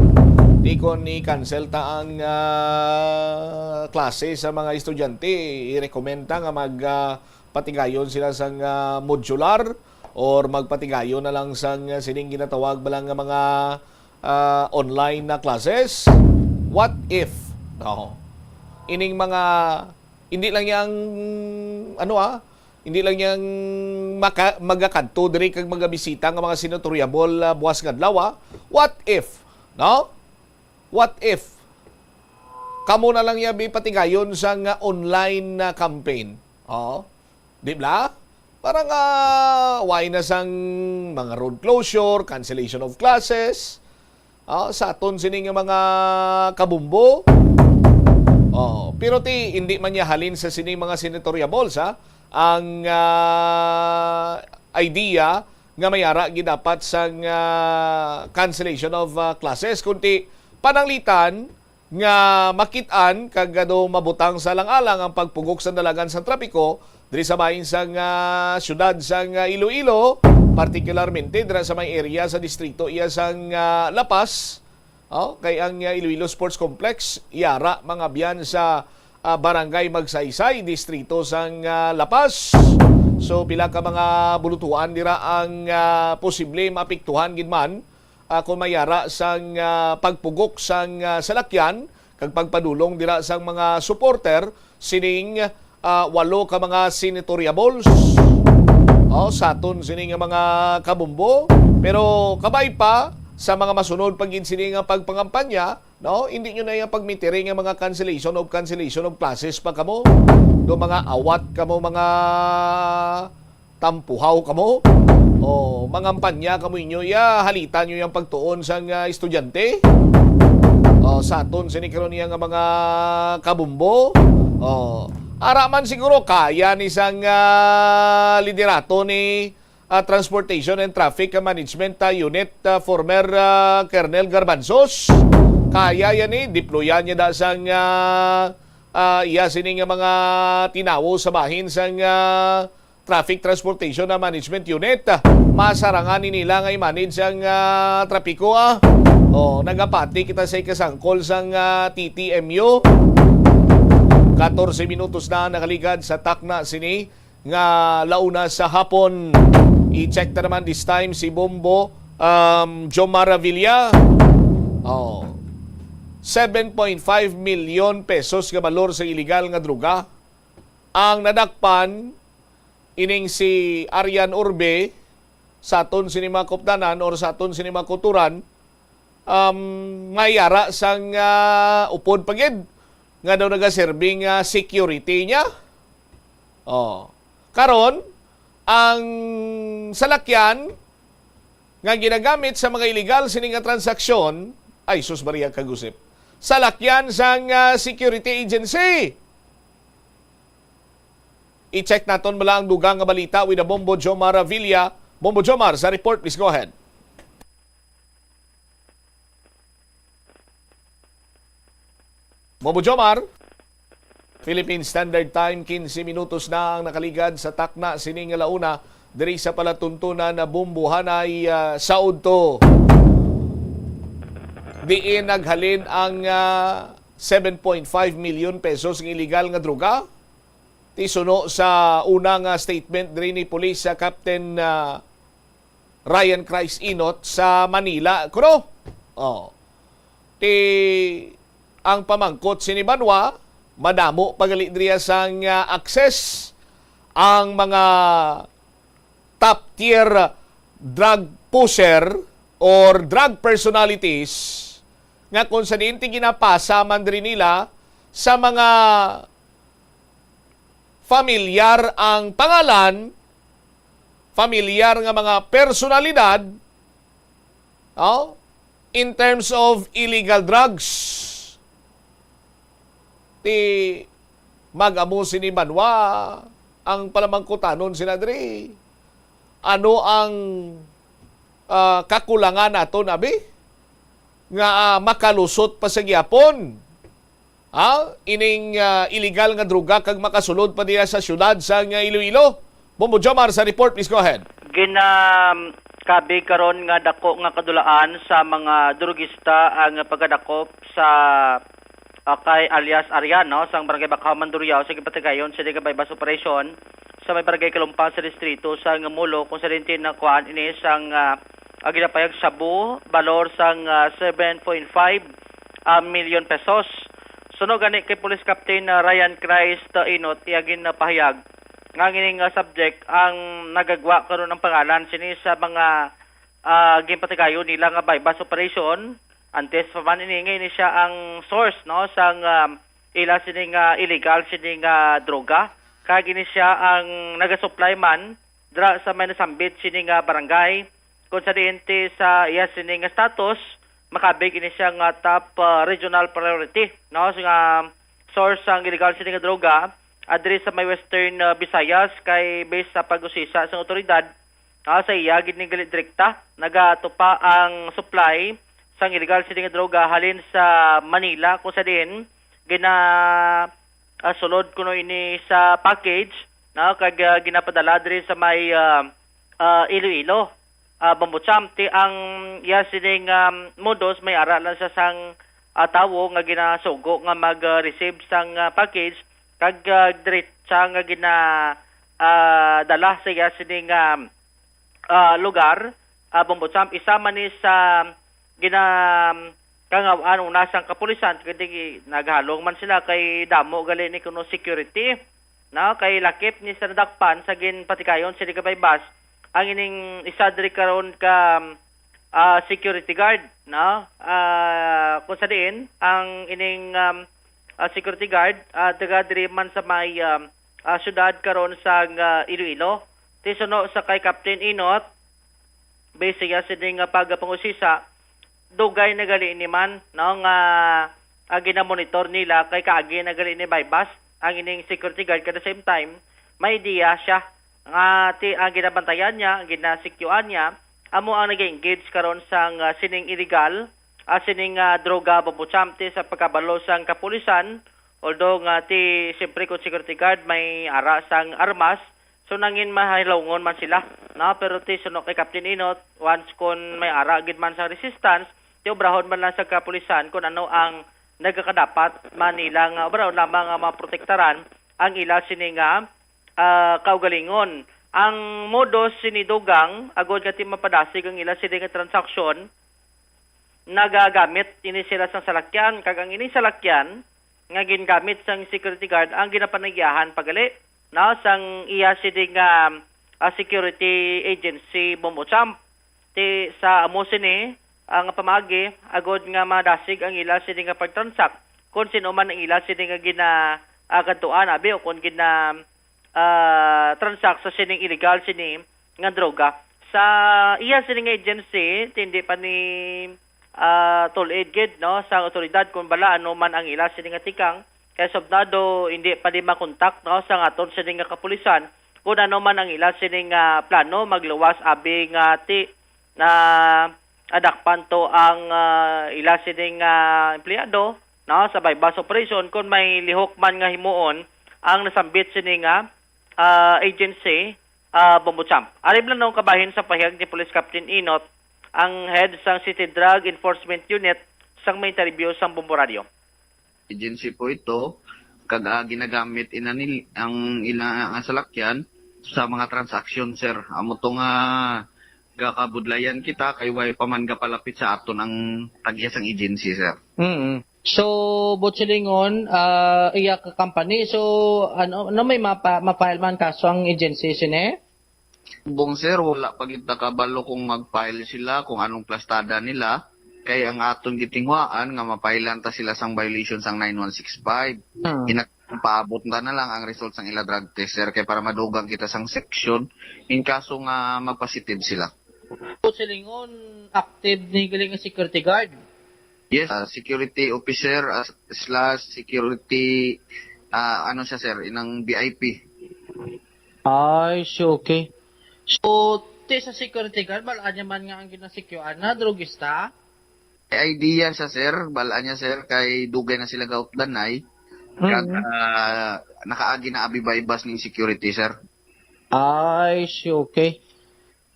Di ko ni cancel ta ang, ah, klase sa mga estudyante. I-recommend ta nga mag, ah, patigayon sila sang, ah, modular or magpatigayon na lang sang, ah, sining ginatawag ba lang nga mga, ah, online na classes? What if, no? Ining mga, hindi lang yang, ano, ah, hindi lang yang maka-, magakadto diri kag magabisita nga mga senatoriable, ah, buwas nga adlaw, ah. What if, no? What if kamo na lang ya bi patigayon sang online na campaign? Oo. Di bala? Para nga way na sang mga road closure, cancellation of classes, ah, sa aton sini nga mga kabumbo. Oh, pero ti, hindi man niya halin sa sini mga senatoriables, ha? Ang, ah, idea nga may ara gid dapat sang, ah, cancellation of, ah, classes, kundi pananglitan nga makit-an kag ano mabutang sa alang-alang ang pagpugok sa dalagan sa trapiko diri sa bahin sang, ah, siyudad sang, ah, Iloilo. particularmente dira sa may area sa distrito iya sang, ah, La Paz, oh, kay ang, ah, Iloilo Sports Complex yara mangabyan sa, ah, Barangay Magsaysay, distrito sang, ah, La Paz. So, pila ka mga bulutuan dira ang, ah, posible maapektuhan gid man, ah, kung mayara sang, ah, pagpugok sang, ah, salakyan kag pagpadulong dira sang mga supporter sining, ah, walo ka mga senatoriables. Oh, saton sini nga mga kabumbo. Pero kabay pa sa mga masunod pa gid sini nga pagpangampanya, no? Hindi nyo na yung pagmitiri nga mga cancellation of cancellation of classes pa kamo. Do mga awat kamo, mga tampuhaw kamo. O, mangampanya kamo inyo, ya, halita nyo yung pagtuon sang, ah, estudyante. O, saton sini karon niya nga mga kabumbo. O, ara man siguro kaya ni sang, ah, liderato ni, ah, Transportation and Traffic Management, ah, Unit, ah, former, ah, Colonel Garbanzos. Kaya yan ni, deployan niya da sang, ah, ah, iya sini nga mga tinawo sa bahin sang, ah, Traffic Transportation na Management Unit. Masarangan ni nila nga i-manage ang, ah, trapiko, ah. O, nagapati kita sa ikasangkol sang, ah, T T M U. Katorse minutos na ang nakaligad sa takna sini nga launa sa hapon. I-check ta naman this time si Bombo, um, Jomar Avila. Oh. Seven point five million pesos nga balor sa iligal nga droga ang nadakpan ining si Arian Orbe sa aton sini mga kupdanan or sa aton sini mga kuturan, um, nga yara sang, ah, upod pa gid nga daw nagaserbi nga security niya. Oh. Karon, ang salakyan nga ginagamit sa mga illegal sini nga transaksyon, ay, sus Maria, kagusip. Salakyan sang, ah, security agency. I-check naton bala ang dugang nga balita with the Bombo Jomar Avila. Bombo Jomar, sa report, please go ahead. Bombo Jomar, Philippine Standard Time, quince minutos na ang nakaligad sa takna sini nga launa diri sa palatuntunan na Bombohanay, ah, sa udto. Diin naghalin ang, ah, seven point five million pesos nga illegal nga droga? Ti suno sa una nga statement diri ni Police, ah, Captain, ah, Ryan Christ Inot sa Manila, kuno. Oh. Ti ang pamangkot sini banwa, madamo pa gali diriya sang, ah, access ang mga top tier drug pusher or drug personalities nga kung sa diin ti ginapasa man diri nila sa mga familiar ang pangalan, familiar nga mga personalidad, oh, in terms of illegal drugs. Ti mag-amo sini banwa ang palamangkutanon sila diri. Ano ang, ah, kakulangan naton, abi? Nga, ah, makalusot pa sa gihapon, ha? Ining, ah, illegal nga droga kag makasulod pa diya sa syudad sa nga Iloilo. Bombo Jomar sa report, please go ahead. Ginakabig karon nga dako nga kadulaan sa mga drugista ang pagkadakop sa, ah, kay alias Arian, no, sang Barangay Bacau, Mandurriao, sa gipatigayon sa Liga Baybas Operation sa may Barangay Kalumpa sa distrito sa Angamulo, kung sa dintin na kuan ini sang, ah, ah, ginapayag shabu, balor sang, ah, seven point five, ah, million pesos. Suno gani kay Police Captain, ah, Ryan Christ, ah, Inot, iya ginapahayag nga ang ining, ah, subject ang nagagwa karon ang pangalan sini sa mga, ah, ginpatigayon nila nga buy-bust operation. Antes pa man ini, nga ini siya ang source, no, sang, ah, ila sini nga illegal sini nga droga. Kag ini siya ang nagasupply man dira sa may nasambit sini nga barangay, kung sa diin ti sa iya sini nga status, makabig ini siya nga top, ah, regional priority, no? So nga source sang illegal sini nga droga, ah, diri sa may Western, ah, Visayas, kay based sa pag-usisa sang otoridad, ah, sa iya gid ni gali direkta nagatupa ang supply sang illegal sini nga droga halin sa Manila, kung sa diin gina, ah, sulod kuno ini sa package, no, kag, ah, ginapadala diri sa may, ah, ah, Iloilo, ah, Bombo Champ. Ti ang iya sining, um, modus, may ara lang sa sang, ah, tawo nga ginasugo nga mag-receive sang, ah, package kag, ah, diretsa nga gina, ah, dala sa iya sining, um, ah, lugar, ah, Bombo Champ. Isa man ni sa gina, um, kangaw-an una sang kapulisan, kay di, naghalong man sila kay damo gali ni kuno security, no? Kay lakip ni sa nadakpan sa ginpatikayon sini ka Baybas ang ining isa diri karon ka, ah, security guard, no? Ah, kung sa diin ang ining, um, ah, security guard, ah, taga diri man sa may, um, ah, syudad karon sa, ah, Iloilo. Ti suno sa kay Captain Inot, base sa iya sini nga pagpangusisa, dugay na gali ni man, no, nga, ah, ginamonitor nila kay kaagi na gali ni Baybas ang ining security guard. At the same time, may idea siya nga ti ang ginabantayan niya, ang ginasikyuan niya, amo ang nag-engage karon sang, ah, sining illegal, ah, sining, ah, droga, Bombo Champ. Ti sa pagkabalo sang kapulisan, although nga ti siyempre kung security guard may ara sang armas, so nangin mahalungon man sila, no? Pero ti suno kay Captain Inot, once kon may ara gid man sang resistance, ti obrahon man lang sa kapulisan kung ano ang nagakadapat man nila nga obrahon lamang nga maprotektaran ang ila sini nga, ah, kaugalingon. Ang modus sini, Dugang, agod nga ti mapadasig ang ila sini nga transaksyon, nagagamit ini sila sang salakyan, kag ang ini salakyan nga gingamit sang security guard ang ginapanagyahan pagali, no, sang iya sini nga, ah, security agency, Bombo Champ. Ti sa amo sini, ah, nga pamaagi, agod nga madasig ang ila sini nga pagtransak, kung sino man ang ila sini nga gina, ah, kadtuan, abi, o kung gina, ah, transak sa sining illegal sini nga droga. Sa iya sini nga agency, ti hindi pa ni, ah, tulid gid, no, sa awtoridad kung bala ano man ang ila sini nga tikang, kay subnado hindi pa ni makontak, no, sa aton sini nga kapulisan kung ano man ang ila sini nga plano magluwas abi nga ti na adakpan to ang, ah, ila sini nga empleyado, no, sa buy-bust operation kung may lihok man nga himuon ang nasambit sini nga, ah, agency, ah, Bombo Champ. Ari lang nung kabahin sa pahayag ni Police Captain Inot, ang head sang City Drug Enforcement Unit, sang may interview sang Bombo Radio. Agency po ito, kag, ah, ginagamit ina nil-, ang ila nga salakyan sa mga transaksyon, sir. Amo to nga gakabudlayan kita kay way pa man gapalapit sa aton ang tagya sang agency, sir. Mm. So, buot silingon, ah, iya ka company. So, ano, ano may mapa-, ma-file man kaso ang agency sini? Bong, sir, wala pa gid ta kabalo kung mag-file sila, kung anong plastada nila. Kay ang aton gitinguhaan nga mapailan ta sila sang violation sang nine one six five. Hmm. Ina-, paabot ta na lang ang result sang ila drug test, sir, kay para madugang kita sang section in kaso nga magpositive sila. So, silingon, active ni galing nga security guard? Yes, ah, security officer, ah, slash security, ah, ano siya, sir, inang V I P. Ay, so, okay. So, ti sa security guard, bal-an niya man nga ang ginasikyoan na drugista? May idea siya, sir. Bal-an niya, sir, kay dugay na sila gaupdanay. Kag, Mm. ah, nakaagi na abi buy-bust ning security, sir. Ay, so, okay.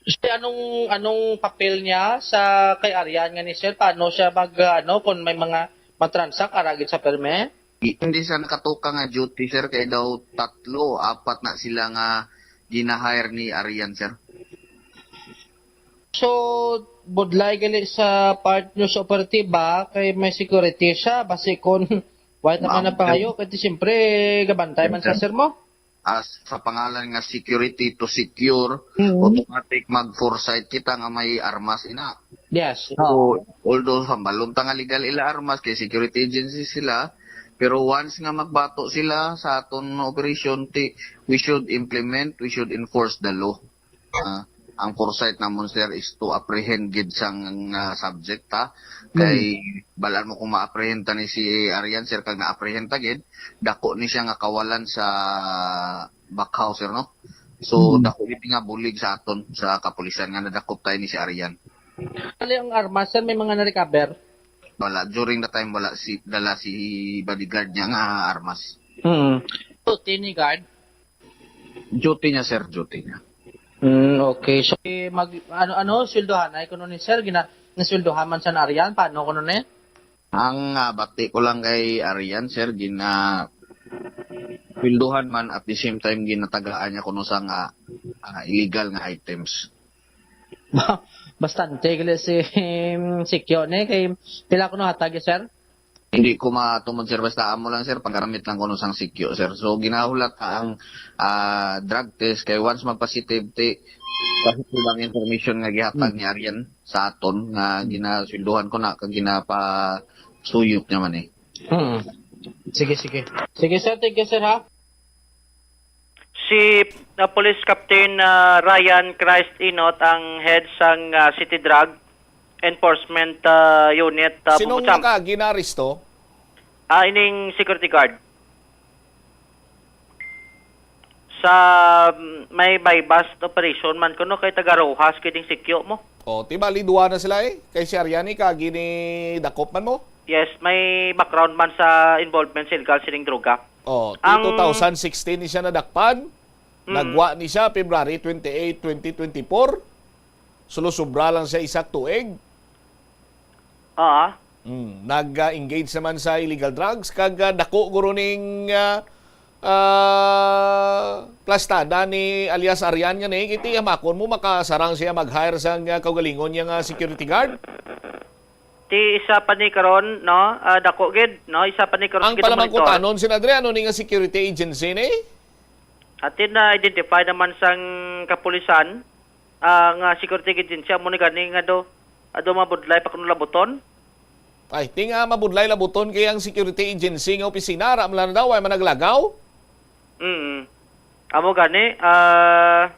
So, anong, anong papel niya sa kay Arian nga ni sir? Paano siya mag, ah, ano, kung may mga matransak, aragid sa perme? Hindi siya nakatuka nga duty, sir, kay daw tatlo, apat na sila nga gina-hire ni Arian, sir. So, budlay gali sa part nyo sa operatiba, kay may security siya, basi kung wala naman Ma'am, na pangayo, sir. Kasi siyempre, gabantay man Yes, sa sir. Sir mo? As sa pangalan nga security to secure, Mm. automatic mag-foresight kita nga may armas ina. Yes. So, Oo. although hambalon ta nga legal ila armas, kay security agency sila, pero once nga magbato sila sa aton operation, ti, we should implement, we should enforce the law. Ah, ang foresight namon, sir, is to apprehend gid sang, ah, subject, ha. Kay, Mm. bal-an mo kung ma-apprehend ta ni si Arian, sir, kag na-apprehend ta gid, dako ni siya nga kawalan sa backhouse, sir, no? So, Mm. dako gid nga bulig sa aton, sa kapulisan, nga nadakop tayo ni si Arian. Ano yung armas, sir? May mga na-recover? Wala. During the time, wala si, dala si bodyguard niya nga armas. Mm. So, tini guard? Duty niya, sir. Duty niya. Mm, okay. So, eh, mag, ano, ano, sweldohan ay kuno ni sir, gina, nasweldohan man sa Arian, paano kuno ni? Ang, ah, bati ko lang kay Arian, sir, gina, sweldohan man, at the same time, ginatagaan niya kuno sa nga, ah, illegal nga items. Ba-, bastante gali si, hmm, Sikyo ni, kay pila kuno hatag, sir? Hindi ko matumod, sir. Basta amo lang, sir, pagkaramit lang kuno sang Sikyo, sir. So, ginahulat na ang, ah, drug test kay once magpositive, ti, positive ang information nga gihatag Hmm. ni Arian sa aton nga Hmm. ginasweldohan ko na kag ginapasuyop niya man eh. Hmm. Sige, sige. Sige, sir. Thank you, sir, ha? Si, uh, Police Captain, uh, Ryan Christ Inot ang head sang, uh, City Drug Enforcement, uh, Unit, uh, Sinong Bumucham. Naka ginaresto? Ah, ining security guard. Sa, mm, may buy-bust operation man kuno kay taga Roxas kining Sikyo mo. Oh, ti bali duwa na sila eh. Kay si Ariani ka ginidakop man mo? Yes, may background man sa involvement sa illegal sining droga. Oh, ti Ang two thousand sixteen ni siya nadakpan. Mm. Nagwa ni siya February twenty-eight, twenty twenty-four. Sulo sobra lang siya isa ka tuig. Ah. Mm, nag-engage naman sa illegal drugs kag, ah, dako guro ning, ah, ah, plastada ni alias Arian nga ni kiti hamakon mo makasarang siya mag-hire sang, ah, kaugalingon niya nga security guard. Ti isa pa ni karon, no? Ah, dako gid, no? Isa pa ni karon Ang gid ang monitor. Palamangkutanon sina dre, ano ni nga security agency ni? Atin na identify naman sang kapulisan, ah, nga security agency, amo ni gani nga do, ado mabudlay pa kuno labuton. Ay, ti nga mabudlay labuton kay ang security agency nga opisina, ra man lang daw, ay managlagaw? Mm. Amo gani, ah,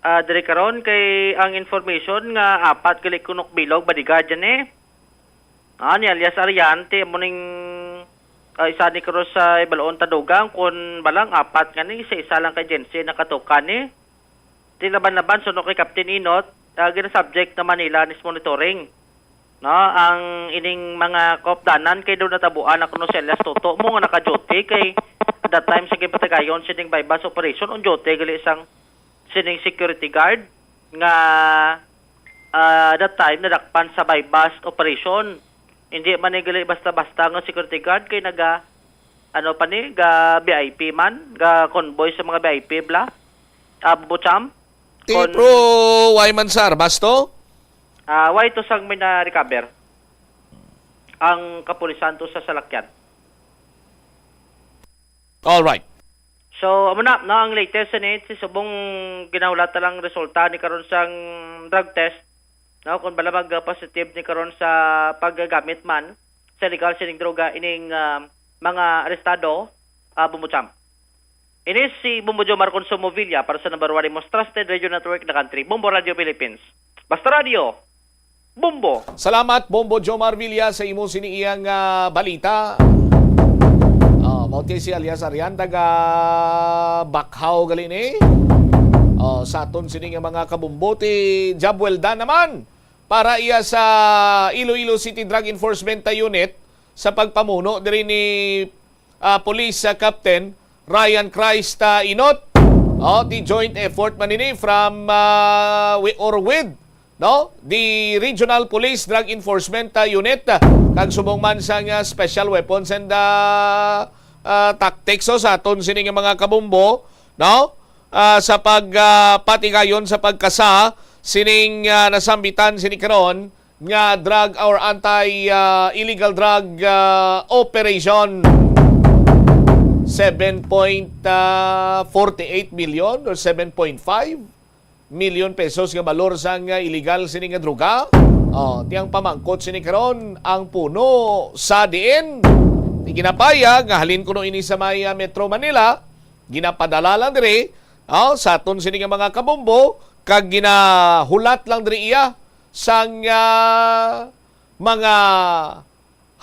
ah, diri karon kay ang information nga apat ka likunok bilog bodyguard yan eh. Ah, ni alias Ariante, amo ning, ah, isa ni karon sa Ibalon Tadugang, kun balang apat nga ni, isa-isa lang ka agency nakatukan ni. Ti laban-laban, suno kay Captain Inot, ah, ginasubject naman nila nis monitoring. No, ang ining mga kaupdanan kay daw natabuan na kuno si alias Toto mo nga naka-duty kay that time sa gipatigayon sining buy-bust operation, on duty gali sang sining security guard nga, ah, that time nadakpan sa buy-bust operation. Hindi man ni gali basta-basta nga security guard kay naga, ano pa ni, ga V I P man, ga convoy sa mga V I P bla. Ah, Bucham? Ti Kon pro, why man, sir? Basto? Ah, why to sang may na-recover ang kapulisan to sa salakyan? All right. So, amo na, no, ang latest sa ni, si subong ginahulat na lang resulta ni karon sang drug test, no, kung bala mag, uh, positive ni karon sa paggamit man sa illegal sining droga ining, uh, mga arestado, uh, Bumbo Champ. Ini si Bumbo Jomar Consumo Villa para sa number one most trusted radio network in the country, Bumbo Radio Philippines. Basta Radio, Bumbo. Salamat, Bumbo Jomar Villa, sa imo sini iyang, ah, balita. Ah, mao ti si alias Arian, taga Bakhaw gali ni. Oh, sa aton sini nga mga kabumbo, ti job well done naman para iya sa Iloilo City Drug Enforcement Unit sa pagpamuno diri ni ah, Police, ah, Captain Ryan Christ, ah, Inot. Oh, the joint effort man ini from, ah, wi-, or with, no, the Regional Police Drug Enforcement, ah, Unit, ah, kag subong man sang, ah, Special Weapons and, ah, ah, Tactics, oh, sa aton sini nga mga kabumbo, no? Ah, sa pag, ah, patigayon sa pagkasa sining, ah, nasambitan sini karon nga drug or anti, ah, illegal drug, ah, operation. Seven point, ah, forty eight million or seven point five million pesos nga balor sang, ah, illegal sini nga droga. Oh, ti ang pamangkot sini karon, ang puno sa diin? Ti ginapayag nga halin kuno ini sa may, ah, Metro Manila, ginapadala lang diri, oh, sa aton sini nga mga kabumbo, kag ginahulat lang diri iya sang, ah, mga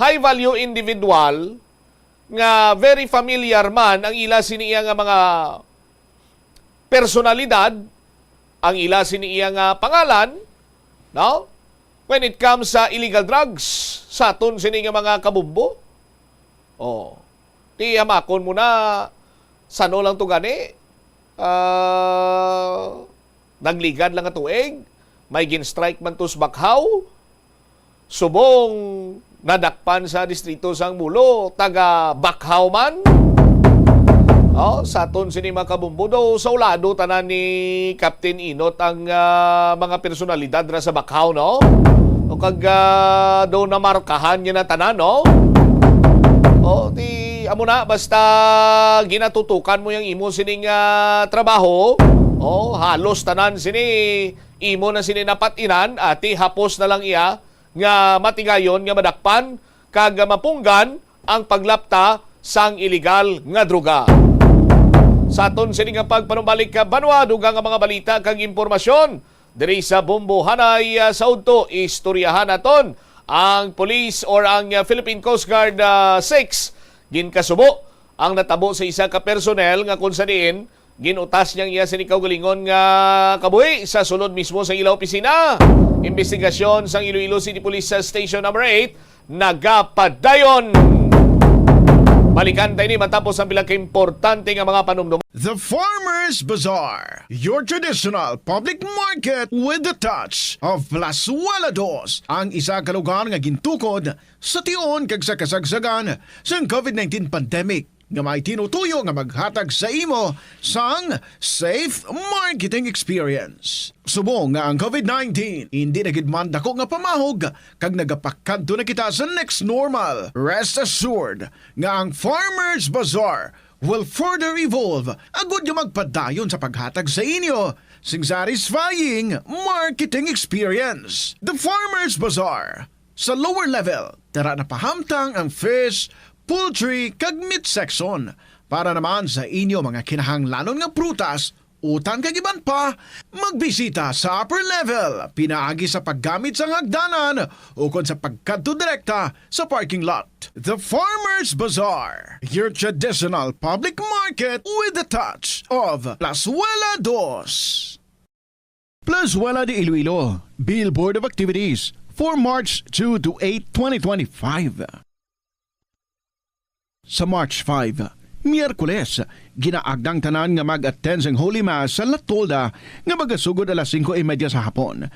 high value individual nga very familiar man ang ila sini iya nga mga personalidad, ang ila sini iya nga pangalan, no? When it comes sa illegal drugs, sa aton sini nga mga kabumbo, oh, ti hamakon mo na, sano lang to gani? Ah, nagligad lang nga tuig, may gin-strike man to sa Baghao, subong nadakpan sa distrito sang Molo, taga Baghao man. Oh, sa aton sini, mga kabombo, daw sa ulado tanan ni Captain Inot ang, ah, mga personalidad ra sa Baghao, no? O kag, ah, daw namarkahan niya na tanan, no? Oh, di, amo na, basta ginatutukan mo yung imo sining, ah, trabaho, oh, halos tanan sini imo na sini napatinan, ati hapos na lang iya nga matigayon nga madakpan kag mapunggan ang paglapta sang iligal nga droga. Sa aton sini nga pagpanumbalik ka banwa, dugang nga mga balita kag impormasyon diri sa Bombohanay, ah, sa udto, istoryahan naton ang police or ang, ah, Philippine Coast Guard, ah, six. Ginkasubo ang natabo sa isa ka personnel nga kung sa diin ginutas niyang iya sini kaugalingon nga kabuhi sa sulod mismo sa ila opisina. Investigasyon sang Iloilo City Police sa Station Number eight nagapadayon. Balikan tayo ni matapos ang pila ka importante nga mga panumdum. The Farmers Bazaar, your traditional public market with the touch of Plazuela Dos, ang isa ka lugar nga gintukod sa tion kag sa kasagsagan sang covid nineteen pandemic, nga may tinutuyo nga maghatag sa imo sang safe marketing experience. Subong nga ang covid nineteen indi na gid man dako nga pamahog kag nagapakadto na kita sa next normal, rest assured nga ang Farmers Bazaar will further evolve agud nga magpadayon sa paghatag sa inyo sing satisfying marketing experience. The Farmers Bazaar, sa lower level, tara na pahamtang ang fish, poultry, kag meat section. Para naman sa inyo mga kinahanglanon nga prutas, utan kag iban pa, magbisita sa upper level, pinaagi sa paggamit sang hagdanan ukon sa pagkadto direkta sa parking lot. The Farmers Bazaar, your traditional public market with the touch of Plazuela Dos. Plazuela de Iloilo, Billboard of Activities for March two to eight, twenty twenty-five. Sa March five, Miyerkules, ginaagdang tanan nga mag-attend sang Holy Mass sa La Tolda nga magasugod alas singko y media sa hapon.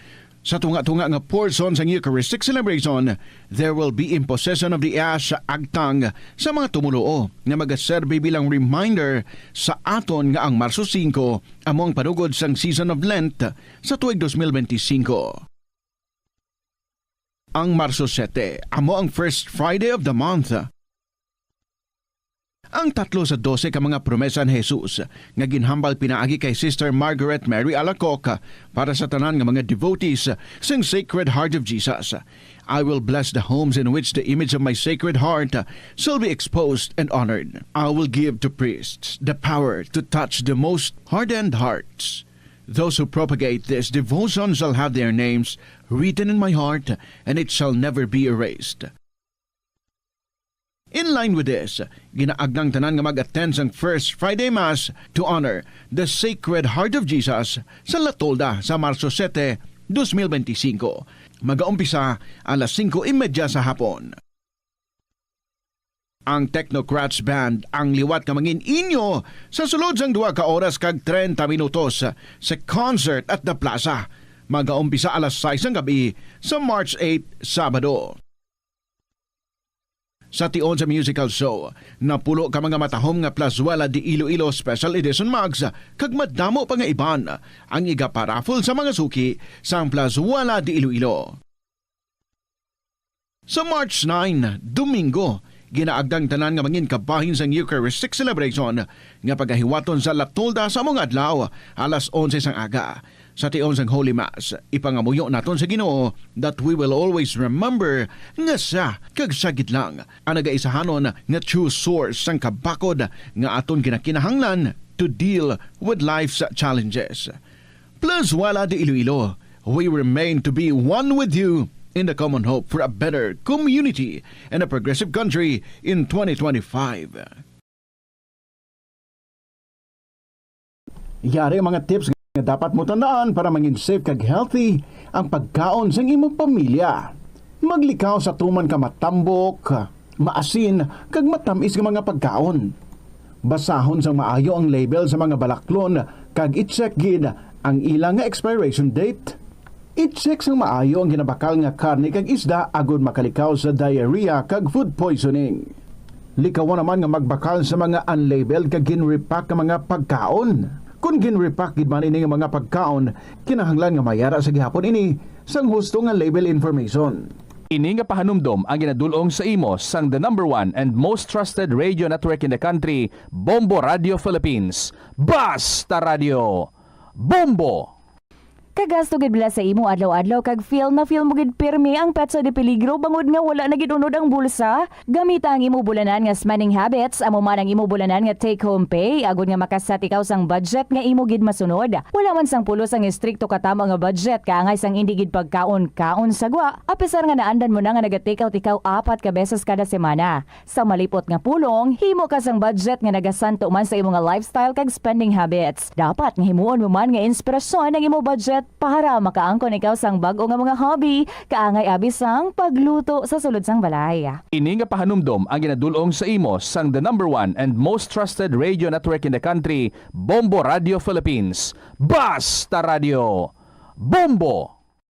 Sa tunga-tunga nga portion sang Eucharistic celebration, there will be imposition of the ash, agtang sa mga tumoluo, nga magaserbi bilang reminder sa aton nga ang Marso singko amo ang panugod sang season of Lent sa tuig dos mil benti singko. Ang Marso siyete amo ang first Friday of the month. Ang tatlo sa dose ka mga promesa ni Jesus nga ginhambal pinaagi kay Sister Margaret Mary Alacoque para sa tanan nga mga devotees sang Sacred Heart of Jesus. "I will bless the homes in which the image of my Sacred Heart shall be exposed and honored. I will give to priests the power to touch the most hardened hearts. Those who propagate this devotion shall have their names written in my heart, and it shall never be erased." In line with this, ginaagdang tanan nga mag-attend sang First Friday Mass to honor the Sacred Heart of Jesus sa La Tolda sa Marso siyete, dos mil benti singko. Magaumpisa alas singko y media sa hapon. Ang Technocrats Band ang liwat nga mangin-inyo sa sulod sang duha ka oras kag treinta minutos sa concert at the plaza. Magaumpisa alas sais sang gabi sa March eight, Sabado. Sa tion sa musical show, napulo ka mga matahom nga Plazuela de Iloilo Special Edition mugs kag madamo pa nga iban ang igaparaffle sa mga suki sang Plazuela de Iloilo. Sa March nine, Domingo, ginaagdang tanan nga mangin kabahin sang Eucharistic celebration nga pagahiwaton sa La Tolda sa amo nga adlaw, alas onse sang aga. Sa tion sang Holy Mass, ipangamuyo naton sa Ginoo that we will always remember nga siya kag siya gid lang ang nagaisahanon nga true source sang kabakod nga aton ginakinahanglan to deal with life's challenges. Plazuela de Iloilo, we remain to be one with you in the common hope for a better community and a progressive country in twenty twenty-five. Yari ang mga tips nga dapat mo tandaan para mangin safe kag healthy ang pagkaon sang imong pamilya. Maglikaw sa tuman ka matambok, maasin, kag matamis nga mga pagkaon. Basahon sang maayo ang label sa mga balaklon kag i-check gid ang ila nga expiration date. I-check sang maayo ang ginabakal nga karne kag isda agod makalikaw sa diarrhea kag food poisoning. Likawan naman nga magbakal sa mga unlabeled kag gin-repack nga mga pagkaon. Kon gin-repack gid man ini nga mga pagkaon, kinahanglan nga mayara sa gihapon ini sang husto nga label information. Ini nga pahanumdom ang ginadul-ong sa imo sang the number one and most trusted radio network in the country, Bombo Radio Philippines. Basta Radio! Bombo! Kagasto gid bala sa imo adlaw-adlaw kag feel na feel mo gid pirmi ang petsa de peligro bangod nga wala na gid unod ang bulsa? Gamita ang imo bulanan nga spending habits, amo man ang imo bulanan nga take-home pay, agod nga makaset ikaw sang budget nga imo gid masunod. Wala man sang pulos ang estrikto katamo nga budget, kaangay sang indi gid pagkaon-kaon sa gwa, apisar nga naandan mo na nga naga-take out ikaw apat ka beses kada semana. Sa malipot nga pulong, himo ka sang budget nga nagasanto man sa imo nga lifestyle kag spending habits. Dapat nga himuon mo man nga inspirasyon ang imo budget para makaangkon ikaw sang bag-o nga mga hobby, kaangay abi sang pagluto sa sulod sang balay. Ini nga pahanumdom ang ginadul-ong sa imo sang the number one and most trusted radio network in the country, Bombo Radio Philippines. Basta Radio! Bombo!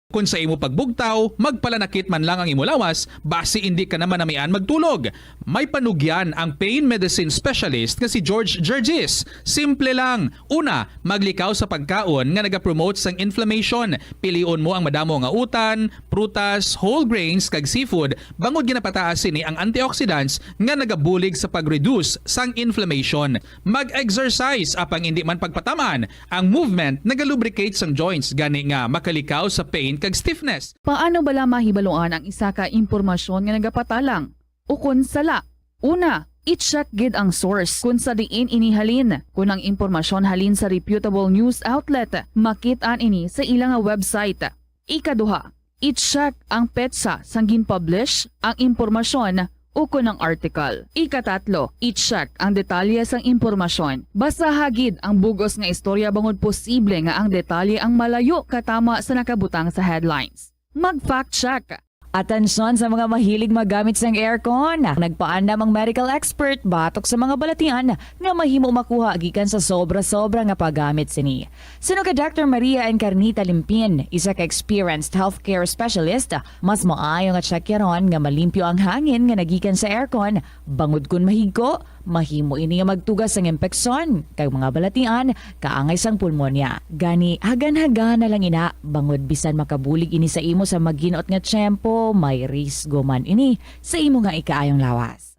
Kon sa imo pagbugtaw, magpalanakit man lang ang imo lawas, basi indi ka na manamian magtulog. May panugyan ang pain medicine specialist nga si George Gergis. Simple lang. Una, maglikaw sa pagkaon nga nagapromote sang inflammation. Pilion mo ang madamo nga utan, prutas, whole grains, kag seafood, bangod ginapataas sini ang antioxidants nga nagabulig sa pag-reduce sang inflammation. Mag-exercise, apang indi man pagpataman. Ang movement nagalubricate sang joints, gani nga makalikaw sa pain kag stiffness. Paano bala mahibaluan ang isa ka impormasyon nga nagapatalang ukon sala? Una, i-check gid ang source kon sa diin ini halin. Kon ang impormasyon halin sa reputable news outlet, makit-an ini sa ila nga website. Ikaduha, i-check ang petsa sang gin-publish ang impormasyon ukon ang article. Ikatatlo, i-check ang detalye sang impormasyon. Basaha gid ang bug-os nga istorya bangod posible nga ang detalye ang malayo katama sa nakabutang sa headlines. Mag-fact check. Atensyon sa mga mahilig maggamit sang aircon. Nagpaandam ang medical expert batok sa mga balatian nga mahimo makuha gikan sa sobra-sobra nga paggamit sini. Suno kay Doctor Maria Encarnita Limpin, isa ka experienced healthcare specialist, mas maayo nga tsakyaron nga malimpyo ang hangin nga nagikan sa aircon, bangod kon mahigko, mahimo ini nga magtuga sang impeksyon kag mga balatian kaangay sang pulmonya. Gani, hagan-hagan na lang ina, bangod bisan makabulig ini sa imo sa maginot nga tiyempo, may risgo man ini sa imo nga ikaayong lawas.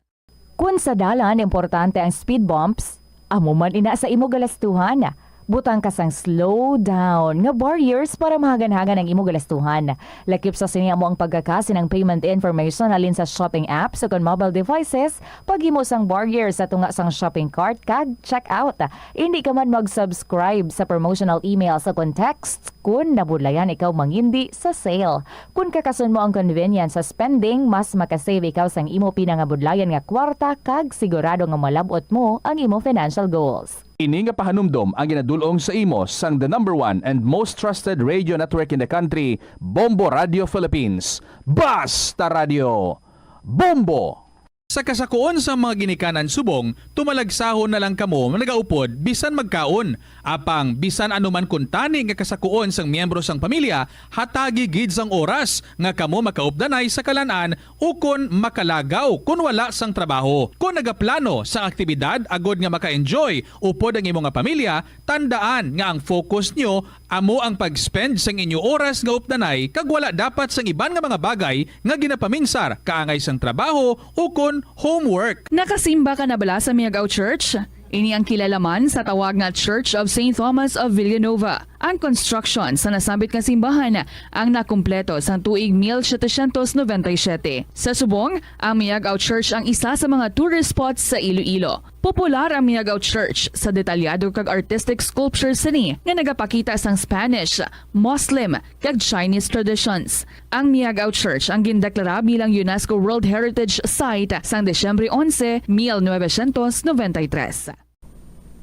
Kon sa dalan, importante ang speed bumps, amo man ina sa imo galastuhan. Butang ka sang slow down nga barriers para mahagan-hagan ang imo galastuhan. Lakip sa sini amo ang pagkakasi ng payment information halin sa shopping apps o kon mobile devices, paghimo sang barriers sa tunga sang shopping cart kag checkout. Indi ka man mag-subscribe sa promotional emails o kon texts kon nabudlayan ikaw mangindi sa sale. Kon kakason mo ang convenience sa spending, mas makasave ikaw sang imo pinangabudlayan nga kwarta kag sigurado nga malab-ot mo ang imo financial goals. Ini nga pahanumdom ang ginadul-ong sa imo sang the number one and most trusted radio network in the country, Bombo Radio Philippines. Basta Radio! Bombo! Sa kasakuon sang mga ginikanan subong, tumalagsahon na lang kamo nagaupod bisan magkaon. Apang bisan ano man kuntani nga kasakuon sang miyembro sang pamilya, hatagi gid sang oras nga kamo makaupdanay sa kalan-an ukon makalagaw kon wala sang trabaho. Kon nagaplano sang aktibidad agod nga maka-enjoy upod ang imo nga pamilya, tandaan nga ang focus nyo amo ang pag-spend sang inyo oras nga updanay kag wala dapat sang iban nga mga bagay nga ginapaminsar kaangay sang trabaho ukon homework. Nakasimba ka na bala sa Miagao Church? Ini ang kilala man sa tawag nga Church of Saint Thomas of Villanova. Ang construction sa nasambit nga simbahan ang nakumpleto sang tuig mil setecientos noventa y siete. Sa subong, ang Miagao Church ang isa sa mga tourist spots sa Iloilo. Popular ang Miagao Church sa detalyado kag artistic sculptures sini nga nagapakita sang Spanish, Muslim, kag Chinese traditions. Ang Miagao Church ang gindeklara bilang UNESCO World Heritage Site sang Disyembre onse, mil novecientos noventa y tres.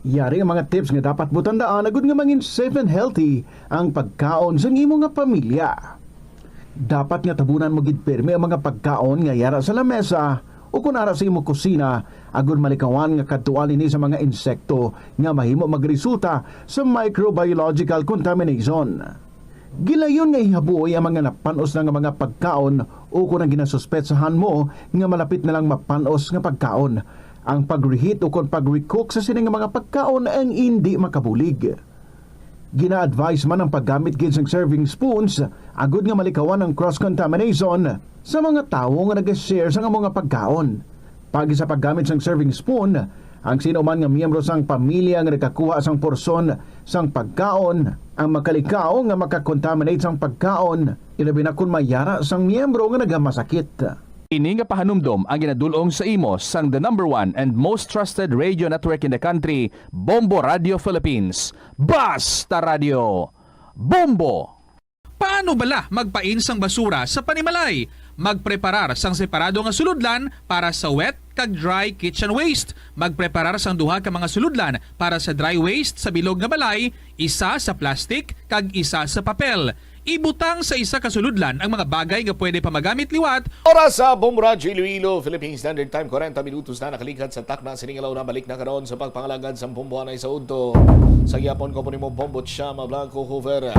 Yari ang mga tips nga dapat mo tandaan agud nga mangin safe and healthy ang pagkaon sang imo nga pamilya. Dapat nga tabunan mo gid pirmi ang mga pagkaon nga yara sa lamesa o kon ara sa imo kusina, agud malikawan nga kadtuan ini sa mga insekto nga mahimo magresulta sa microbiological contamination. Gilayon nga ihabuoy ang mga napan-os na nga mga pagkaon o kon ang ginasuspetsahan mo nga malapit na lang mapan-os nga pagkaon. Ang pag-reheat o kon pag-recook sa sini nga mga pagkaon ang indi makabulig. Gina-advise man ang paggamit gid sang serving spoons agud nga malikawan ang cross-contamination sa mga tawo nga nag-share sang amo nga pagkaon. Paagi sa paggamit sang serving spoon, ang sino man nga miyembro sang pamilya nga nagkakuha sang porsyon sang pagkaon ang makalikaw nga makakontaminate sang pagkaon, ilabi na kon may yara sang miyembro nga nagamasakit. Ini nga pahanumdom ang ginadul-ong sa imo sang the number one and most trusted radio network in the country, Bombo Radio Philippines. Basta Radio, Bombo! Paano bala magpain sang basura sa panimalay? Magpreparar sang separado nga sulodlan para sa wet kag dry kitchen waste. Magpreparar sang duha ka mga sulodlan para sa dry waste sa bilog nga balay, isa sa plastic kag isa sa papel. Ibutang sa isa ka sulodlan ang mga bagay nga pwede pa magamit liwat. Oras sa Bombo Radyo Iloilo, Philippine Standard Time, kwarenta minutos na nakaligad sa takna sining adlaw. Nabalik na karon sa pagpangalagad sang bombohanay sa udto. Sa gihapon ko po nimo, Bombo Chama Blanco Hoover.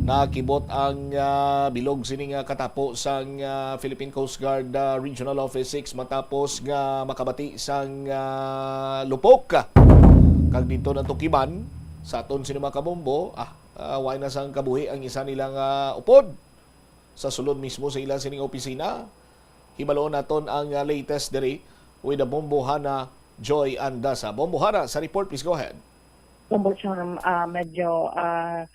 Nakibot ang, ah, bilog sini nga katapo sang, ah, Philippine Coast Guard, ah, Regional Office six matapos nga makabati sang, ah, lupok. Kag dito natukiban sa aton sini mga kabombo, ah, ah, way na sang kabuhi ang isa nila nga upod sa sulod mismo sa ila sining opisina. Hibaluon naton ang, ah, latest diri with the Bombo Hana Joy Andasa. Bombo Hana, sa report, please go ahead. Ombudsman, ah, medyo, ah,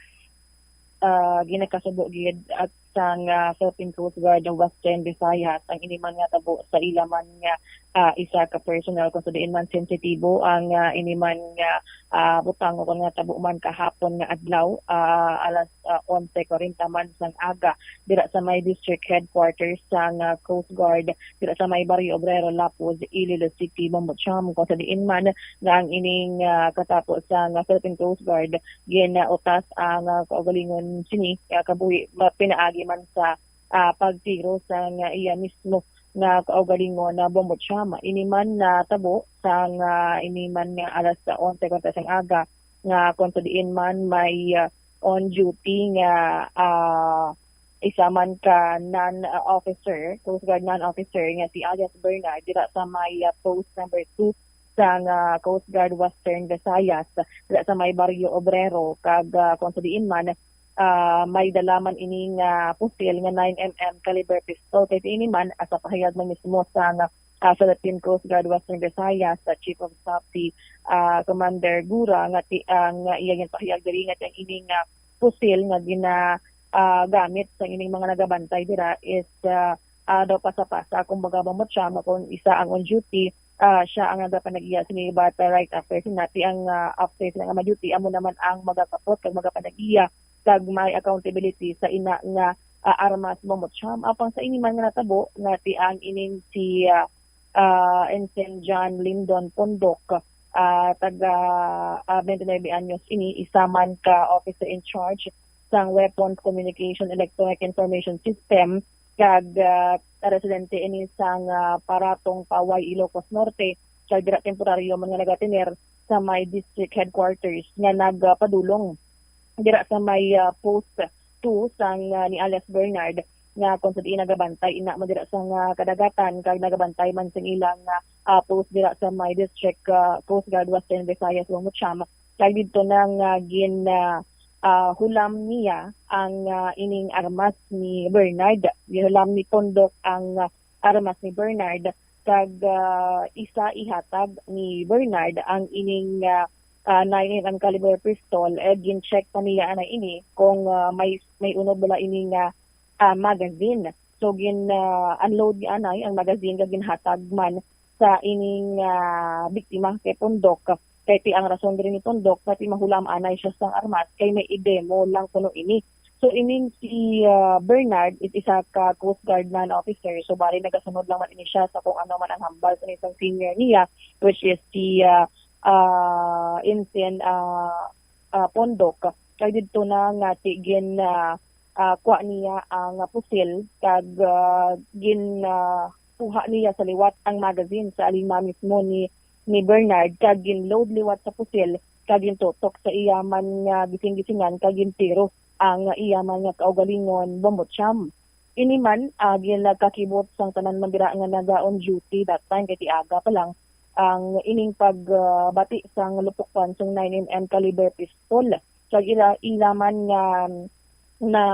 ah, ginakasubo gid at sang, ah, Philippine Coast Guard of Western Visayas ang ini man nga tabo sa ila man nga, ah, isa ka personnel, kung sa diin man sensitibo ang, ah, ini man nga, ah, butang o nga tabo man kahapon nga adlaw, ah, alas, ah, onse kwarenta man sang aga dira sa may district headquarters sang, ah, Coast Guard dira sa may Barrio Obrero, Lapuz, Iloilo City, Bombo Cham, kung sa diin man nga ang ining, ah, katapo sang, ah, Philippine Coast Guard ginautas ang, ah, kaugalingon sini, ah, kabuhi ma-, pinaagi man sa, ah, pagtiro sang, ah, iya mismo nga kaugalingon na Bombo Cham. Ini man natabo sang, ah, ini man nga alas onse kwarenta sang aga nga kung sa diin man may, ah, on duty nga, ah, isa man ka non, ah, officer, Coast Guard non-officer nga si alias Bernard dira sa may, ah, post number two sang, ah, Coast Guard Western Visayas, dira sa may Barrio Obrero, kag, ah, kung sa diin man, ah, may dala man ini nga pusil nga nine M M caliber pistol. Kay ini man, ah, sa pahayag man mismo sang, ah, Philippine Coast Guard Western Visayas, sa Chief of Staff si, ah, Commander Gura, nga ti-, ah, nga iya ginpahayag diri nga ti ang ini nga pusil nga gina-, ah, gamit sa ining mga nagabantay dira is, ah, ah, daw pasa-pasa. Kumbaga, mamot siya, kung isa ang on duty, ah, siya ang nagapanag-iya sini, but, ah, right after sina, ti ang, ah, after sila nga ma-duty, amo naman ang magakapot kag magapanag-iya kag may accountability sa ina nga, ah, armas, mamot siya. Apang sa ini man nga natabo nga ti ang ining si, ah, ah, Ensign John Lindon Pondok, ah, taga, ah, twenty-nine anyos ini, isa man ka officer in charge sang Weapons Communication Electronic Information System, kag, ah, residente ini sang, ah, Paratong, Paway, Ilocos Norte, kag dira temporaryo man nga nagatener sa may district headquarters nga nagpadulong dira sa may, ah, post two sang, ah, ni alias Bernard, nga kung sa diin nagabantay ina man dira sa nga kadagatan, kag nagabantay man sing ilang, ah, ah, post dira sa may district, ah, Coast Guard Western Visayas, Wangmucham. Kag didto na nga gin, ah, ah, hulam niya ang, ah, ining armas ni Bernard. Ginhulam ni Pondok ang, ah, armas ni Bernard, kag, ah, isa ihatag ni Bernard ang ining, ah, ah, nine M M caliber pistol, eh, gin-check pa niya anay ini kung, ah, may, may unod bala ini nga, ah, magazine. So, gin, ah, unload niya anay ang magazine kag ginhatag man sa ining, ah, biktima kay Pondok. Kay ti ang rason diri ni Pondok nga ti mahulam anay siya sang armas kay may i-demo lang kuno ini. So, ining si, ah, Bernard is isa ka Coast Guard man officer. So, bali nagasunod lang man ini siya sa kung ano man ang hambal sa isang senior niya, which is si, ah, ah, Ensign, ah, ah, Pondok. Kay didto na nga ti gin, ah, ah, kuha niya ang pusil kag, ah, gin, ah, kuha niya sa liwat ang magazine sa alima mismo ni, ni Bernard, kag ginload liwat sa pusil, kag gintutok sa iya man nga gising-gisingan, kag gintiro ang iya man nga kaugalingon, Bombo Cham. Ini man, ah, ginakakibot sang tanan man dira nga naga-on duty that time, kay ti aga pa lang ang ining pagbati sang lupokpan sang nine M M caliber pistol. Kag ila, ila man nga na,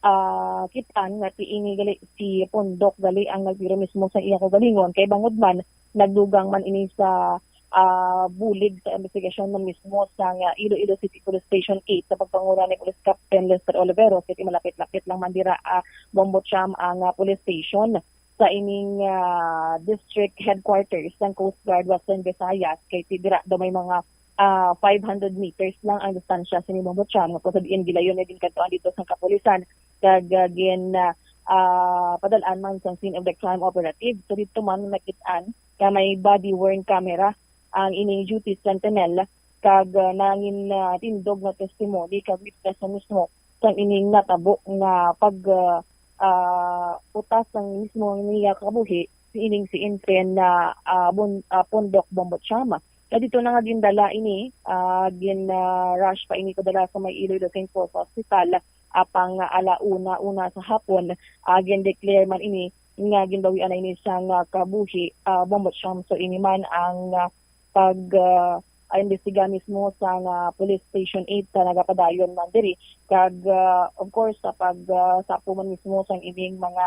ah, kit-an nga ti ini gali si Pondok gali ang nagtiro mismo sa iya kaugalingon, kay bangod man nagdugang man ini sa, ah, bulig sa investigasyon man mismo sang, ah, Iloilo City Police Station eight sa pagpanguna ni Police Captain Lester Oliveros, kay malapit-lapit lang man dira, ah, Bombo Cham ang, ah, police station sa ining, ah, district headquarters sang Coast Guard Western Visayas, kay ti-, dira daw may mga, ah, five hundred meters lang ang distansya sini Bombo Cham, nga kung sa diin gilayon nga ginkadtuan dito sang kapulisan, kag, ah, gin, ah, ah, padal-an man sang scene of the crime operative. So dito man nakit-an nga may body-worn camera ang ining duty sentinel, kag, ah, nangin, ah, tindog nga testimony kag witness na mismo sang ining natabo nga pag, ah, ah, utas sang mismo niya kabuhi si ining si Infin na, ah, bun-, ah, Pondok Bombo Cham. Kay dito na nga gindala ini, ah, gin, ah, rush pa ini padala sa may Iloilo Saint Paul's Hospital, apang, ah, ala una, una sa hapon, ah, gin-declare man ini nga ginbawian na ini sang, ah, kabuhi, ah, Bombo Cham. So ini man ang, ah, pag, ah, ah, imbestiga mismo sang, ah, Police Station eight sa nagapadayon man diri. Kag, ah, of course, sa pag, ah, sapo man mismo sang ining mga,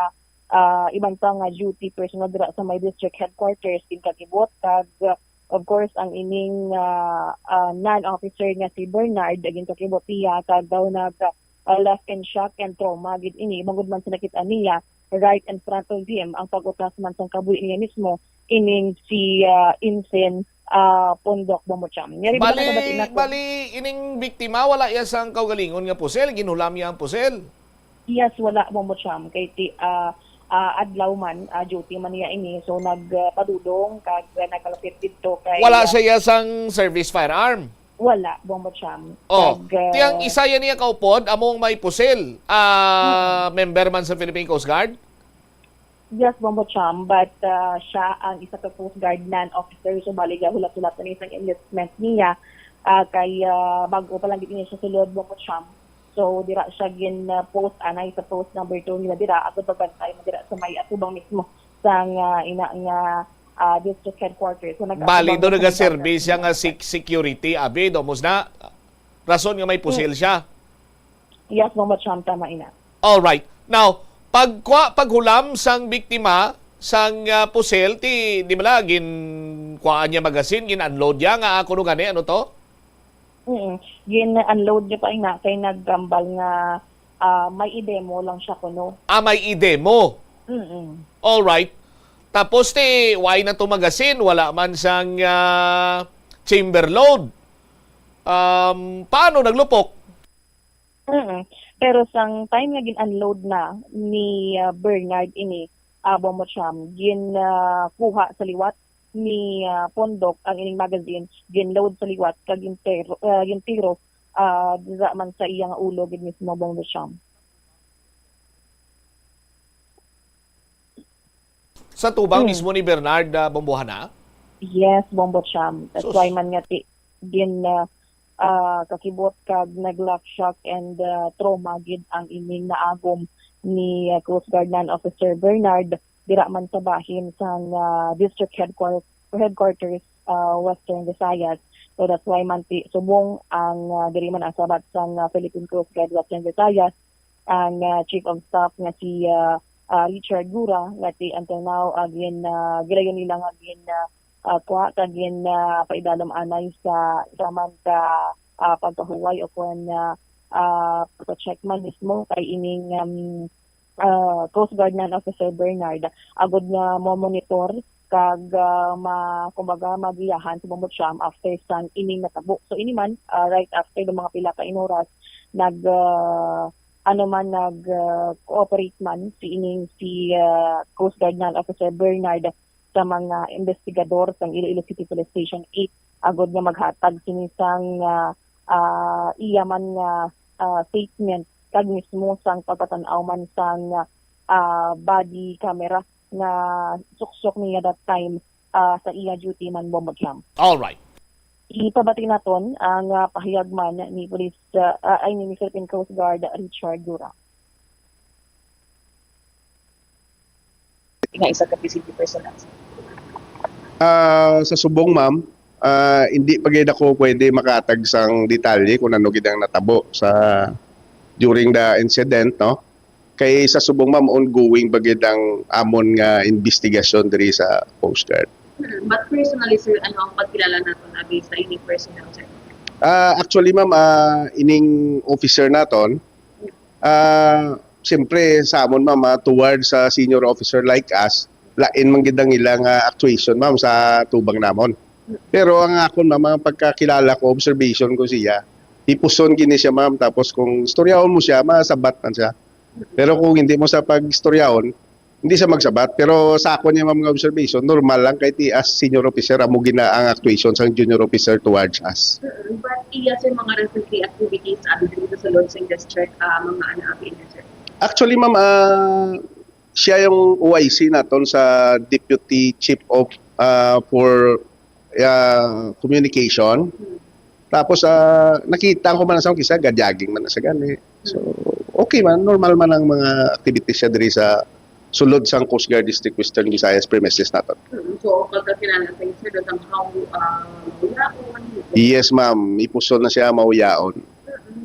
ah, iban pa nga duty personnel dira sa may district headquarters, ginkakibot. Kag, ah, of course, ang ining, ah, ah, non-officer nga si Bernard, ginkakibot niya, kag daw nag, ah, left in shock and trauma gid ini, bangod man sa nakit-an niya right in front of him ang pag-utas man sang kabuhi niya mismo, ining si, ah, Infin, ah, Pondok Bombo Cham. Yari ba Bali, nakabati na ko? Bali, ining biktima, wala iya sang kaugalingon nga pusil, ginhulam iya ang pusil? Yes, wala, Bombo Cham. Kay ti, ah, ah, adlaw man, ah, duty man niya ini. So, nagpadudong kag, ah, nakalapit didto kay, Wala ah, siya iya sang service firearm? Wala, Bombo Cham. Oh, Kag, ti ang ah, isa yan niya kaupod, amo ang may pusil. Ah, Mm. member man sa Philippine Coast Guard? Yes, Bombo Cham, but, ah, siya ang isa ka Coast Guard non-officer, so bali gahulat-hulat na isang enlistment niya, ah, kay, ah, bago pa lang gid niya siya sulod, Bombo Cham. So, dira siya gin, ah, post, anay sa post number two nila dira, agud pagbantay mo dira sa may atubang mismo sang, ah, ina nga, ah, district headquarters. So, nag-atubang Bali, doon na sa nagaservis siya nga sec-, security, abi, domos na. Rason nga may pusil Hmm. siya. Yes, Bombo Cham, tama ina. All right. Now, pagkwa, paghulam sang biktima sang, ah, pusil, ti, di ba la, gin-, kuhaan niya magasin, gin-unload niya, nga ako no gani, ano to? Mm. Gin-unload niya pa ina, kay naggambal nga, ah, may i-demo lang siya kuno. Ah, may i-demo? Mm. All right. Tapos, ti, why na to magasin? Wala man sang, ah, chamber load. Um, paano naglupok? Mm. Pero sang time nga gin-unload na ni, ah, Bernard ini, ah, Bombo Cham, gin, ah, kuha sa liwat ni, ah, Pondok ang ining magazine, gin-load sa liwat, kag gintero, ah, gintiro, ah, dira man sa iya nga ulo gid mismo, Bombo Cham. Sa tubang Hmm. mismo ni Bernard, ah, Bombohana? Yes, Bombo Cham. That's Sus. why man nga ti-, gin, ah, ah, kakibot kag nag-lock shock and, ah, trauma gid ang ining naagom ni, ah, Coast Guard non-officer Bernard dira man sa bahin sang, ah, district headquar-, headquarters, ah, Western Visayas. So that's why man ti-, subong ang, ah, diri man ang sabat sang, ah, Philippine Coast Guard Western Visayas, ang, ah, Chief of Staff nga si, ah, ah, Richard Gura, nga ti until now, ah, gin, ah, gilayon nila nga gin, ah, ah, kuha kag gin, ah, paidalom anay sa isa man ka, ah, pagkahuway o kon, ah, ah, pagka-check man mismo kay ining, um, ah, Coast Guard non-officer Bernard, agud nga mo-monitor kag, ah, ma-, kumbaga, magiyahan si Bombo Cham after sang ining natabo. So, ini man, ah, right after ng mga pila ka inoras, nag, ah, ano man, nag, ah, cooperate man si ining si, ah, Coast Guard non-officer Bernard sa mga investigador sang Iloilo City Police Station eight, agud nga maghatag sini sang, ah, ah, iya man nga, ah, statement kag mismo sang pagpatan-aw man sang, ah, body camera nga suksok niya that time, ah, sa iya duty man, Bombo Jam. All right. Ipabati naton ang, ah, pahayag man ni Police, ah, ah, ay, ni Philippine Coast Guard Richard Gura. Nga isa ka P C G personnel. Ah, sa subong, ma'am, ah, hindi pa gid ako pwede makatag sang detalye kung ano gid ang natabo sa during the incident, no? Kay sa subong, ma'am, ongoing pa gid ang amon nga investigasyon diri sa Coast Guard. Hmm, but personally, sir, ano ang pagkilala nato na based sa ining personnel, sir? Ah, actually, ma'am, ah, ining officer naton, ah, siyempre sa amon, ma'am, ah, towards sa senior officer like us, lain man gid ang ilang ah, actuation, ma'am, sa tubang namon. Pero ang akon, ma'am, ang pagkakilala ko, observation ko siya, ipuson gini siya, ma'am, tapos kung istoryahon mo siya, masabat man siya. Pero kung hindi mo sa pag-istoryahon, hindi siya magsabat. Pero sa akon niya, ma'am, nga observation, normal lang kay ti as senior officer, amo gina ang actuation sang junior officer towards us. Mm, but iya, sir, mga recently activities abi diri sa sulod sing district, ah, mga ano abi niya, sir? Actually, ma'am, ah, siya yung O I C naton sa Deputy Chief of ah, for ah, Communication. Tapos ah, nakita ko man sa kisa, ga-jogging man sa gani. So, okay man, normal man ang mga activities siya diri sa sulod sang Coast Guard District Western Visayas premises naton. Mm, so, pagkakilala sa inyo, sir, somehow, ah, wala ko man. Yes, ma'am. Ipuson na siya mauyaon.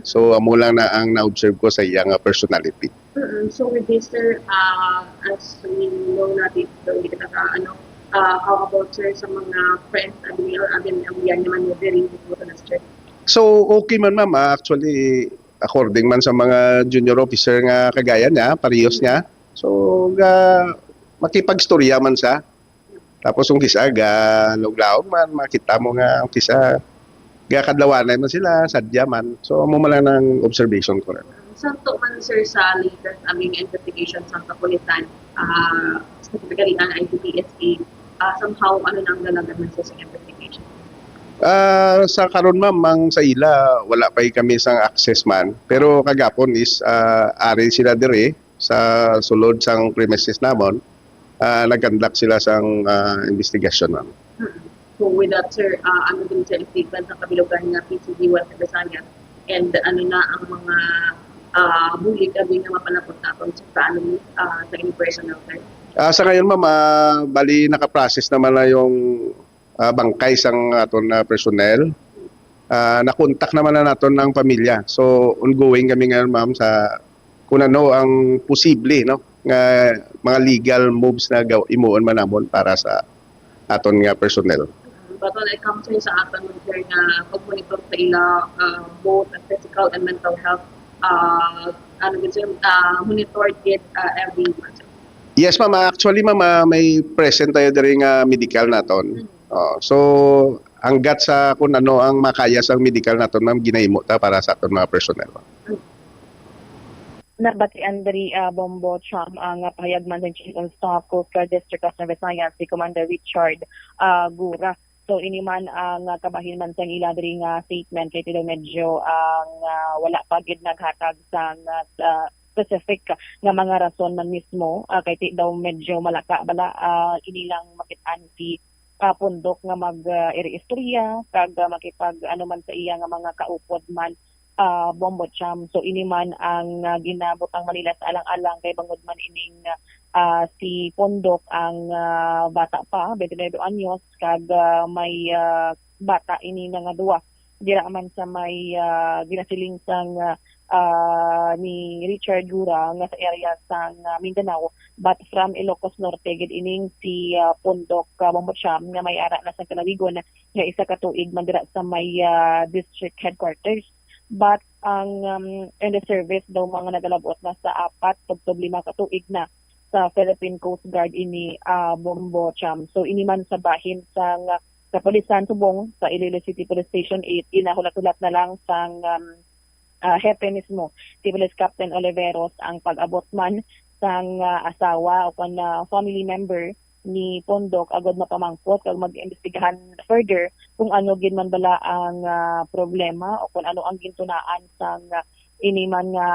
So, amo lang na ang na-observe ko sa iya nga personality. Mm, so, with this, sir, ah, as we know natin, so, hindi kita ka, ano, ah, how about, sir, sa mga friends, abi niya, or abi niya, ang yan naman mo, very good po na, sir. So, okay man, ma'am. Ah, actually, according man sa mga junior officer nga kagaya niya, parehas niya, so, ga, makipagstorya man sa. Tapos kung kisa, ga, laog-laog man, makita mo nga kung kisa, ga, kadlawanay man sila, sadya man. So, amo man lang ang observation ko na. Santo man, sir, sa latest aming investigation sa kapulisan, ah, specifically ang I T P S A, ah, somehow, ano nang dalagan man, sir, sa investigation? Ah, sa karon, ma'am, ang sa ila, wala pa kami sang access man. Pero kagapon is ah, ari sila diri sa sulod sang premises namon. Ah, nag-conduct sila sang ah, investigasyon, ma'am. So with that, sir, ah, ano din, sir, statement sa kabilugan nga P C G West Visayas, and ano na ang mga ah, bulig abi nga mapalapot naton sa family, ah, sa inyong personal, sir? Ah, sa ngayon, ma'am, ah, bali nakaprocess naman na yung ah, bangkay sang aton na personnel. Ah, nakontak naman na naton ang pamilya. So, ongoing kami ngayon, ma'am, sa kung ano ang posible, no, nga mga legal moves na gaw- imuon man namon para sa aton nga personnel. But when it comes, sir, sa aton, sir, nga pag-monitor sa ila, ah, both physical and mental health, ah, ano gid, sir, ah, monitored gid, ah, every month, sir? Yes, ma'am. Actually, ma'am, ah, may present tayo diri nga medical naton. Oh, so, hanggat sa kung ano ang makaya sang medical naton, ma'am, ginahimo ta para sa aton mga personnel. Nabatian diri, ah, Bombo Cham, ang, ah, pahayag man sa Chief of Staff, Coast Guard District of Nueva Ecija, si Commander Richard, ah, Gura. So, ini man ang, ah, kabahin man sa ila diri nga statement, kay ti daw medyo ang, ah, wala pa gid naghatag sang, ah, sa specific nga mga rason man mismo, ah, kay ti daw medyo malaka bala, ah, inilang makit-an si ah, pundok nga mag, ah, iri-istorya kag, ah, makipag ano man sa iya nga mga kaupod man, ah, Bombo Cham. So, ini man ang, ah, ginabutang man nila sa alang-alang kay bangod man ining, ah, si Pondok ang, ah, bata pa, twenty-nine anyos, kag, ah, may, ah, bata ini na nga duwa. Dira man sa may, ah, ginasiling sang, ah, ah, ni Richard Gura nga sa area sang, ah, Mindanao, but from Ilocos Norte gid ining si, ah, Pondok, ah, Bombo Cham nga may ara na sa kalawigon nga isa ka tuig man dira sa may, ah, district headquarters. But ang, um, in the service daw mga nagalabot na sa apat tubtob lima ka tuig na sa Philippine Coast Guard ini, ah, Bombo Cham. So, ini man sa bahin sang, ah, kapulisan subong sa Iloilo City Police Station eight, ginahulat-hulat na lang sang, um, ah, hepe mismo, si Police Captain Oliveros, ang pag-abot man sang, ah, asawa o kon, ah, family member ni Pondok agud mapamangkot kag mag-imbestigahan further kung ano gid man bala ang, ah, problema o kung ano ang gintunaan sang, ah, ini man nga,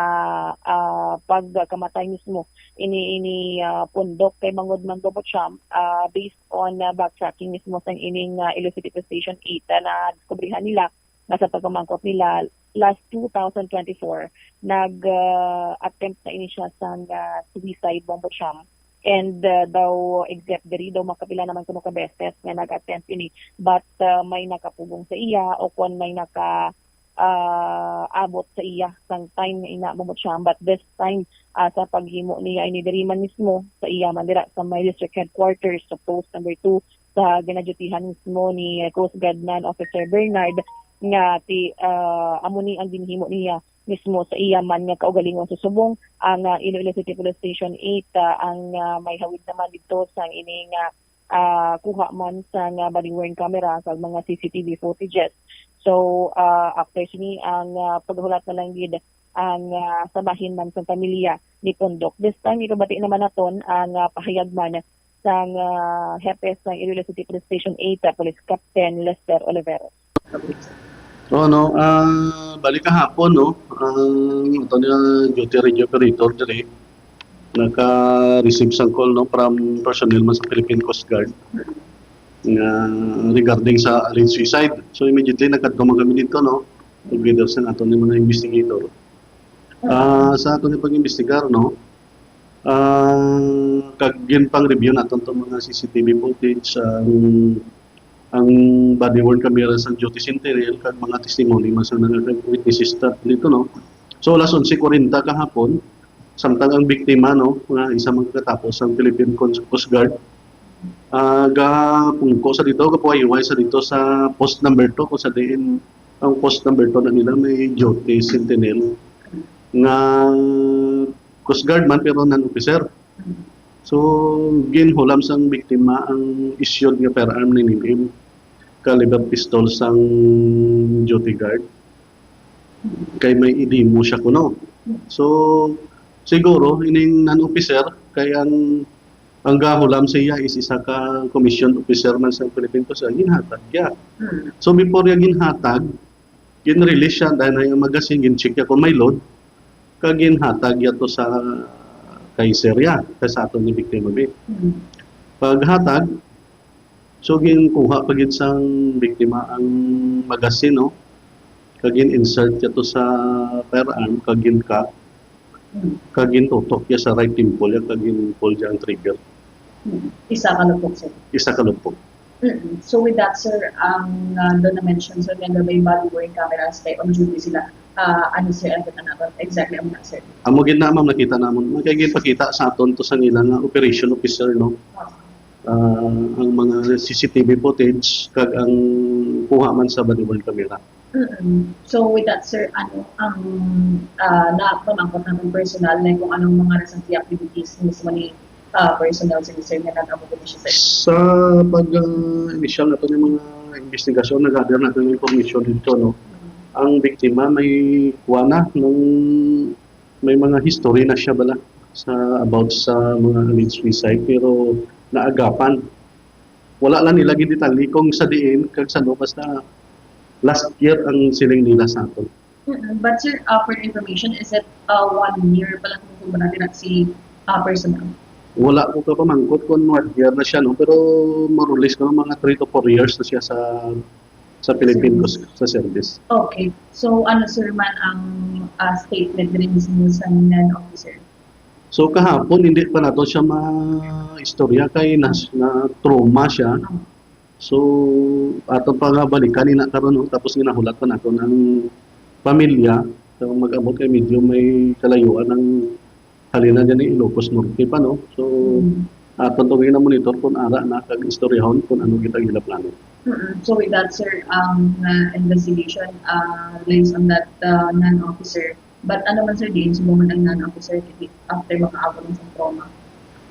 ah, pagkamatay mismo ini, ini, ah, Pundok, kay bangod man, Bombo Cham, ah, based on, ah, backtracking mismo sang ining, ah, Iloilo City Police Station eight, ah, nadiskubrihan nila nga sa pagpamangkot nila last two thousand twenty-four, nag, ah, attempt na ini siya sang, ah, suicide, Bombo Cham. And, ah, daw exact diri daw makapila naman kuno ka beses nga nag-attempt ini, but, ah, may nakapugong sa iya o kon may naka, ah, abot sa iya sang time nga ina, Bombo Cham. But this time, ah, sa paghimo niya ini diri man mismo sa iya man dira sa may district headquarters sa post number two sa ginadyutihan mismo ni Coast Guard man Officer Bernard, nga ti, ah, amo ni ang ginhimo niya mismo sa iya man nga kaugalingon. Subong ang, ah, Iloilo City Police Station eight, ah, ang, ah, may hawid naman didto sang ini nga, ah, kuha man sang, ah, body worn camera kag mga C C T V footages. So, ah, after sini ang, ah, paghulat na lang gid ang, ah, sa bahin man sang pamilya ni Pundok. This time, ipabati naman naton ang, ah, pahayag man sang, ah, hepe sang Iloilo City Police Station eight, ah, Police Captain Lester Oliveros. Oo, no. Ah, bali kahapon, no, ang ato nga duty radio operator diri naka-receive sang call, no, from personnel man sa Philippine Coast Guard nga regarding sa alleged suicide. So, immediately nagkadto man kami dito, no, together sa ato ni mga investigator. Ah, sa ato ni pag-imbestigar, no, ah, kag ginpang-review naton tong mga C C T V footage, ang, ang body worn camera sa duty sentinel, kag mga testimony man sa mga witnesses ta-, dito, no. So, alas onse kuwarenta kahapon, samtang ang biktima, no, nga isa man ka katapo sang Philippine Cons-, Coast Guard, ah, gapungko sa dito, gapuwayway sa dito sa post number two, kung sa diin ang post number two na nila may duty sentinel nga Coast Guard man, pero non-officer. So, ginhulam sang biktima ang issued nga firearm ni Nim Im, caliber pistol sang duty guard. Kay may idimo siya kuno. So, siguro, ining non-officer, kay ang, ang gahulam sa iya is isa ka commissioned officer man sa Philippine Coast Guard, ginhatag niya. Hmm. So, before niya ginhatag, gin-release siya dahil na yung magazine, gin-check niya kung may load, kag ginhatag niya to sa kay Seria, kay sa aton ni biktima, bi. Hmm. Paghatag, so ginkuha pa gid sang biktima ang magazine, no? Kag gin-insert niya to sa firearm, kag gin-cock, Hmm. kag gintutok niya sa right temple niya, kag gin-pull niya ang trigger. Hmm. Isa ka lupok, sir. Isa ka lupok. Mm-mm. So with that, sir, ang uh, doon na-mention, sir, nga may body worn cameras kay on duty sila. Ah, ano, sir, ang ano, exactly ang na, sir? Amo gid na, ma'am, nakita namon. Kay ginpakita sa aton to sa nila nga operation officer, no? Ah, ang mga C C T V footage kag ang kuha man sa body worn camera. Mm-mm. So with that, sir, ano ang uh, napamangkot natin personal na kung anong mga recent activities mismo ni uh, personnel, sir, sir, nga nag-amo ko siya, sir? Sa pag ah, initial nato ng mga investigasyon, nag-gather nato ng information dito, no? Ang biktima may kuha na nung may mga history na siya bala sa about sa mga alleged suicide, pero naagapan. Wala lang nila gidetalye kung sa diin kag sa ano, basta last year ang siling nila sa aton. Mm-mm. But sir, uh, for your information, is it uh, one year pa lang kung kumbaga dira si uh, personnel? Wala ko ka pamangkot kung one year na siya, no? Pero more or less, no, mga three to four years na siya sa sa Philippine Coast sa service. Okay. So ano, sir, man ang uh, statement diri mismo sa ngan officer? So kahapon hindi pa nato siya ma-istorya kay nas na trauma siya. So ato pa nga balikan ina karon, no? Tapos ginahulat pa nato ng pamilya, so mag-abot kay medyo may kalayuan ang halina dyan ni Ilocos Norte pa, no? So ato to gina-monitor kung ara na kag istoryahon kung ano kita ginaplano. Mm-mm. So with that, sir, ang uh, investigation uh, relates on that uh, non-officer. But ano man, sir, diin siguro man ang non-officer after makaabot ng trauma?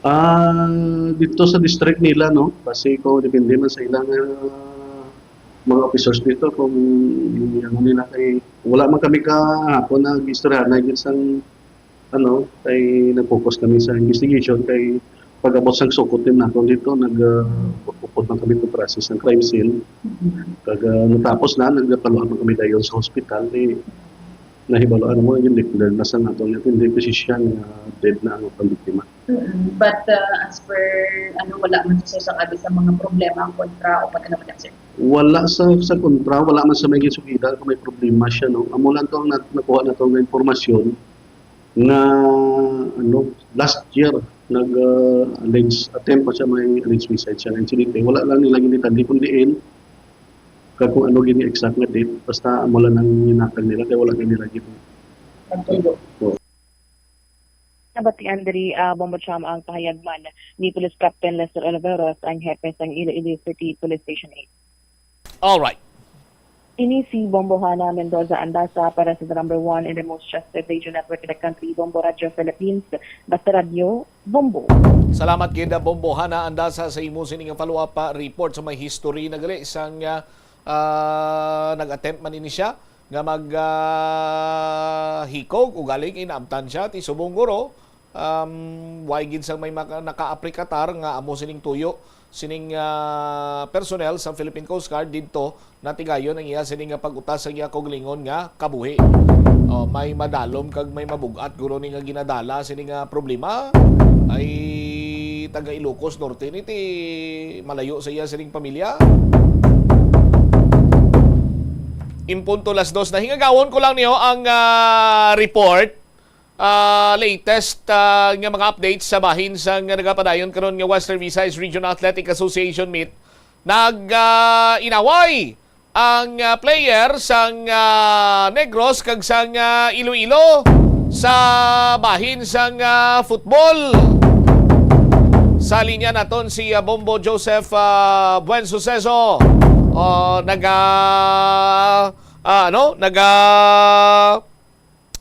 Ah, dito sa district nila, no? Kasi ko depende man sa ilang uh, mga officers dito kung yung ano nila kay wala man kami kahapon na istorya na yun sang ano, kay nag-focus kami sa investigation kay pag-abot sang sukot din nato dito, nag uh, upod man kami to process ng crime scene. Kag uh, natapos na, nagpaluha man kami dayon sa hospital. Eh, Nahibaluan mo, gin-declare na sa nato nga hindi position nga dead na ang atong biktima. Mm. But uh, as per, ano, wala man sa sa abi sa mga problema ang kontra o pag ano man, sir. Wala sa sa kontra, wala man sa may gisugida kung may problema siya, no. Amo lang to ang nat- nakuha nato nga impormasyon nga, ano, last year nag uh, alleged attempt pa siya, may alleged suicide siya nga insidente. Wala lang nila ginidetalye kung diin kag kung ano gini exact nga date, basta amo lang ang ginhatag nila kay wala na nila gid. Nagtulo. Nabatian diri, ah, Bombo Cham, ang pahayag man ni Police Captain Lester Oliveros, ang hepe sang Iloilo City Police Station eight. Alright. Ini si Bombo Hana Mendoza Andasa para sa the number one and the most trusted radio network in the country, Bombo Radio Philippines, Basta Radio, Bombo. Salamat gid, Bombo Hana Andasa, sa imo sini nga follow-up pa report sa may history na gali sang ah, ah, nag-attempt man ini siya nga mag ah, hikog, ugaling inaabtan siya ti subong guro, um, way gid sang may maka- nakaaprikatar nga amo sining tuyo sining ah, personnel sa Philippine Coast Guard didto natigayon ang iya sini nga pag-utas sa iya kaugalingon nga kabuhi. Oh, may madalom kag may mabugat guro ni nga ginadala sini nga problema. Ay taga Ilocos Norte ni ti malayo sa iya sining pamilya. Impunto las dos na, hingagawon ko lang niyo ang ah, report, ah, latest ah, nga mga updates sa bahin sa nga nagapadayon karon nga Western Visayas Regional Athletic Association meet. Nag ah, inaway ang ah, player sang ah, Negros kag sang ah, Iloilo sa bahin sang ah, football. Sa linya naton si ah, Bombo Joseph ah, Buen Suceso. Oh, naga ah, ano, naga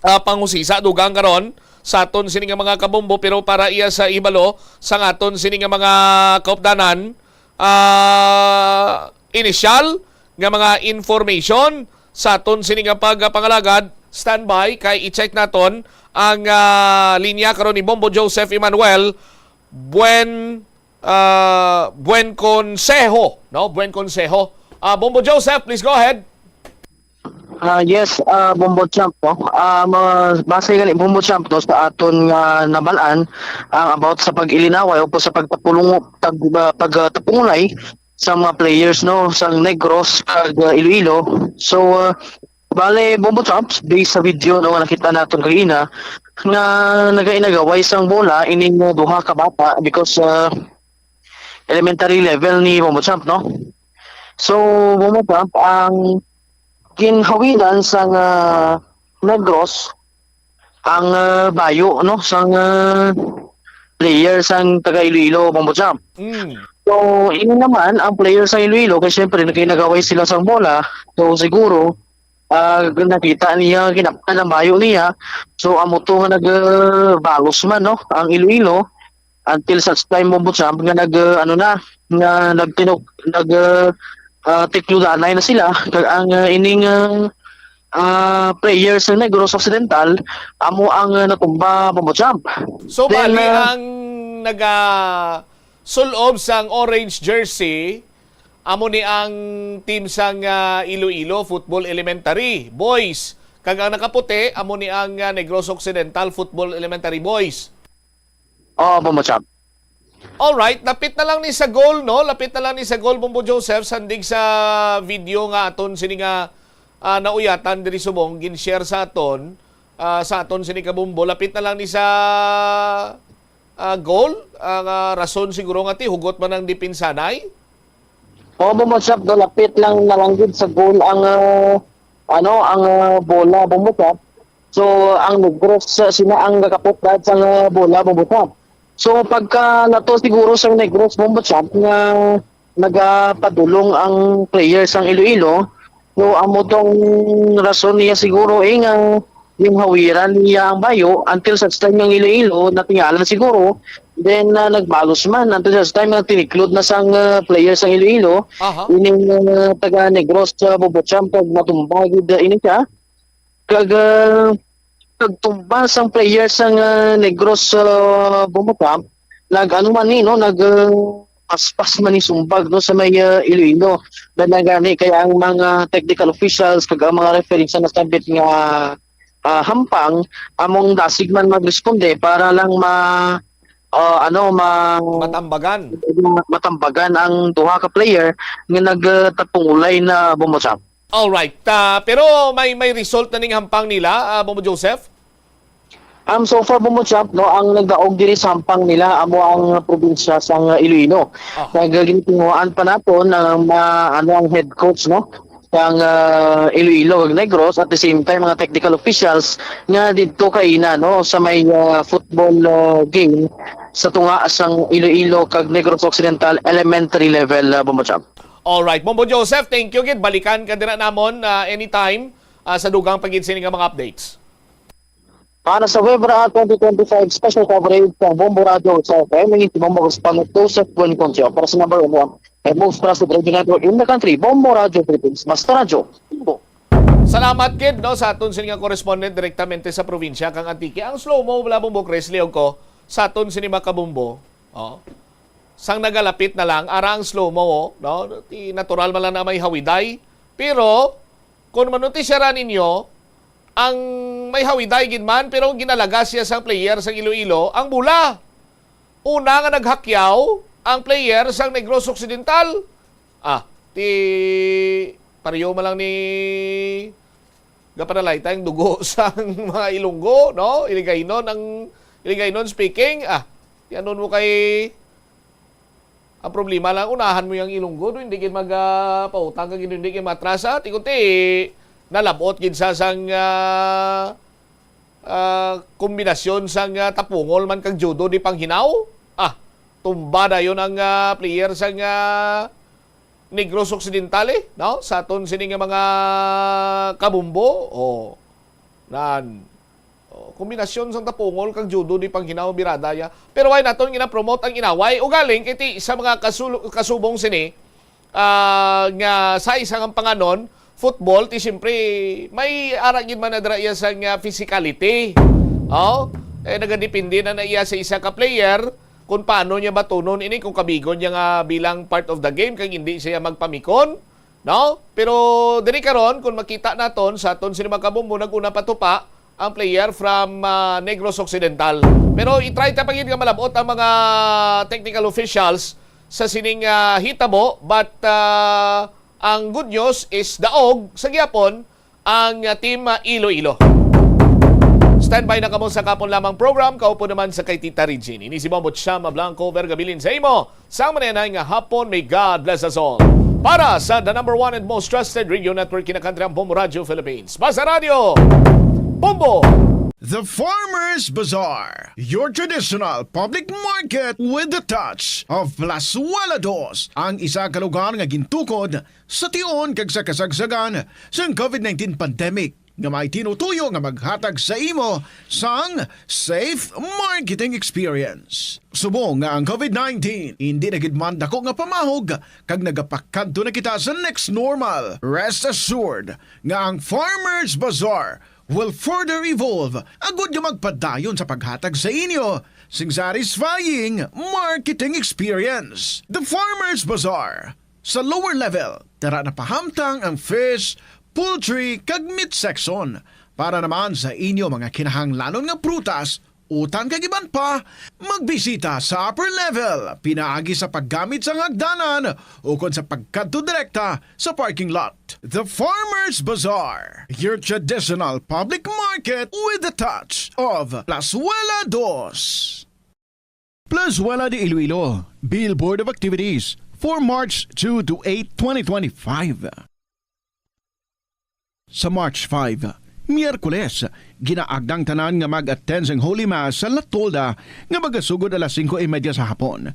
ah, pangusisa dugang karon sa aton sini nga mga kabombo, pero para iya sa ibalo sa aton sini nga mga kaupdanan, ah, inisyal nga mga information sa aton sini nga pagpangalagad. Standby kay i-check naton ang ah, linya karon ni Bombo Joseph Emmanuel Buen ah, Buen Consejo, no? Buen Consejo. Ah, Bombo Joseph, please go ahead. Ah, yes, ah, Bombo Champ, no? Ah, ma- base gani, Bombo Champ, no, sa aton nga nabalaan, ang about sa pag-ilinaway o sa pagtapulungo, tag, ah, pagtapungulay sa mga players, no, sa Negros kag ah, Iloilo. So, ah, bale, Bombo Champ, based sa video, no, nga nakita naton kagina, nga nagainagaway sang bola ining ah, duha ka bata because ah, elementary level ni Bombo Champ, no? So, Bombo Champ, ang ginhawiran sang ah, Negros ang ah, bayo, no, sang ah, player sang taga Iloilo, Bombo Champ. Mm. So, ini naman ang player sa Iloilo kay siyempre nagkinagaway sila sang bola. So, siguro ah, nakita niya, ginaptan ang bayo niya. So, amo to nga nagbalos man, no, ang Iloilo. Until such time, Bombo Champ, nga nag, ah, ano na, nga nagtinok, nag, ah, ah, tikludanay na sila. Kag ang ah, ining ah, ah, players ng Negros Occidental, amo ang ah, natumba, Bombo Champ. So, Then, bali ah, ang naga sulob sang orange jersey, amo ni ang team sang ah, Iloilo Football Elementary Boys. Kag ang nakaputi, amo ni ang ah, Negros Occidental Football Elementary Boys. Oo, Bombo Champ. Alright, lapit na lang ni sa goal, no? Lapit na lang ni sa goal, Bombo Joseph, sandig sa video nga aton sini nga ah, nauyatan diri subong, gin-share sa aton, ah, sa aton sini ka Bombo. Lapit na lang ni sa ah, goal. Ang ah, rason siguro nga ti hugot man ang depensanay. Oo, Bombo Champ, no, lapit lang na lang gid sa goal ang ah, ano, ang ah, bola, Bombo Champ. So, ang Negros ah, sina ang gakapot dahil sa ah, bola, Bombo Champ. So, pagka nato siguro sa Negros, Bombo Champ, nga nagapadulong ang player sang Iloilo, so amo tong rason niya siguro eh nga yung hawiran niya ang bayo until such time ng Iloilo natingala siguro, then ah, nagbalos man until such time nga tiniklod na sang ah, player sang Iloilo Aha. ining ah, taga Negros sa Bombo Champ kag matumba gid ah, ini siya. Kag ah, pagtumba sang player sang ah, Negros sa Bombo Champ, nag ano man ni, no, nag ah, paspas man ni sumbag, no, sa may ah, Iloilo. Dahil na gani kaya ang mga technical officials kag ang mga referee sa nasabit nga ah, hampang, among dasig man magresponde para lang ma-, ah, ano, ma-, Matambagan. matambagan ang duha ka player nga nagtapungulay na, Bombo Cham. Alright. Ah, pero may, may result na ning hampang nila, ah, Bombo Joseph? Um, so far, Bombo Cham, no, ang nagdaog diri sa hampang nila amo ang probinsya sang Iloilo. Ah. Nagagintinguhaan pa naton ang, ah, ano, ang head coach, no, sang, ah, Iloilo kag Negros, at the same time mga technical officials nga didto kaina, no, sa may, ah, football, ah, game sa tunga sang Iloilo kag Negros Occidental elementary level, ah, Bombo Cham. Alright, Bombo Joseph, thank you gid. Balikan ka dira namon, ah, anytime, ah, sa dugang pa gid sini nga mga updates. Para sa Webra twenty twenty-five special coverage sa Bombo Radyo sa F M, ini si Bombo Correspondent Joseph Buenconcio para sa number one and most trusted radio network in the country, Bombo Radyo Philippines. Basta Radyo, Bombo. Salamat gid, no, sa aton sini nga correspondent direktamente sa probinsya kang Antique. Ang slow mo, wala, Bombo Chris, liog ko, sa aton sini mga kabombo. Oh. Sang nagalapit na lang, ara ang slow mo, oh, no? Ti natural man lang na may hawiday. Pero, kung manunti siya ra ninyo, ang may hawiday gid man, pero ginalagas siya sang player sang Iloilo, ang bola. Una nga naghakyaw ang player sang Negros Occidental. Ah, ti pareho man lang ni gapanalaytay ang dugo sang mga Ilonggo, no? Iligaynon ang, Iligaynon speaking. Ah, ti anon mo kay, ang problema lang, unahan mo yung Ilonggo, do, hindi gid mag, ah, pautang kag hindi gid matrasa. Ti kunti, nalabot gid sa sang, ah, ah, kombinasyon sang, ah, tapungol man kag judo di panghinaw. Ah, tumba dayon ang, ah, player sang, ah, Negros Occidental, eh, no? Sa aton sini nga mga kabumbo, oh, nan. Oh, kombinasyon sang tapungol kag judo di panghinaw, birada ya. Pero why naton gina-promote ang inaway? Ugaling kay ti sa mga kasul-, kasubong sini, ah, nga sa isa nga panganon, football, ti siyempre may ara gid man na dira iya sang, ah, physicality. Oh, eh, nagadepende na na iya sa isa ka player kung paano niya batunon ini, kung kabigon niya nga bilang part of the game kag hindi siya magpamikon, no? Pero diri karon, kung makita naton sa aton sini mga kabumbo, nag-una pa tupa ang player from, ah, Negros Occidental. Pero i-try ta pa gid nga malabot ang mga technical officials sa sining, ah, hitabo, but, ah, ang good news is daog sa gihapon ang, ah, Team, ah, Iloilo. Standby na kamo sa kapon lamang program, kaupo naman sa kay Tita Regine. Ini si Bombot Shama Blanco, vergabilin sa imo sang manenay nga hapon. May God bless us all. Para sa the number one and most trusted radio network, kinakantri ang Bombo Radio Philippines. Basta Radio, Bombo! The Farmers Bazaar, your traditional public market with the touch of Plazuela Dos, ang isa ka lugar nga gintukod sa tion kag sa kasagsagan sang covid nineteen pandemic, nga may tinutuyo nga maghatag sa imo sang safe marketing experience. Subong nga ang covid nineteen indi na gid man dako nga pamahog kag nagapakadto na kita sa next normal, rest assured nga ang Farmers Bazaar will further evolve agud nga magpadayon sa paghatag sa inyo sing satisfying marketing experience. The Farmers Bazaar, sa lower level, tara na pahamtang ang fish, poultry, kag meat section. Para naman sa inyo mga kinahanglanon nga prutas, utan kag iban pa, magbisita sa upper level pinaagi sa paggamit sang hagdanan ukon sa pagkadto direkta sa parking lot. The Farmers Bazaar, your traditional public market with the touch of Plazuela Dos. Plazuela de Iloilo, Billboard of Activities for March two to eight, twenty twenty-five. Sa March five, Miyerkules, ginaagda ang tanan nga mag-attend sang Holy Mass sa La Tolda nga magasugod alas singko y media sa hapon.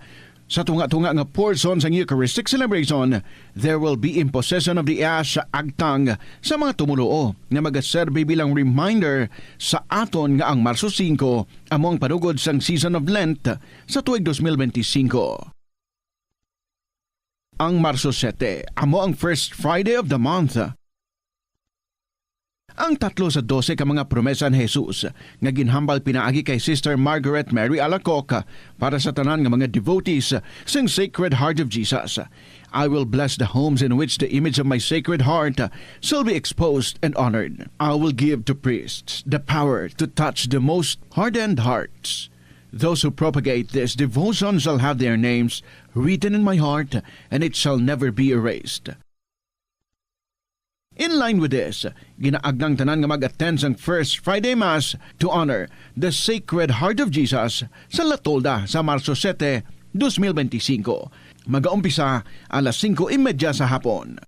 Sa tunga-tunga nga portion sang Eucharistic celebration, there will be imposition of the ash sa agtang sa mga tumoluo nga magaserbi bilang reminder sa aton nga ang Marso singko amo ang panugod sang season of Lent sa tuig dos mil benti singko. Ang Marso siyete amo ang first Friday of the month. Ang tatlo sa dose ka mga promesa ni Jesus nga ginhambal pinaagi kay Sister Margaret Mary Alacoque para sa tanan nga mga devotees sang Sacred Heart of Jesus. I will bless the homes in which the image of my Sacred Heart shall be exposed and honored. I will give to priests the power to touch the most hardened hearts. Those who propagate this devotion shall have their names written in my heart, and it shall never be erased. In line with this, ginaagnang tanan nga mag-attend sang First Friday Mass to honor the Sacred Heart of Jesus sa La Tolda sa Marso siyete, dos mil benti singko. Magaumpisa alas singko y media sa hapon.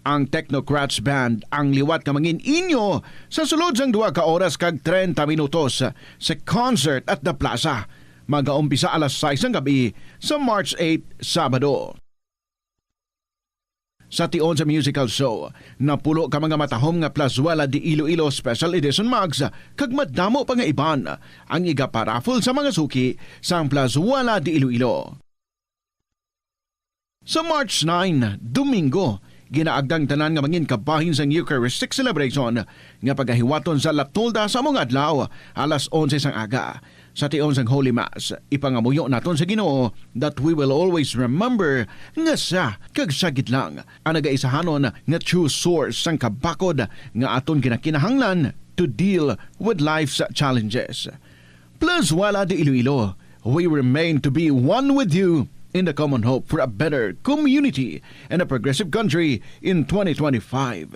Ang Technocrats Band ang liwat nga mangin-inyo sa sulod sang duha ka oras kag treinta minutos sa concert at the plaza. Magaumpisa alas sais sang gabi sa March eight, Sabado. Sa tion sa musical show, napulo ka mga matahom nga Plazuela de Iloilo Special Edition mugs kag madamo pa nga iban ang igaparaffle sa mga suki sang Plazuela de Iloilo. Sa March nine, Domingo, ginaagdang tanan nga mangin kabahin sang Eucharistic celebration nga pagahiwaton sa La Tolda sa mga adlaw, alas onse sang aga. Sa tion sang Holy Mass, ipangamuyo naton sa Ginoo that we will always remember nga siya kag siya gid lang ang nagaisahanon nga true source sang kabakod nga aton ginakinahanglan to deal with life's challenges. Plazuela de Iloilo, we remain to be one with you in the common hope for a better community and a progressive country in twenty twenty-five.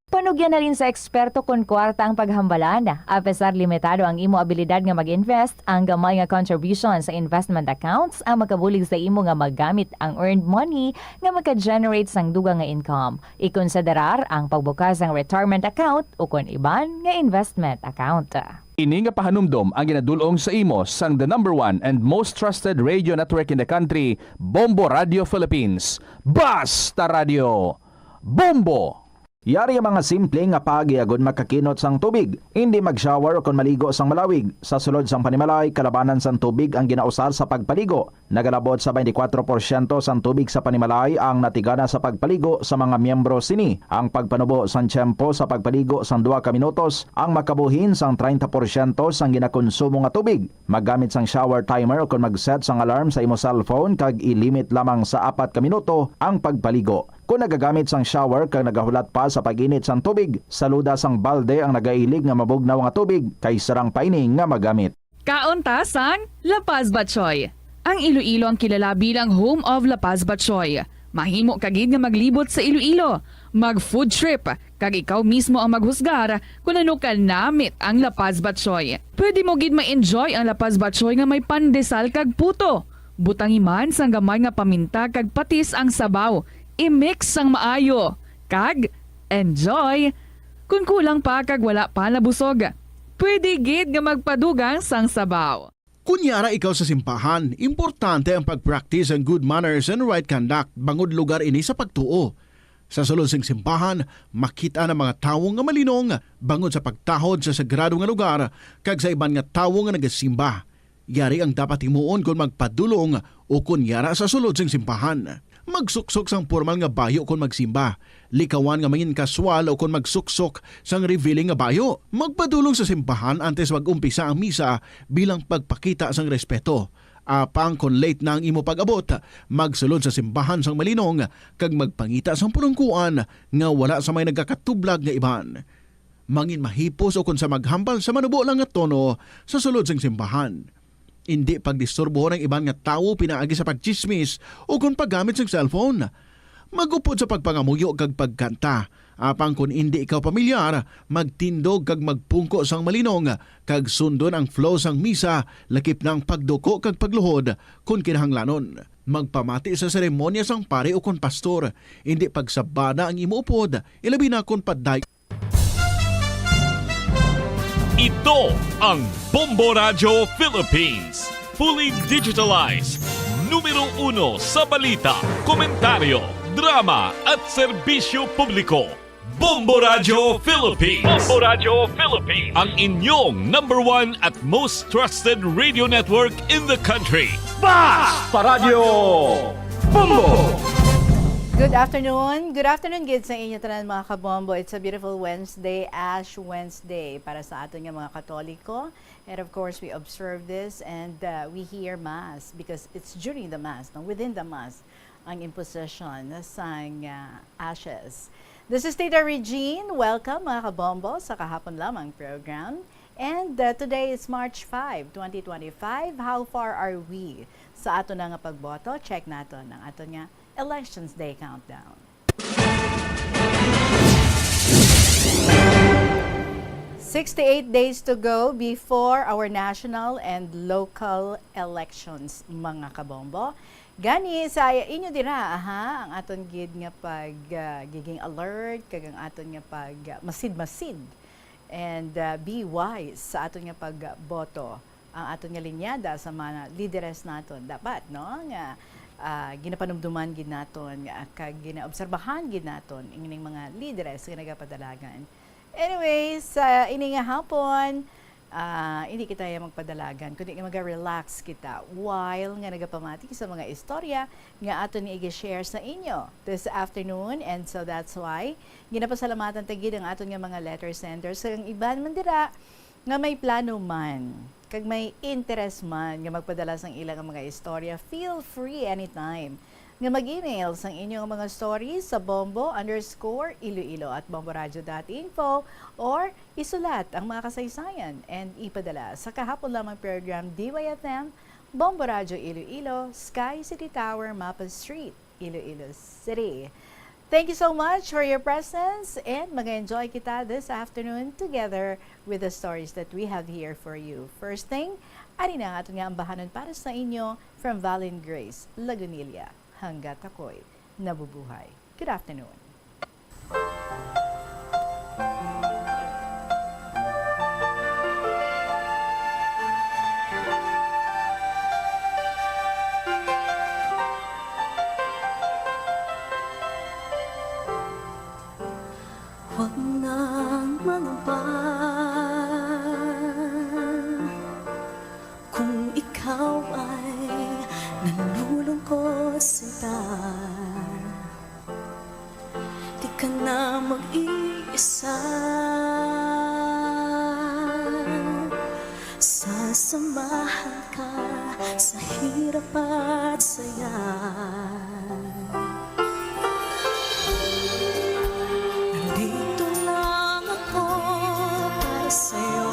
Panugyan na rin sa eksperto kon kwarta ang paghambalan. Apesar limitado ang imo abilidad nga mag-invest, ang gamay nga contribution sa investment accounts ang makabulig sa imo nga magamit ang earned money nga maka-generate sang dugang nga income. Ikonsiderar ang pagbukas sang retirement account ukon iban nga investment account. Ini nga pahanumdom ang ginadul-ong sa imo sang the number one and most trusted radio network in the country, Bombo Radio Philippines. Basta Radio! Bombo! Yari ang mga simple nga paagi agod makakinot sang tubig. Indi mag-shower ukon maligo sang malawig. Sa sulod sang panimalay, kalabanan sang tubig ang ginausar sa pagpaligo. Nagalabot sa twenty-four porsyento sang tubig sa panimalay ang natigana sa pagpaligo sa mga miyembro sini. Ang pagpanubo sang tiyempo sa pagpaligo sang duha ka minutos ang makabuhin sang treinta porsyento sang ginakonsumo nga tubig. Maggamit sang shower timer ukon mag-set sang alarm sa imo cellphone kag i-limit lamang sa apat ka minuto ang pagpaligo. Kon nagagamit sang shower kag nagahulat pa sa pag-init sang tubig, saluda sang balde ang nagailig nga mabugnaw nga tubig kay sarang pa ini nga magamit. Kaon ta sang La Paz Batchoy. Ang Iloilo ang kilala bilang home of La Paz Batchoy. Mahimo ka gid nga maglibot sa Iloilo, mag-food trip, kag ikaw mismo ang maghusgar kon ano ka namit ang La Paz Batchoy. Pwede mo gid ma-enjoy ang La Paz Batchoy nga may pandesal kag puto. Butangi man sang gamay nga paminta kag patis ang sabaw. I-mix sang maayo. Kag enjoy! Kon kulang pa kag wala pa nabusog, pwede gid nga magpadugang sang sabaw. Kon yara ikaw sa simbahan, importante ang pag-practice sang good manners and right conduct bangod lugar ini sa pagtuo. Sa sulod sing simbahan, makit-an ang mga tawo nga malinong bangod sa pagtahod sa sagrado nga lugar kag sa iban nga tawo nga nagasimba. Yari ang dapat himuon kon magpadulong ukon yara sa sulod sing simbahan. Magsuksok sang pormal nga bayo kon magsimba. Likawan nga mangin-kaswal ukon magsuksok sang revealing nga bayo. Magpadulong sa simbahan antes mag-umpisa ang misa bilang pagpakita sang respeto. Apang kon late na ang imo pag-abot, magsulod sa simbahan sang malinong kag magpangita sang pulungkuan nga wala sa may nagakatublag nga iban. Mangin mahipos ukon sa maghambal sa manubo lang nga tono sa sulod sing simbahan. Indi pagdisturbohon ang iban nga tawo pinaagi sa pagtsismis ukon paggamit sang cellphone. Mag-upod sa pagpangamuyo kag pagkanta. Apang kon indi ikaw pamilyar, magtindog kag magpungko sang malinong, kag sundon ang flow sang misa, lakip na ang pagduko kag pagluhod, kon kinahanglanon. Magpamati sa seremonya sang pari ukon pastor. Indi pagsabada ang imo upod, ilabi na kon paday- Ito ang Bombo Radyo Philippines. Fully digitalized. Numero uno sa balita, komentaryo, drama at serbisyo publiko. Bombo Radyo Philippines. Bombo Radyo Philippines. Ang inyong number one at most trusted radio network in the country. Basta Radyo Bombo! Good afternoon. Good afternoon gid sa inyo tanan, mga kabombo. It's a beautiful Wednesday, Ash Wednesday, para sa aton nga mga Katoliko. And of course, we observe this and, uh, we hear Mass because it's during the Mass, no? Within the Mass, ang imposition sang, uh, ashes. This is Tita Regine. Welcome, mga kabombo, sa Kahapon Lamang program. And, uh, today is March five, twenty twenty-five. How far are we sa aton na nga pagboto? Check naton ang aton nga Elections Day Countdown. Sixty-eight days to go before our national and local elections, mga kabombo. Gani, sa inyo dira, aha, ang aton gid nga pag, ah, giging alert, kag ang aton nga pag, ah, masid-masid and, ah, be wise sa aton nga pagboto. Ang aton nga linyada sa mga lideres naton dapat, no, nga, ah, ginapanumduman gid naton, nga, kag ginaobserbahan gid naton ining mga lideres nga nagapadalagan. Anyways, sa ini nga hapon, ah, hindi kita ya magpadalagan, kundi nga maga-relax kita while nga nagapamati sa mga istorya nga aton ni i-share sa inyo this afternoon. And so that's why ginapasalamatan ta gid ang aton nga mga letter senders, kag ang iban man dira nga may plano man kag may interes man nga magpadala sang ila nga mga istorya, feel free anytime nga mag-email sang inyo nga mga stories sa bombo underscore iloilo at bomboradio dot info, or isulat ang mga kasaysayan and ipadala sa Kahapon Lamang Program, D Y F M, Bombo Radyo Iloilo, Sky City Tower, Mapa Street, Iloilo City. Thank you so much for your presence, and mag-enjoy kita this afternoon together with the stories that we have here for you. First thing, ari na ang aton nga ambahanon para sa inyo from Valin Grace Lagunilla, Hanggat Ako'y Nabubuhay. Good afternoon. Huwag nang mangamba kung ikaw ay nalulungkot, sinta. Di ka na mag-iisa. Sasamahan ka sa hirap at saya. Nandito lang ako para sa'yo.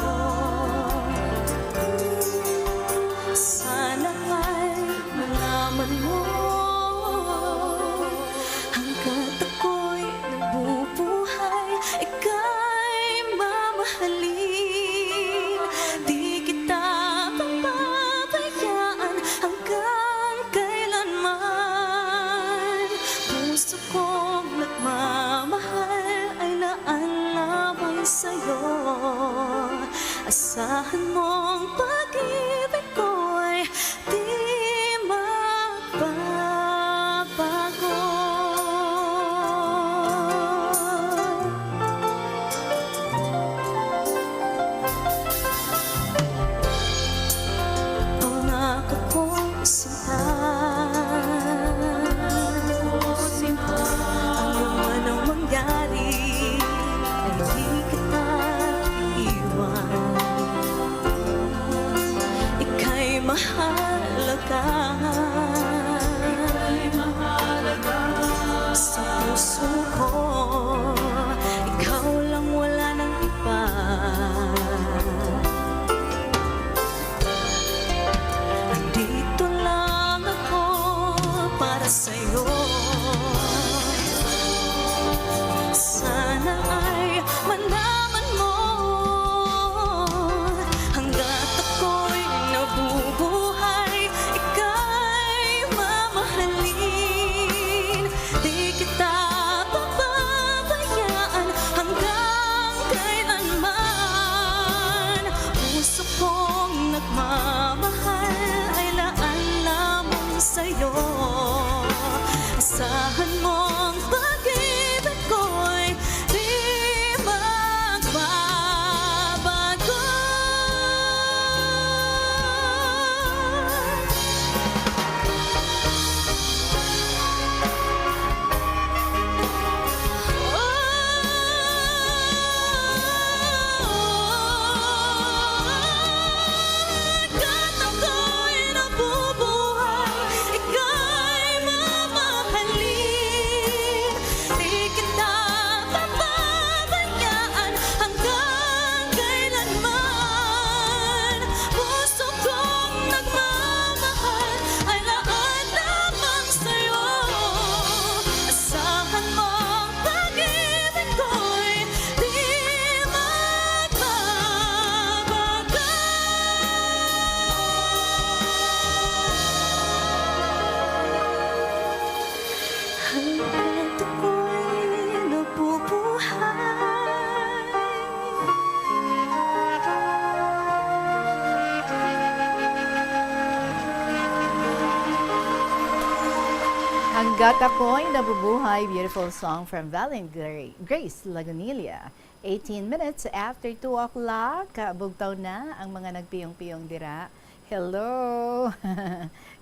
Sana ay malaman mo, hanggat ako'y nabubuhay, ika'y mamahalin. Di kita pababayaan hanggang kailanman. Puso kong nagmamahal ay naanaway sa'yo. Asahan mong pag-ibig ko'y di magbabago. Pangako kong sinta, ano man ang mangyari, ay di kita iiwan. Gat Ako'y Nabubuhay, beautiful song from Valen Gra-, Grace Lagunilla. Eighteen minutes after two o'clock, bugtaw na ang mga nagpiyong-piyong dira. Hello!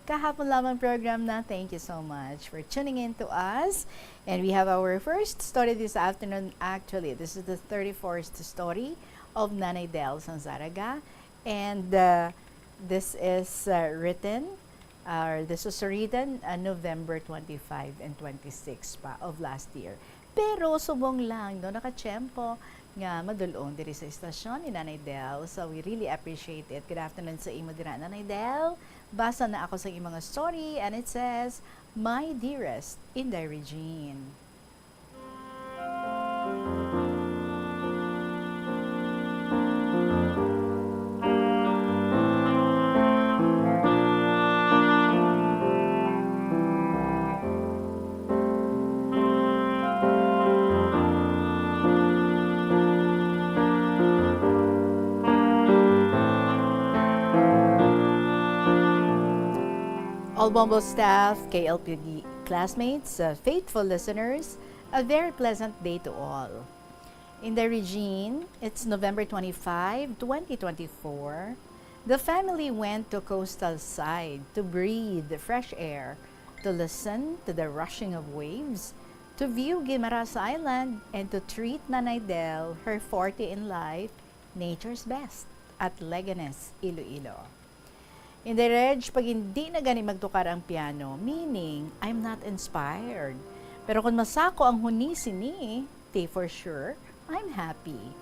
Kahapon lamang program na. Thank you so much for tuning in to us. And we have our first story this afternoon. Actually, this is the thirty-fourth story of Nanay Del sang Zarraga. And, uh, this is, uh, written, or this was written, uh, November twenty-five and twenty-six pa of last year. Pero subong lang, no, nakatiyempo nga madul-ong diri sa istasyon ni Nanay Del. So, we really appreciate it. Good afternoon sa imo dira, Nanay Del. Basa na ako sa imong story, and it says, "My Dearest Inday Regine." All Bombo staff, K L P D classmates, uh, faithful listeners, a very pleasant day to all. Inday Regine, it's November twenty-five, twenty twenty-four. The family went to coastal side to breathe the fresh air, to listen to the rushing of waves, to view Guimaras Island, and to treat Nanay Del, her forte in life, nature's best, at Leganes, Iloilo. Inday Reg, pag hindi na gani magtukar ang piano, meaning, I'm not inspired. Pero kung masako ang huni sini, ti for sure, I'm happy.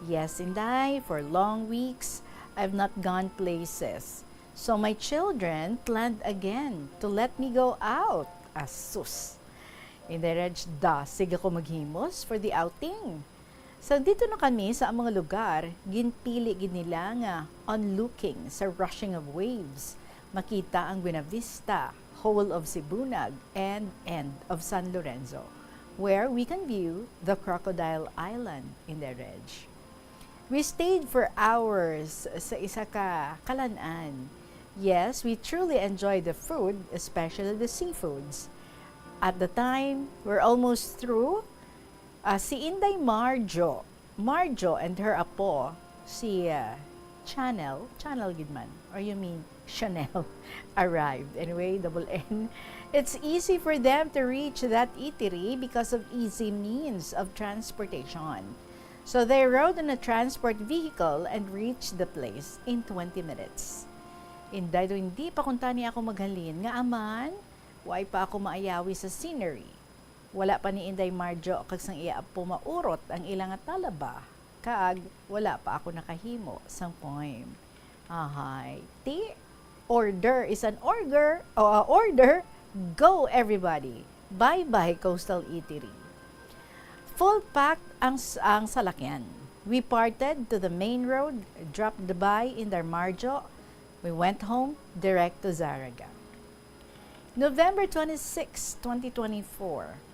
Yes, Inday, for long weeks, I've not gone places. So my children planned again to let me go out. Asus. Inday Reg, da, sige ko maghimos for the outing. Sa dito na kami sa mga lugar, ginpili gid nila nga onlooking sa rushing of waves, makita ang Buenavista, whole of Sibunag, and end of San Lorenzo, where we can view the Crocodile Island, Inday Reg. We stayed for hours sa isa ka kalan-an. Yes, we truly enjoyed the food, especially the seafoods. At the time, we're almost through. Ah, si Inday Marjo, Marjo and her apo, si, ah, Chanel, Chanel gid man, or you mean Chanel, arrived. Anyway, double N. It's easy for them to reach that eatery because of easy means of transportation. So they rode on a transport vehicle and reached the place in twenty minutes. Inday, daw hindi pa kuntani ako maghalin nga aman, way pa ako maayawi sa scenery. Wala pa ni Inday Marjo kag sang iya apo maurot ang ila nga talaba, kag wala pa ako nakahimo sang poem. Ahay, ti, order is an order, o, a order, go everybody. Bye-bye, Coastal Eatery. Full packed ang s-, ang salakyan. We parted to the main road, dropped by Inday Marjo. We went home, direct to Zarraga. November twenty-six, twenty twenty-four.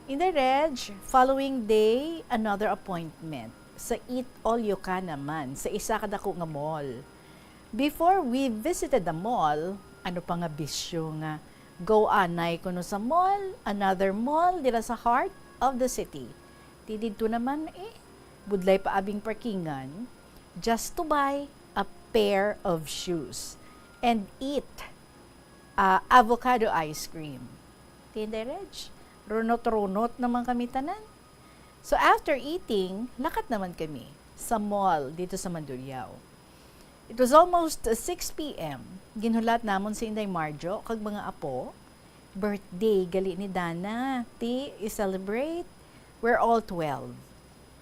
Inday Reg, following day, another appointment. Sa Eat All You Can naman, sa isa ka dako nga mall. Before we visited the mall, ano pa nga bisyo nga go anay kuno sa mall, another mall dira sa heart of the city. Ti didto naman, eh, budlay pa abing parkingan, just to buy a pair of shoes and eat, ah, avocado ice cream. Ti Inday Reg, runot-runot naman kami tanan. So after eating, lakat naman kami sa mall dito sa Mandurriao. It was almost six p.m. Ginhulat namon si Inday Marjo kag mga apo. Birthday gali ni Dana. Ti, i-celebrate. We're all twelve.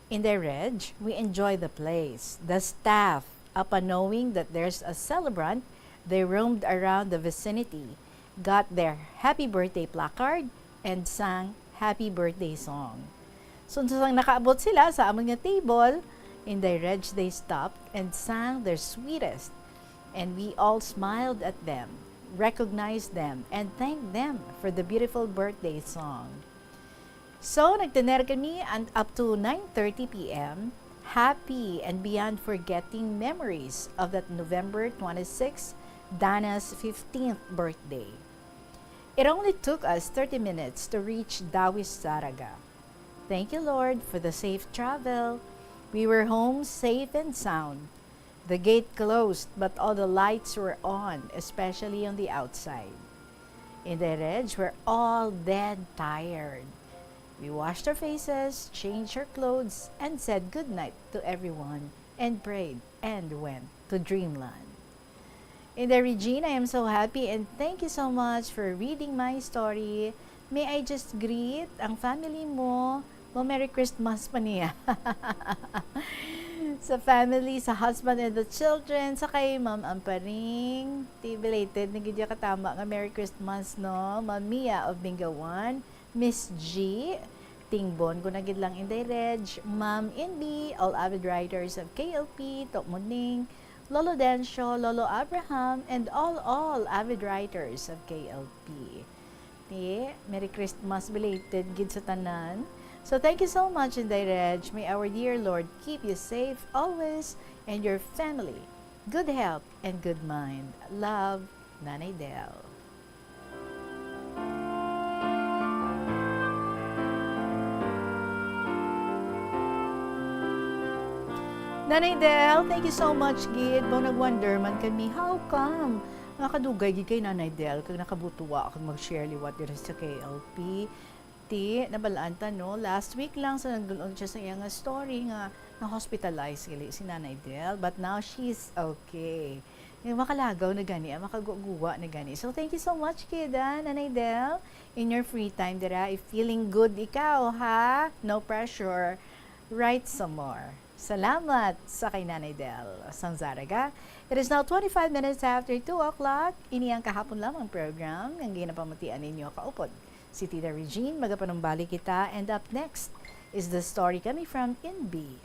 Inday Reg, we enjoy the place, the staff, upon knowing that there's a celebrant, they roamed around the vicinity, got their happy birthday placard, and sang happy birthday song. So, sang nakaabot sila sa amon nga table, Inday Reg, they stopped and sang their sweetest. And we all smiled at them, recognized them, and thanked them for the beautiful birthday song. So, nagtener kami and up to nine thirty p.m., happy and beyond forgetting memories of that November twenty-six, Dana's fifteenth birthday. It only took us thirty minutes to reach Dawis Zaraga. Thank you, Lord, for the safe travel. We were home safe and sound. The gate closed, but all the lights were on, especially on the outside. Inday Reg were all dead tired. We washed our faces, changed our clothes, and said goodnight to everyone, and prayed, and went to dreamland. Inday Regina, I am so happy and thank you so much for reading my story. May I just greet ang family mo? Mo Merry Christmas pa niya. Sa family, sa husband and the children, sa kay Ma'am Amparing. Ti belated na gid ya katama nga Merry Christmas, no? Ma'am Mia of Bingawan, Miss G, Tingbon ko na gid lang, Inday Reg, Ma'am Inbi, all avid writers of K L P, Tok Muning, Lolo Dencio, Lolo Abraham, and all, all avid writers of K L P. Ti, Merry Christmas belated gid sa tanan. So thank you so much, Inday Reg. May our dear Lord keep you safe always and your family. Good health and good mind. Love, Nanay Del. Nanay Del, thank you so much gid. Mao nag-wonder man kami, how come? Nakadugay gid kay Nanay Del kag nakabutuwa kag mag-share liwat diri sa K L P. Ti, nabalaan ta, no? Last week lang sa nagdulong siya sa iya nga story nga na-hospitalize gali si Nanay Del, but now she's okay. Yung makalagaw na gani, ah, makaguwa-guwa na gani. So, thank you so much, kida, Nanay Del. In your free time, dira, if feeling good ikaw, ha? No pressure. Write some more. Salamat sa kay Nanay Del. Sang Zaraga, it is now twenty-five minutes after two o'clock. Ini ang kahapon lamang program nga ginapamatian ninyo kaupod. Si Tita Regine, magapanumbalik kita, and up next is the story coming from Inbi.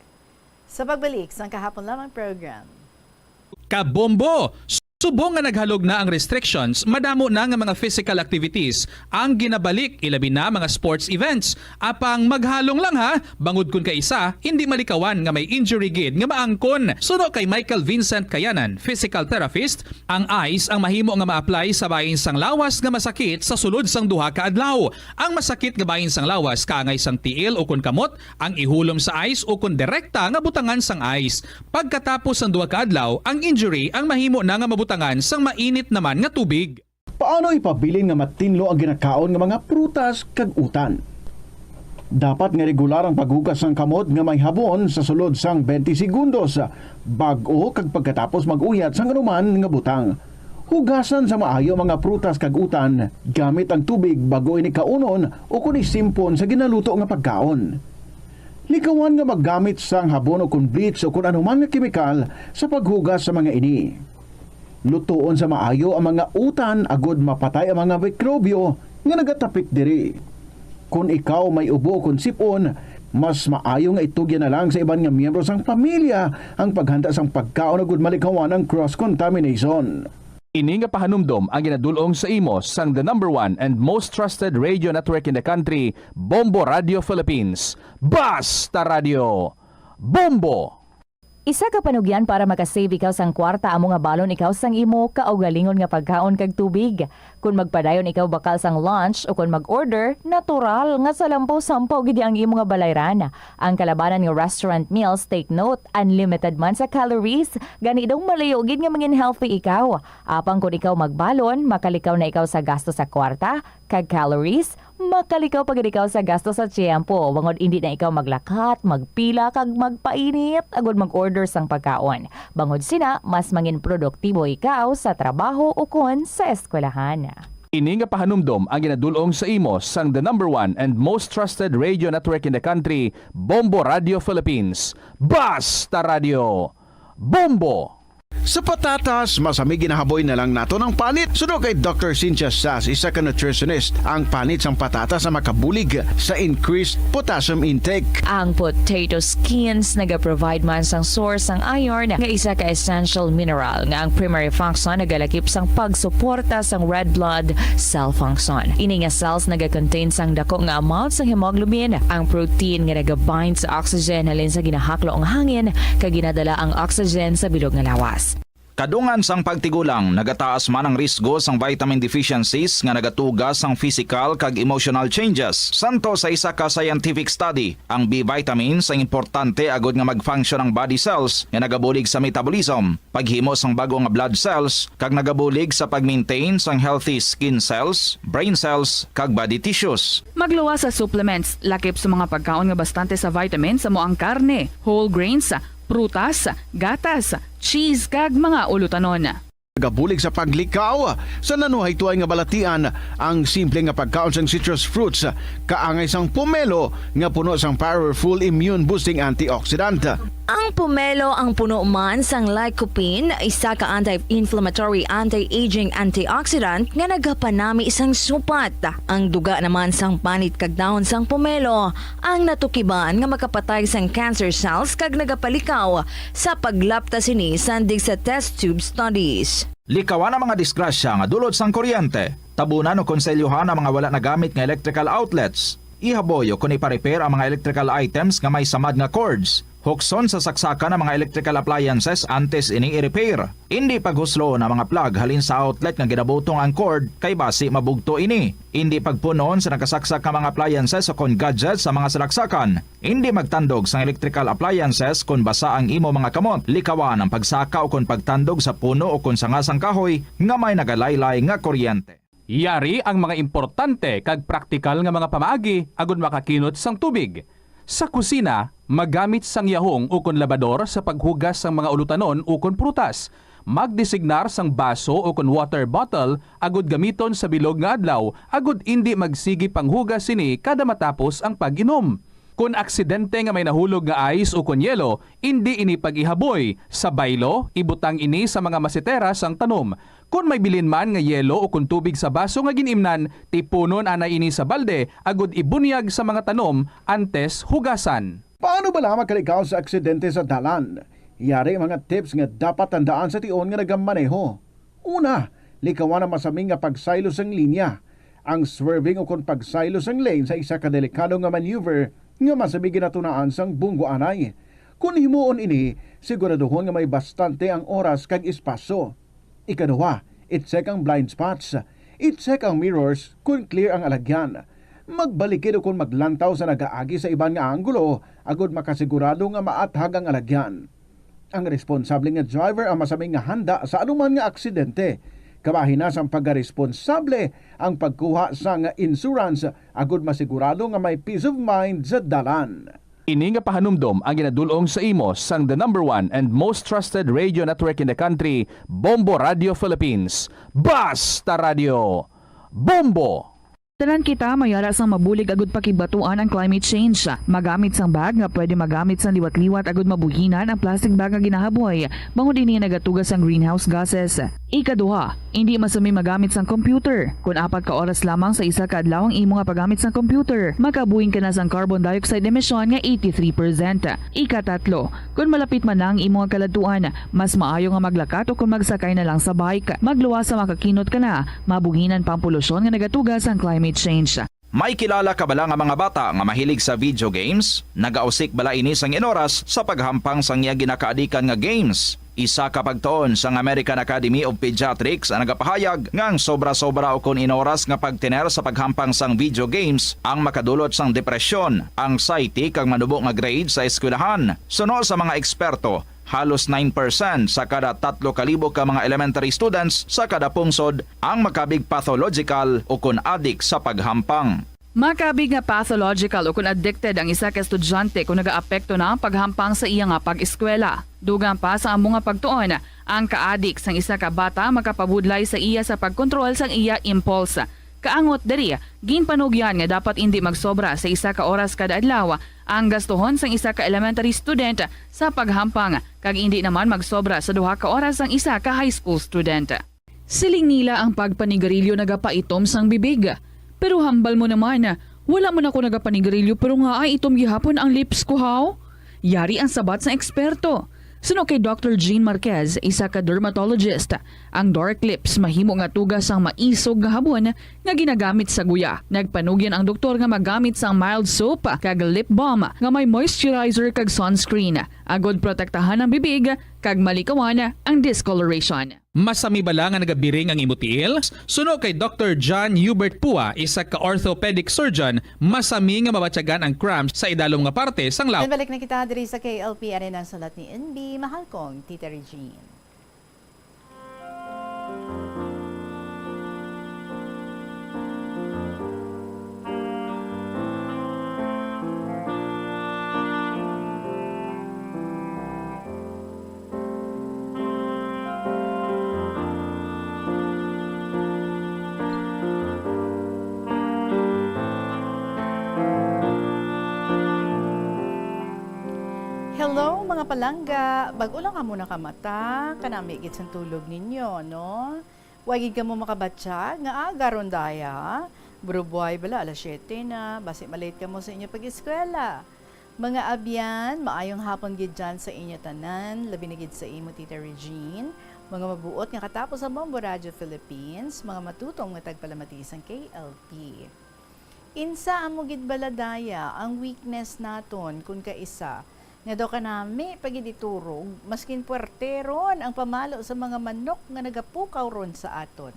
Sa pagbalik sang kahapon lamang program. Kabombo! Subong nga naghalog na ang restrictions, madamo na nga mga physical activities ang ginabalik, ilabi na mga sports events. Apang maghalong lang ha, bangod kun kaisa, hindi malikawan nga may injury gid nga maangkon. Suno kay Michael Vincent Kayanan, physical therapist, ang ice ang mahimo nga ma-apply sa bahin sang lawas nga masakit sa sulod sang duha ka adlaw. Ang masakit nga bahin sang lawas kaangay sang tiil ukon kamot, ang ihulom sa ice ukon direkta nga butangan sang ice. Pagkatapos sang duha ka adlaw, ang injury ang mahimo na nga mabutangan sang mainit naman nga tubig. Paano ipabilin nga matinlo ang ginakaon nga mga prutas kag utan? Dapat nga regular ang paghugas sang kamot nga may habon sa sulod sang twenty segundos, bag-o kag pagkatapos mag-uyat sang anuman nga butang. Hugasan sa maayo ang mga prutas kag utan gamit ang tubig bag-o ini kaunon ukon isimpon sa ginaluto nga pagkaon. Likawan nga maggamit sang habon ukon bleach ukon anuman nga kemikal sa paghugas sa mga ini. Lutoon sa maayo ang mga utan agod mapatay ang mga mikrobyo nga nagatapik diri. Kon ikaw may ubo ukon sip-on, mas maayo nga itugyan na lang sa iban nga miyembro sang pamilya ang paghanda sang pagkaon agud malikawan ang cross contamination. Ini nga pahanumdom ang ginadul-ong sa imo sang the number one and most trusted radio network in the country, Bombo Radio Philippines. Basta Radio! Bombo! Isa ka panugyan para makasave ikaw sang kwarta amo nga balon ikaw sang imo kaugalingon nga pagkaon kag tubig. Kon magpadayon ikaw bakal sang lunch o kon mag-order, natural nga salampaw-sampaw gid ang imo nga balayran. Ang kalabanan nga restaurant meals, take note, unlimited man sa calories, gani daw malayo gid nga mangin healthy ikaw. Apang kon ikaw magbalon, makalikaw na ikaw sa gasto sa kwarta kag calories, makalikaw pa gid ikaw sa gasto sa tiyempo, bangod indi na ikaw maglakat, magpila, kag magpainit agud mag-order sang pagkaon. Bangod sina, mas mangin produktibo ikaw sa trabaho ukon sa eskwelahan. Ini nga pahanumdom ang ginadul-ong sa imo sang the number one and most trusted radio network in the country, Bombo Radio Philippines. Basta Radio! Bombo! Sa patatas, masami ginahaboy na lang naton ang panit. Suno kay Doctor Cynthia Sas, isa ka nutritionist, ang panit sang patatas ang makabulig sa increased potassium intake. Ang potato skins nagaprovide man sang source sang iron, nga isa ka essential mineral nga ang primary function nagalakip sang pagsuporta sang red blood cell function. Ini nga cells nagakontain sang dako nga amount sang hemoglobin, ang protein nga nagabind sa oxygen halin sa ginahaklo nga hangin kag ginadala ang oxygen sa bilog nga lawas. Kadungan sang pagtigulang, nagataas man ang risgo sang vitamin deficiencies nga nagatuga sang physical kag emotional changes. Santo sa isa ka scientific study, ang B vitamins ang importante agud nga mag-function ang body cells nga nagabulig sa metabolism, paghimo sang bag-o nga blood cells, kag nagabulig sa pag-maintain sang healthy skin cells, brain cells, kag body tissues. Magluwas sa supplements, lakip sa mga pagkaon nga bastante sa vitamins, amo ang karne, whole grains, prutas, gatas, cheese, kag mga ulutanon. Nagabulig sa paglikaw sa nanuhaytoy nga balatian ang simple nga pagkaon sang citrus fruits, kaangay sang pomelo nga puno sang powerful immune-boosting antioxidant. Ang pomelo ang puno man sang lycopene, isa ka anti-inflammatory, anti-aging antioxidant nga nagapanami sang supat. Ang duga naman sang panit kag dahon sang pomelo ang natukiban nga makapatay sang cancer cells kag nagapalikaw sa paglapta sini sandig sa test tube studies. Likawan ang mga disgrasya nga dulot sang kuryente. Tabunan o konselyohan ang mga wala nagamit nga electrical outlets. Ihaboy o kon ipa-repair ang mga electrical items nga may samad nga cords. Hukson sa saksakan ang mga electrical appliances antes ini i-repair. Indi paghusloon ang mga plug halin sa outlet nga ginabutong ang cord, kay basi mabugto ini. Indi pagpunon sa nakasaksak nga mga appliances o kon gadgets sa mga salaksakan. Indi magtandog sang electrical appliances kon basa ang imo mga kamot. Likawan ang pagsaka o kon pagtandog sa puno o kon sanga sang kahoy nga may nagalaylay nga kuryente. Yari ang mga importante kag praktikal nga mga pamaagi agud makakinot sang tubig. Sa kusina, magamit sang yahong ukon labador sa paghugas sang mga ulutanon ukon prutas. Magdesignar sang baso ukon water bottle agud gamiton sa bilog nga adlaw, agud indi magsigi panghugas sini kada matapos ang pag-inom. Kon aksidente nga may nahulog nga ice ukon yelo, indi ini pag-ihaboy. Sa baylo, ibutang ini sa mga masetera sang tanom. Kon may bilin man nga yelo ukon tubig sa baso nga gin-imnan, tipunon anay ini sa balde agud ibunyag sa mga tanom antes hugasan. Paano bala makalikaw sa aksidente sa dalan? Yari mga tips nga dapat tandaan sa tion nga nagamaneho. Una, likawan ang masami nga pagsaylo sang linya. Ang swerving ukon pagsaylo sang lane sa isa ka delikado nga maneuver nga masami ginatunaan sang bunggo anay. Kon himuon ini, siguraduhon nga may bastante ang oras kag espasyo. Ikaduha, i-check ang blind spots. I-check ang mirrors kon clear ang alagyan. Magbalikid ukon maglantaw sa nagaagi sa iban nga anggulo agud makasigurado nga maathag ang alagyan. Ang responsable nga driver ang masami nga handa sa anuman nga aksidente. Kabahin na sang pagkaresponsable ang pagkuha sang insurance agud masigurado nga may peace of mind sa dalan. Ini nga pahanumdom ang ginadul-ong sa imo sang the number one and most trusted radio network in the country, Bombo Radio Philippines. Basta Radio, Bombo! Tanan kita may ara sang mabulig agud pakibatuan ang climate change. Magamit sang bag nga pwede magamit sang liwat-liwat agud mabuhinan ang plastic bag nga ginahaboy, bangod ini nagatuga sang greenhouse gases. Ikaduha, indi masami magamit sang computer. Kon apat ka oras lamang sa isa ka adlaw ang imo nga paggamit sang computer, makabuhin ka na sang carbon dioxide emission nga eighty-three percent. Ikatatlo, kon malapit man na ang imo nga kaladtuan, mas maayo nga maglakat o kon magsakay na lang sa bike. Magluwas sa makakinot ka na, mabuhinan pa ang polusyon nga nagatuga sang climate change. May kilala ka bala nga mga bata nga mahilig sa video games? Nagausik bala ini sang inoras sa paghampang sang iya ginakaadikan nga games? Isa ka pagtuon sang American Academy of Pediatrics ang nagapahayag nga ang sobra-sobra ukon inoras nga pagtener sa paghampang sang video games ang makadulot sang depresyon, anxiety, kag manubo nga grade sa eskwelahan. Suno sa mga eksperto, halos nine percent sa kada tatlo ka libo ka mga elementary students sa kada pungsod ang makabig pathological ukon adik sa paghampang. Makabig nga pathological ukon addicted ang isa ka estudyante kon nagaapekto na ang paghampang sa iya nga pag-eskwela. Dugang pa sa amo nga pagtuon, ang kaadik sang isa ka bata makapabudlay sa iya sa pagkontrol sang iya impulse. Kaangot diri, ginpanugyan nga dapat indi magsobra sa isa ka oras kada adlaw ang gastuhon sang isa ka elementary student sa paghampang, kag indi naman magsobra sa duha ka oras sang isa ka high school student. Siling nila ang pagpanigarilyo nagapaitom sang bibig. Pero hambal mo naman, wala man ako nagapanigarilyo pero ngaay itom gihapon ang lips ko, haw? Yari ang sabat sang eksperto. Suno kay Doctor Jean Marquez, isa ka dermatologist, ang dark lips mahimo nga tuga sang maisog nga habon nga ginagamit sa guya. Nagpanugyan ang doktor nga magamit sang mild soap kag lip balm nga may moisturizer kag sunscreen, agod protektahan ang bibig kag malikawan ang discoloration. Masami bala nga nagabiring ang imo tiil? Suno kay Doctor John Hubert Pua, isa ka orthopedic surgeon, masami nga mabatyagan ang cramps sa idalom nga parte sang lawas. Balik na kita diri sa K L P, ari na ang sulat ni N B, mahal kong Tita Regine. Hello, mga palangga! Bag-o lang kamo nakamata, kanami gid sang tulog ninyo, no? Wa gid kamo makabatyag nga aga ron daya. Burubuhay bala, alas siyete na, basi malate kamo sa inyo pag-eskwela. Mga abyan, maayong hapon gid dyan sa inyo tanan, labi na gid sa imo, Tita Regine. Mga mabuot nga katapos sa Bombo Radio Philippines, mga matutong nga tagpalamati sang K L P. Insa amo gid bala daya ang weakness naton kon kaisa nga daw kanami pa gid iturog, maskin puwerte ron ang pamalo sa mga manok nga nagapukaw ron sa aton.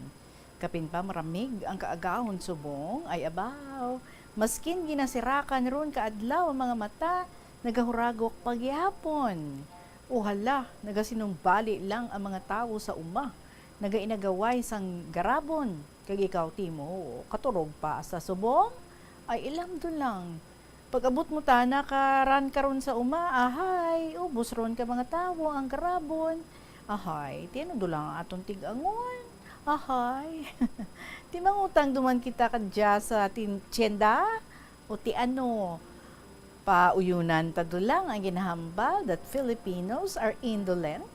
Kapin pa maramig ang kaagahon subong, ay abaw, maskin ginasirakan ron ka adlaw ang mga mata, nagahuragok pa gihapon. O hala, nagasinumbali lang ang mga tawo sa uma, nagainagaway sang garabon, kag ikaw, Timo, katurog pa sa subong? Ay, ilamdon lang. Pag-abot mo tana ka ran karon sa uma, ahay, ubos ron ka mga tawo ang garabon. Ahay, ti ano dulang ang aton tig-angon? Ahay. Ti mangutang duman kita kadya sa tin-, tienda? O ti ano? Pauyunan ta dulang ang ginahambal that Filipinos are indolent,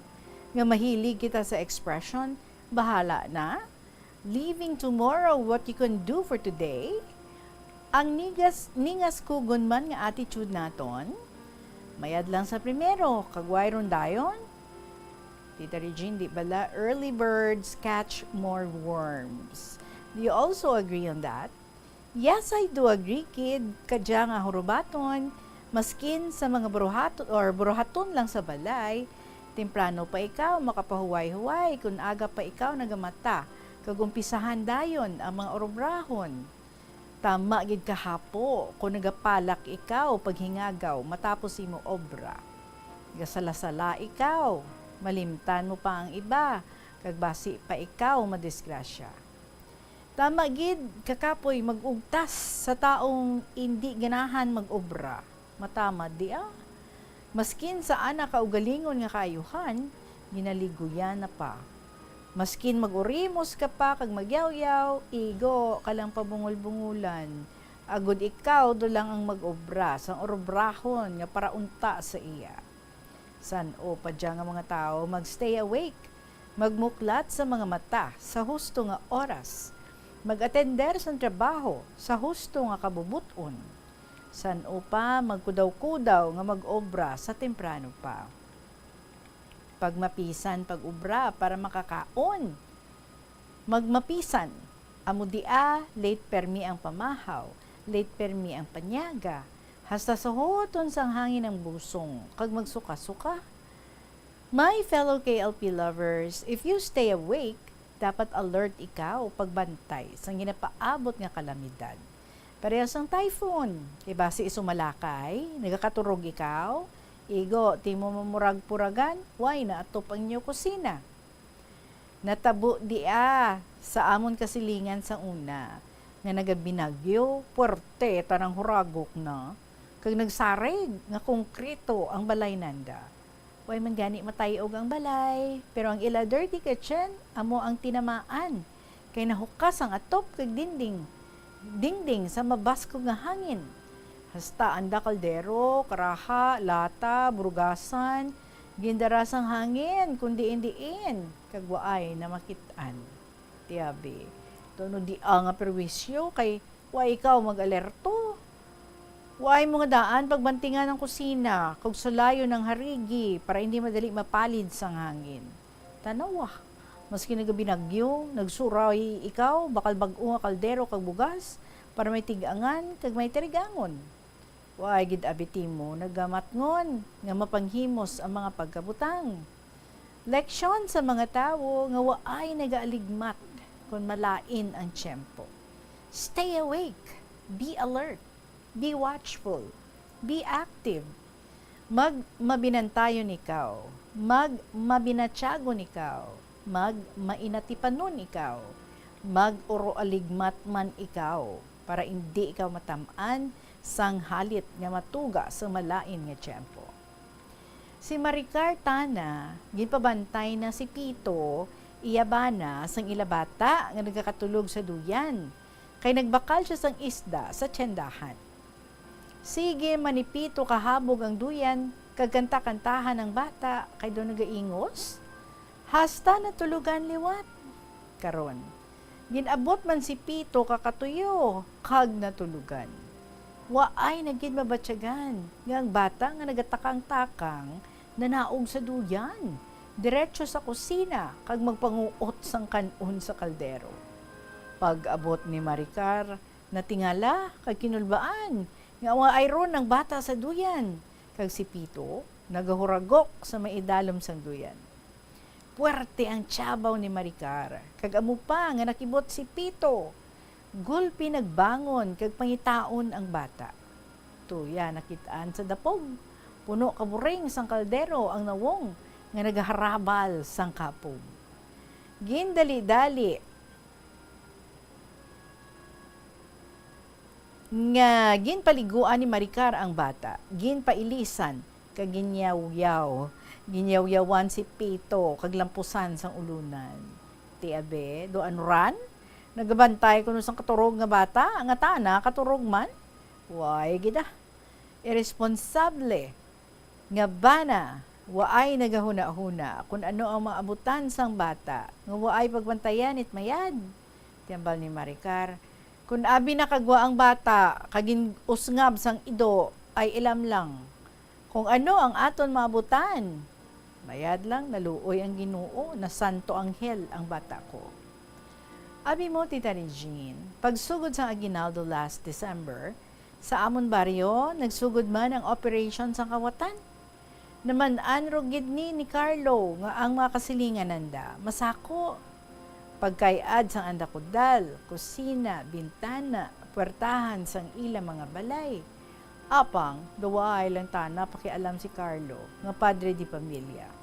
nga mahilig kita sa expression, "Bahala na." Leaving tomorrow what you can do for today, ang nigas, ningas kugon man nga attitude naton, mayad lang sa primero, kag wayron dayon. Tita Regine, di bala, early birds catch more worms. Do you also agree on that? Yes, I do agree, kid, kadya nga hurubaton, maskin sa mga buruhaton or buruhaton lang sa balay, temprano pa ikaw makapahuway-huway kun aga pa ikaw nagamata kag umpisahan dayon ang mga urobrahon. Tama gid kahapo kun nagapalak ikaw paghingagaw matapos imo obra. Gasala-sala ikaw, malimtan mo pa ang iba, kag basi pa ikaw madisgrasya. Tama gid, kakapoy mag-ugtas sa taong indi ganahan mag-obra. Matamad di, ah. Maskin sa ana kaugalingon nga kaayuhan, ginaligoyan na pa. Maskin mag-urimos ka pa kag magyawyaw, igo ka lang pabungol-bungulan. Agod ikaw do lang ang mag-obra sang urobrahon nga paraunta sa iya. San-o pa dya nga mga tawo mag-stay awake, magmuklat sa mga mata sa husto nga oras, mag-atender sang trabaho sa husto nga kabubut-on? San-o pa magkudaw-kudaw nga mag-obra sa temprano pa? Pagmapisan pag-obra para makakaon. Magmapisan, amo dia, late permi ang pamahaw, late permi ang panyaga, hasta suhoton sang hangin ang busong, kag magsuka-suka. My fellow K L P lovers, if you stay awake, dapat alert ikaw pagbantay sang ginapaabot nga kalamidad. Parehas sang typhoon, kay basi sumalakay, nagakaturog ikaw, igo, ti mo mamurag-puragan, way naatop ang inyo kusina. Natabo dia sa amon kasilingan sa una, nga nagabinagyo, puwerte ta nang huragok na, kag nagsarig nga konkreto ang balay nanda. Way man gani matay-og ang balay, pero ang ila dirty kitchen amo ang tinamaan, kay nahukas ang atop kag dinding, dingding sa mabaskog nga hangin. Hasta anda kaldero, karaha, lata, burugasan, gindara sang hangin kun diin-diin, kag waay na makit-an. Tiabi, tuno dia nga perwisyo kay wa ikaw mag-alerto. Waay mo nga daan pagbantingan ang kusina, kag sulayon ang harigi para hindi madali mapalid sang hangin. Tanawa, maski nagabinagyo, nagsuray ikaw, bakal bag-o nga kaldero kag bugas, para may tig-angan kag may tirigangon. Waay gid abi timo nagamatngon nga mapanghimos ang mga pagkabutang. Leksyon sa mga tawo nga waay nagaaligmat kon malain ang tiyempo. Stay awake, be alert, be watchful, be active. Mag mabinantayon ikaw, mag mabinatyagon ikaw, mag mainatipanon ikaw, mag uroaligmat man ikaw, para indi ikaw matam-an sang halit nga matuga sa malain nga tiyempo. Si Maricar tana, ginpabantay na si Pito, iya bana, sang ila bata nga nagakatulog sa duyan, kay nagbakal sia sang isda sa tiyendahan. Sige man ni Pito kahabog ang duyan, kag kanta-kantahan ang bata, kay daw nagaingos, hasta natulogan liwat. Karon, gin-abot man si Pito ka katuyo kag natulogan. Waay na gid mabatyagan nga ang bata nga nagatakang-takang nanaog sa duyan, diretso sa kusina kag magpanguot sang kan-on sa kaldero. Pag-abot ni Maricar, natingala kag kinulbaan nga waay ron ang bata sa duyan, kag si Pito nagahuragok sa may idalom sang duyan. Puwerte ang tiyabaw ni Maricar, kag amo pa nga nakibot si Pito. Gulpi nagbangon kag pangitaon ang bata. Tuya nakit-an sa dapog, puno kaburing sang kaldero ang nawong nga nagaharabal sang kapog. Gindali-dali nga ginpaliguan ni Maricar ang bata, ginpailisan, kag ginyawyaw. Ginyawyawan si Pito kag lampusan sang ulunan. Ti abi, do ano ran? Nagabantay kuno sang katurog nga bata, nga tana katurog man? Way gid ah. Iresponsable nga bana, waay nagahunahuna kon ano ang maabutan sang bata nga waay pagbantayan it mayad. Ti hambal ni Maricar, "Kon abi nakagwa ang bata kag gin-usngab sang ido, ay ilam lang kon ano ang aton maabutan." Mayad lang, naluoy ang Ginoo, nasanto anghel ang bata ko. Abi mo, Tita Regine, pagsugod sang aguinaldo last December, sa amon baryo, nagsugod man ang operation sang kawatan. Naman-an rugid ni, ni Carlo nga ang mga kasilingan nanda masako. Pagkay-ad sang anda kudal, kusina, bintana, puwertahan sang ila mga balay. Apang, daw waay lang tana pakialam si Carlo nga padre de pamilya.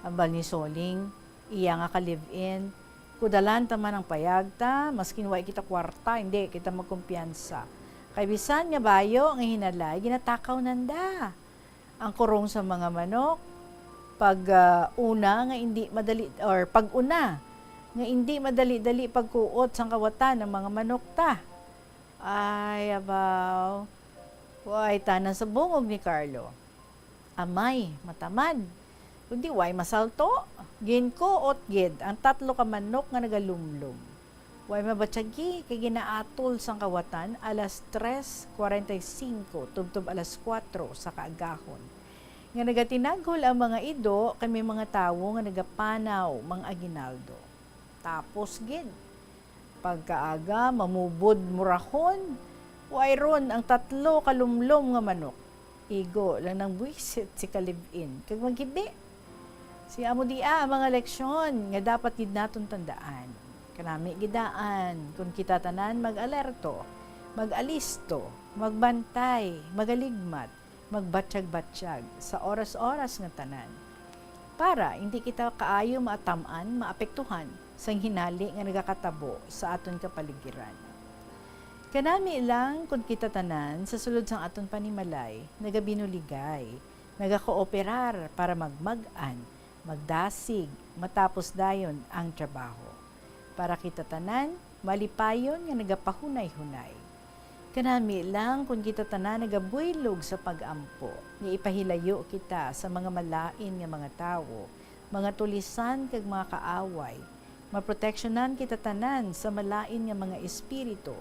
Hambal ni Soling, iya nga ka-live-in, "Kudalan ta man ang payag ta, maskin way kita kwarta, hindi kita magkumpiyansa. Kay bisan nga bayo nga hinalay, ginatakaw nanda." Ang kurong sa mga manok, pag, ah, una nga indi madali, or pag una nga indi madali-dali pagkuot sang kawatan ng mga manok ta. Ay, abaw. Way tana sa bungog ni Carlo. Amay, matamad. Kundi way masalto, ginkuot gid ang tatlo ka manok nga nagalumlom. Way mabatyagi kay ginaatol sang kawatan alas tres cuarenta y cinco tubtob alas kuwatro sa kaagahon. Nga nagatinaghol ang mga ido kay may mga tawo nga nagapanaw, mga aguinaldo. Tapos gid, pagkaaga, mamubod murahon, wayron ang tatlo ka lumlom nga manok. Igo lang nang buwisit si ka-live-in kag maghibi. Si amo dia ang mga leksyon nga dapat gid naton tandaan. Kanami gid daan, kon kita tanan mag-alerto, mag-alisto, magbantay, magaligmat, magbatyag-batyag sa oras-oras nga tanan, para hindi kita kaayo maatam-an, maapektuhan sang hinali nga nagakatabo sa aton kapaligiran. Kanami lang kon kita tanan sa sulod sang aton panimalay nagabinuligay, nagakooperar para magmag-an, magdasig, matapos dayon ang trabaho, para kita tanan malipayon nga nagapahunay-hunay. Kanami lang kon kita tanan nagabuylog sa pag-ampo, nga ipahilayo kita sa mga malain nga mga tawo, mga tulisan kag mga kaaway. Maproteksyonan kita tanan sa malain nga mga espiritu,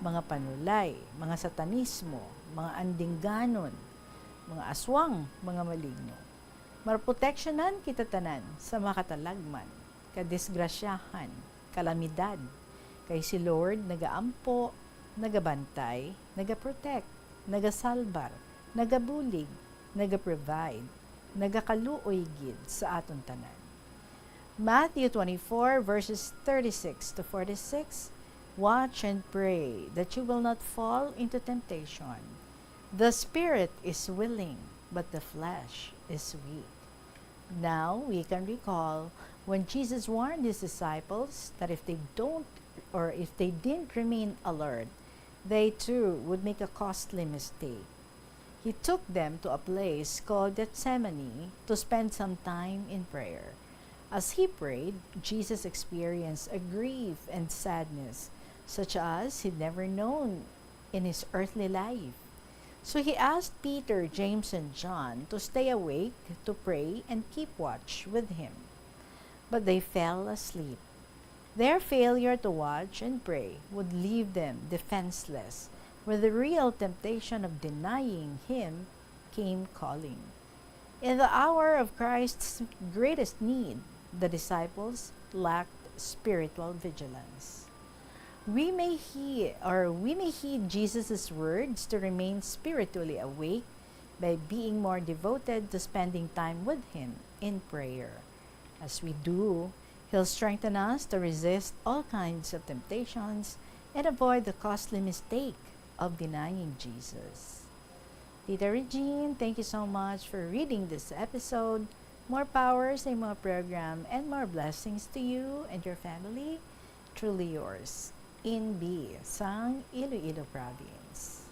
mga panulay, mga satanismo, mga andingganon, mga aswang, mga maligno. Maproteksyonan kita tanan sa makatalagman, kadisgrasyahan, kalamidad, kay si Lord nagaampo, nagabantay, nagaprotect, nagasalbar, nagabulig, nagaprovide, nagakaluoy gid sa aton tanan. Matthew twenty-four, verses thirty-six to forty-six, "Watch and pray that you will not fall into temptation. The spirit is willing, but the flesh is weak." Now we can recall when Jesus warned his disciples that if they don't, or if they didn't remain alert, they too would make a costly mistake. He took them to a place called Gethsemane to spend some time in prayer. As he prayed, Jesus experienced a grief and sadness such as he'd never known in his earthly life. So he asked Peter, James, and John to stay awake, to pray, and keep watch with him. But they fell asleep. Their failure to watch and pray would leave them defenseless, where the real temptation of denying him came calling. In the hour of Christ's greatest need, the disciples lacked spiritual vigilance. We may hear, or we may heed Jesus' words to remain spiritually awake by being more devoted to spending time with Him in prayer. As we do, He'll strengthen us to resist all kinds of temptations and avoid the costly mistake of denying Jesus. Tita Regine, thank you so much for reading this episode. More power sa imong program and more blessings to you and your family. Truly yours, Inbi, sang Iloilo Province.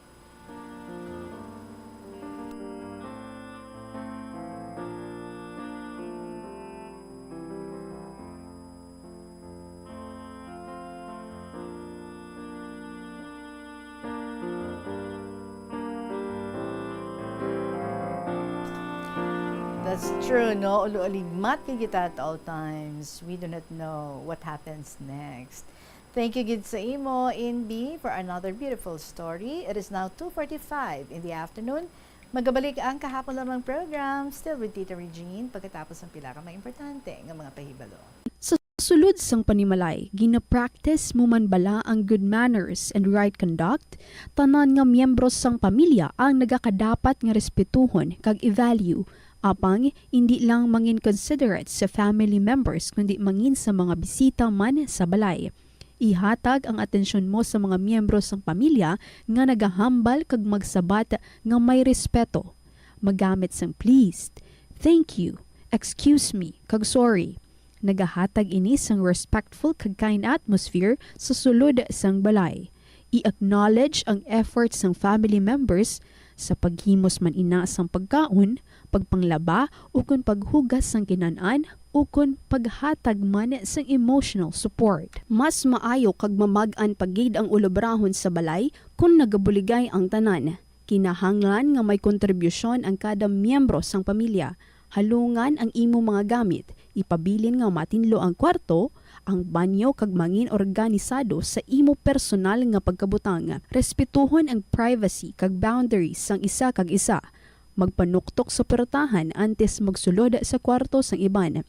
That's true, no? Ulualigmat kay kita at all times. We do not know what happens next. Thank you gid sa imo, Inbi, for another beautiful story. It is now two forty-five in the afternoon. Magabalik ang kahapon lamang program, still with Tita Regine, pagkatapos ang pila ka mga importante nga mga pahibalo. Sa sulod sang panimalay, gina-practice mo man bala ang good manners and right conduct? Tanan nga miyembro sang pamilya ang nagakadapat nga respetuhon kag i-value. Apang indi lang mangin considerate sa family members, kundi mangin sa mga bisita man sa balay. Ihatag ang atensyon mo sa mga miyembro sang pamilya nga nagahambal kag magsabat nga may respeto. Maggamit sang please, thank you, excuse me, kag sorry. Nagahatag ini sang respectful kag kind atmosphere sa sulod sang balay. I-acknowledge ang effort sang family members sa paghimos man ina sang pagkaon, pagpanglaba, ukon paghugas sang kinan-an, ukon paghatag man sang emotional support. Mas maayo kag mamag-an pa gid ang ulobrahon sa balay kon nagabuligay ang tanan. Kinahanglan nga may kontribusyon ang kada miyembro sang pamilya. Halungan ang imo mga gamit, ipabilin nga matinlo ang kwarto, ang banyo, kag mangin organisado sa imo personal nga pagkabutang. Respetuhon ang privacy kag boundaries sang isa kag isa. Magpanuktok sa puwertahan antes magsulod sa kwarto sang iban.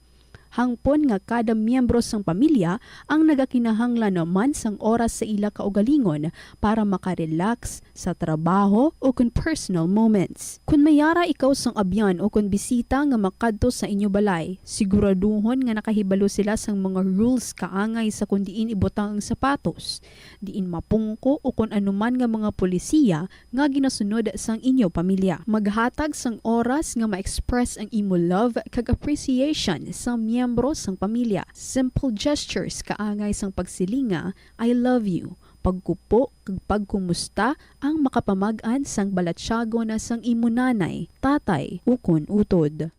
Hangpon nga kada miyembro sang pamilya ang nagakinahanglan man sang oras sa ila kaugalingon para makarelax sa trabaho o kon personal moments. Kon may ara ikaw sang abyan o kon bisita nga makadto sa inyo balay, siguraduhon nga nakahibalo sila sang mga rules kaangay sa kon diin ibutang ang sapatos, diin mapungko o kon anuman nga mga polisiya nga ginasunod sang inyo pamilya. Maghatag sang oras nga ma-express ang imo love kag appreciation sa miyembro sang pamilya. Simple gestures kaangay sang pagsiling nga, "I love you," pagkupo kag pagkumusta ang makapamag-an sang balatyagon sang imo nanay, tatay, ukon utod.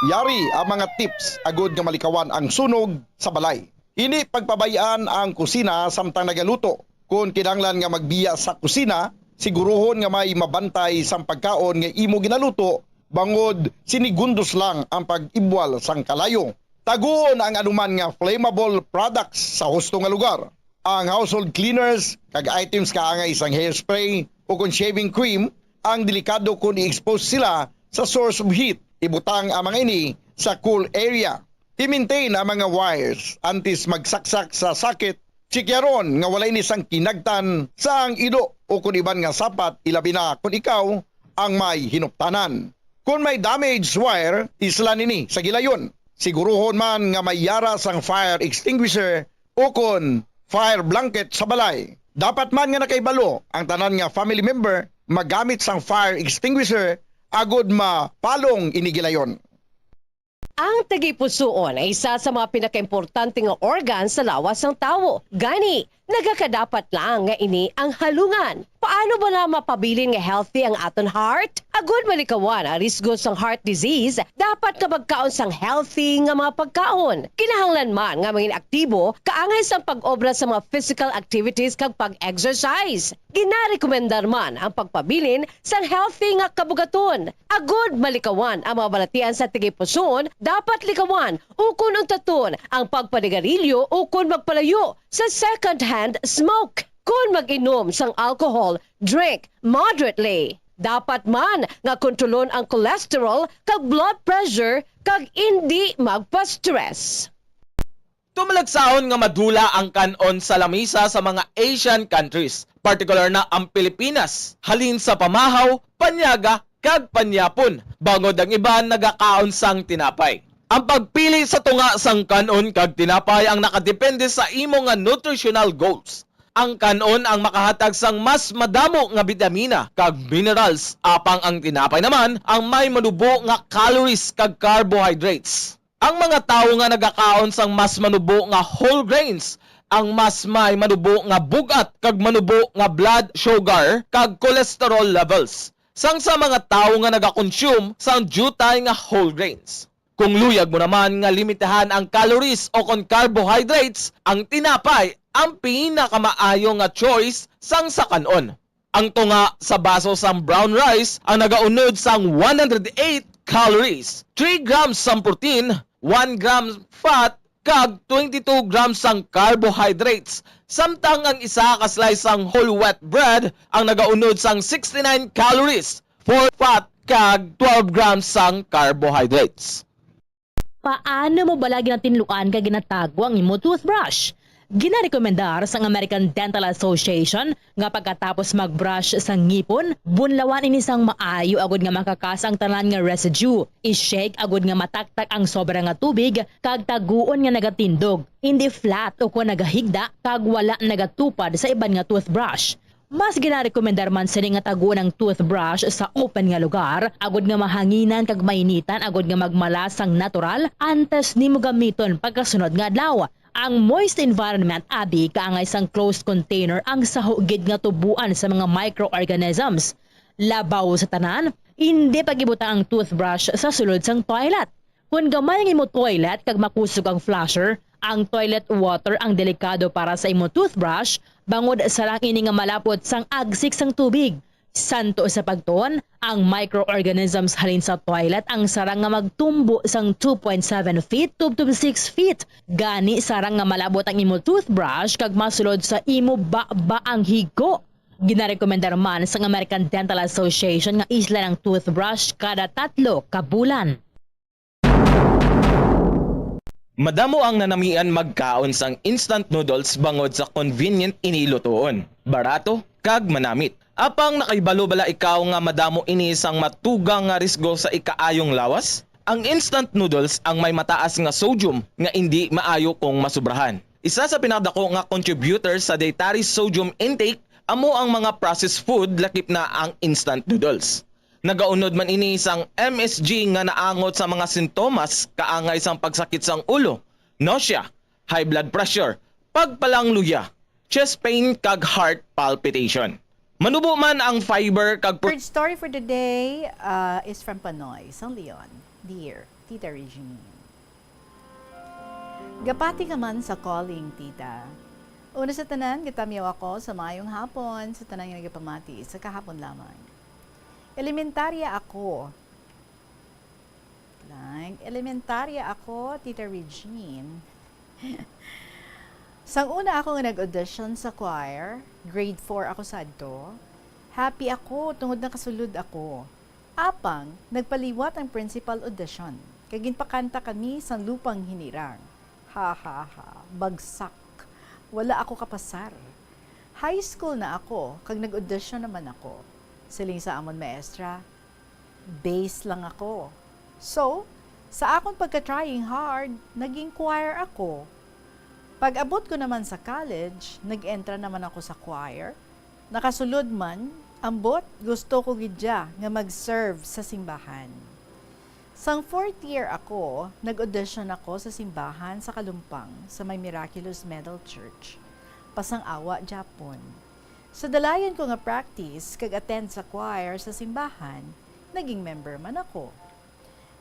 Yari ang mga tips agud nga malikawan ang sunog sa balay. Indi pagpabay-an ang kusina samtang nagaluto. Kon kinahanglan nga magbiya sa kusina, siguruhon nga may mabantay sang pagkaon nga imo ginaluto bangod sinigundos lang ang pag-ibwal sang kalayo. Taguon ang anuman nga flammable products sa husto nga lugar. Ang household cleaners kag items kaangay sang hairspray o kon shaving cream ang delikado kon i-expose sila sa source of heat. Ibutang ang mga ini sa cool area. I-maintain ang mga wires antes magsaksak sa socket. Tsikyaron nga wala ini sang kinagtan sa ang ilo o kon iban nga sapat, ilabi na kon ikaw ang may hinuptanan. Kon may damaged wire, islan ini sa gilayon. Siguruhon man nga may yara sang fire extinguisher o kon fire blanket sa balay. Dapat man nga nakahibalo ang tanan nga family member magamit sang fire extinguisher agod mapalong ini gilayon. Ang tagipusoon ay isa sa mga pinakaimportante nga organ sa lawas sang tawo. Gani, nagakadapat lang nga ini ang halungan. Paano bala mapabilin nga healthy ang aton heart? Agud malikawan ang risgo sang heart disease, dapat nga magkaon sang healthy nga mga pagkaon. Kinahanglan man nga mangin aktibo, kaangay sang pag-obra sa mga physical activities kag pag-exercise. Ginarekomendar man ang pagpabilin sang healthy nga kabugaton. Agud malikawan ang mga balatian sa tagipusoon, dapat likawan ukon untaton ang pagpanigarilyo ukon magpalayo sa second-hand smoke. Kon mag-inom sang alcohol, drink moderately. Dapat man nga kontrolon ang cholesterol kag blood pressure kag indi magpa-stress. Tumalagsahon nga madula ang kan-on sa lamisa sa mga Asian countries, partikular na ang Pilipinas, halin sa pamahaw, panyaga, kag panyapon, bangod ang iban nagakaon sang tinapay. Ang pagpili sa tunga sang kan-on kag tinapay ang nakadepende sa imo nga nutritional goals. Ang kan-on ang makahatag sang mas madamo nga bitamina kag minerals, apang ang tinapay naman ang may manubo nga calories kag carbohydrates. Ang mga tawo nga nagakaon sang mas manubo nga whole grains ang mas may manubo nga bug-at kag manubo nga blood sugar kag cholesterol levels sang sa mga tawo nga nagakonsume sang diutay nga whole grains. Kung luyag mo naman nga limitahan ang calories o kon carbohydrates, ang tinapay ang pinakamaayo nga choice sang sa kan-on. Ang tunga sa baso sang brown rice ang nagaunod sang one hundred eight calories, three grams sang protein, one gram fat, kag twenty-two grams sang carbohydrates, samtang ang isa ka slice sang whole wheat bread ang nagaunod sang sixty-nine calories, four fat, kag twelve grams sang carbohydrates. Paano mo bala ginatinluan kag ginatago ang imo toothbrush? Ginarekomendar sang American Dental Association nga pagkatapos mag-brush sa ngipon, bunlawan ini sang maayo agud nga makakas ang tanan nga residue. I-shake agud nga mataktak ang sobra nga tubig kag taguon nga nagatindog, indi flat ukon nagahigda kag wala nagatupad sa iban nga toothbrush. Mas ginarekomendar man sini nga taguon ang toothbrush sa open nga lugar, agud nga mahanginan kag mainitan agud nga magmala sang natural antes nimo gamiton pagkasunod nga adlaw. Ang moist environment abi kaangay sang closed container ang saho gid nga tuboan sa mga microorganisms. Labaw sa tanan, indi pag-ibutang ang toothbrush sa sulod sang toilet. Kon gamay ang imo toilet kag makusog ang flusher, ang toilet water ang delikado para sa imo toothbrush, bangod sarang ini nga malapot sang agsik sang tubig. Santo sa pagtuon, ang microorganisms halin sa toilet ang sarang nga magtumbo sang two point seven feet tubtob six feet. Gani, sarang nga malabot ang imo toothbrush kag masulod sa imo baba ang higko. Ginarekomendar man sang American Dental Association nga islan ang toothbrush kada tatlo ka bulan. Madamo ang nanamian magkaon sang instant noodles bangod sa convenient ini lutoon, barato, kag manamit. Apang nakahibalo bala ikaw nga madamo ini sang matugang nga risgo sa ikaayong lawas? Ang instant noodles ang may mataas nga sodium nga indi maayo kung masubrahan. Isa sa pinakadako nga contributor sa dietary sodium intake amo ang mga processed food, lakip na ang instant noodles. Nagaunod man ini sang M S G nga naangot sa mga sintomas kaangay sang pagsakit sang ulo, nausea, high blood pressure, pagpalangluya, chest pain, kag heart palpitation. Manubo man ang fiber kag pro- Third story for the day, uh, is from Panoy, San Leon. Dear Tita Regine. Gapati ka man sa calling, tita. Una sa tanan, gatamyaw ako sa maayong hapon sa tanan nga nagapamati sa kahapon lamang. Elementarya ako. Elementarya ako, Tita Regine. Sang una ako nga nag-audition sa choir, grade four ako sadto, happy ako tungod nakasulod ako. Apang, nagpaliwat ang principal audition, kag ginpakanta kami sang Lupang Hinirang. Ha, ha, ha, bagsak. Wala ako kapasar. High school na ako, kag nag-audition naman ako. Siling sa amon maestra, "Bass lang ako." So, sa akon pagka-trying hard, naging choir ako. Pag-abot ko naman sa college, nag-entra naman ako sa choir. Nakasulod man, ambot, gusto ko gid ya nga mag-serve sa simbahan. Sang fourth year ako, nag-audition ako sa simbahan sa Kalumpang, sa may Miraculous Middle Church. Pasang-awa gyapon. Sa dalayon ko nga practice kag attend sa choir sa simbahan, naging member man ako.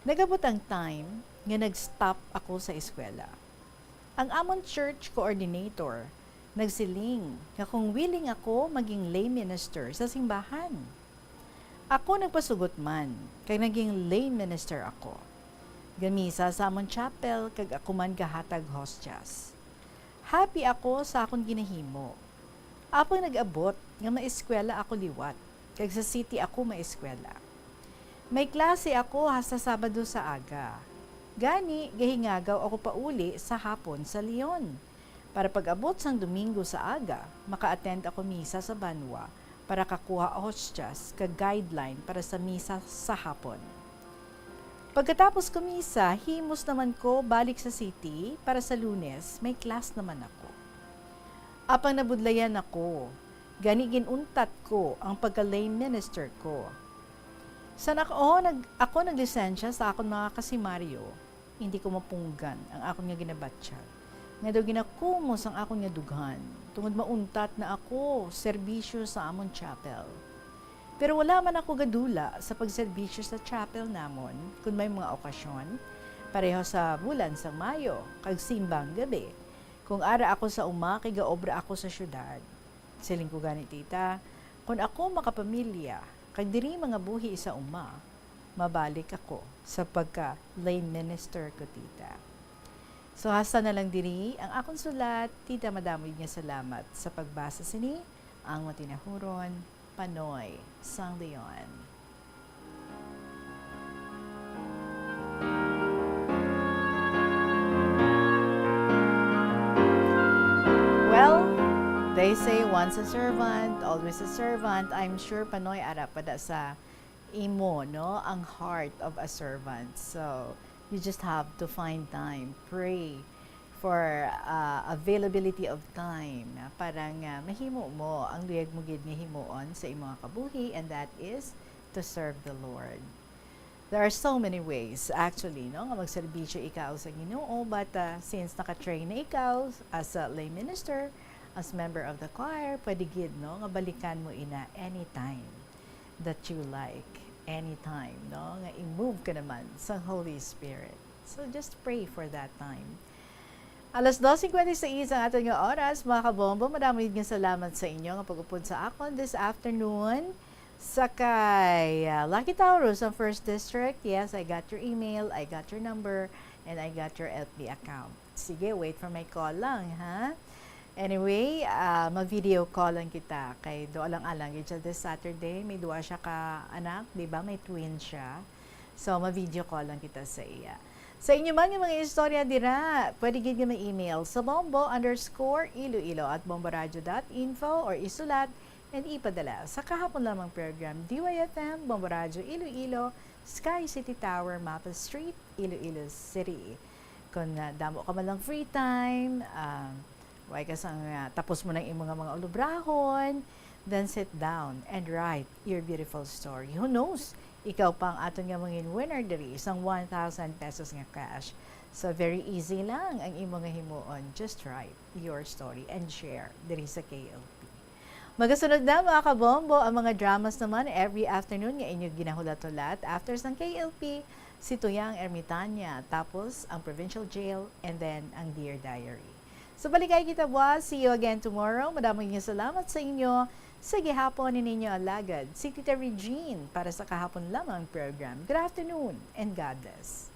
Nag-abot ang time nga nag-stop ako sa eskwela. Ang amon church coordinator nagsiling nga kung willing ako maging lay minister sa simbahan. Ako nagpasugot man, kag naging lay minister ako. Gamisa sa amon chapel, kag ako man gahatag hostias. Happy ako sa akon ginahimo. Apang nag-abot nga maeskwela ako liwat, kag sa city ako maeskwela. May klase ako hasta Sabado sa aga. Gani, gahingagaw ako pauli sa hapon sa Leon. Para pag-abot sang Domingo sa aga, maka-attend ako misa sa banwa para kakuha hostias kag guideline para sa misa sa hapon. Pagkatapos ko misa, himos naman ko balik sa city para sa Lunes, may class naman ako. Apang nabudlayan ako, gani gin-untat ko ang pagka-lay minister ko. San ako, nag-, ako naglisensya sa akon mga kasimaryo, hindi ko mapunggan ang akon nga ginabatyag, nga daw ginakumos ang akon nga dughan, tungod mauntat na ako serbisyo sa amon chapel. Pero wala man ako gadula sa pagserbisyo sa chapel namon kon may mga okasyon, pareho sa bulan sang Mayo kag simbang gabi. Kung ara ako sa uma kay gaobra ako sa syudad. Siling ko gani, Tita, kon ako makapamilya kag diri mangabuhi sa uma, mabalik ako sa pagka lay minister ko, Tita. So, hasta na lang diri ang akon sulat. Tita, madamo gid nga salamat sa pagbasa sini. Ang matinahuron, Panoy sang Leon. Well, they say once a servant, always a servant. I'm sure, Panoy, ara pa da sa imo, no, ang heart of a servant. So, you just have to find time, pray for, ah, availability of time, ah, para nga mahimo mo ang luyag mo gid nga himuon sa imo nga kabuhi, and that is to serve the Lord. There are so many ways, actually, no, nga magserbisyo ikaw sa Ginoo, but, ah, since naka-train na ikaw as a lay minister, as member of the choir, pwede gid, no, nga balikan mo ina anytime that you like, anytime, no, nga i-move ka naman sa Holy Spirit. So, just pray for that time. Alas dos cincuenta y seis ang aton nga oras, mga kabombo. Madamo gid nga salamat sa inyo nga pag-upod sa akon this afternoon. Sa kay, ah, Lucky Taurus ang First District. Yes, I got your email, I got your number, and I got your F B account. Sige, wait for my call lang, ha? Anyway, ah, ma-video call lang kita. Kay duha lang alang gid siya this Saturday. May duha siya ka anak, di ba? May twin siya. So, ma-video call lang kita sa iya. Sa inyo man nga mga istorya dira, pwede gid nga ma-email sa bombo underscore iloilo at bomboradio dot info or isulat and ipadala sa Kahapon Lamang Program, D Y F M, Bombo Radio Iloilo, Sky City Tower, Mapa Street, Iloilo City. Kung, ah, damo ka man lang free time, ah, way ka sang, ah, tapos mo ng imo nga mga ulubrahon, then sit down and write your beautiful story. Who knows? Ikaw pa ang aton nga mangin winner diri sang one thousand pesos nga cash. So, very easy lang ang imo nga himuon. Just write your story and share diri sa K L P. Magasunod na, mga kabombo, ang mga dramas naman every afternoon nga inyo ginahulat-hulat after sang K L P, si Tuyang Ermitania, tapos ang Provincial Jail, and then ang Dear Diary. So, balikay kita buwas. See you again tomorrow. Madamo nga salamat sa inyo. Sa gihapon ni ninyo alagad, si Tita Regine para sa Kahapon Lamang program. Good afternoon and God bless.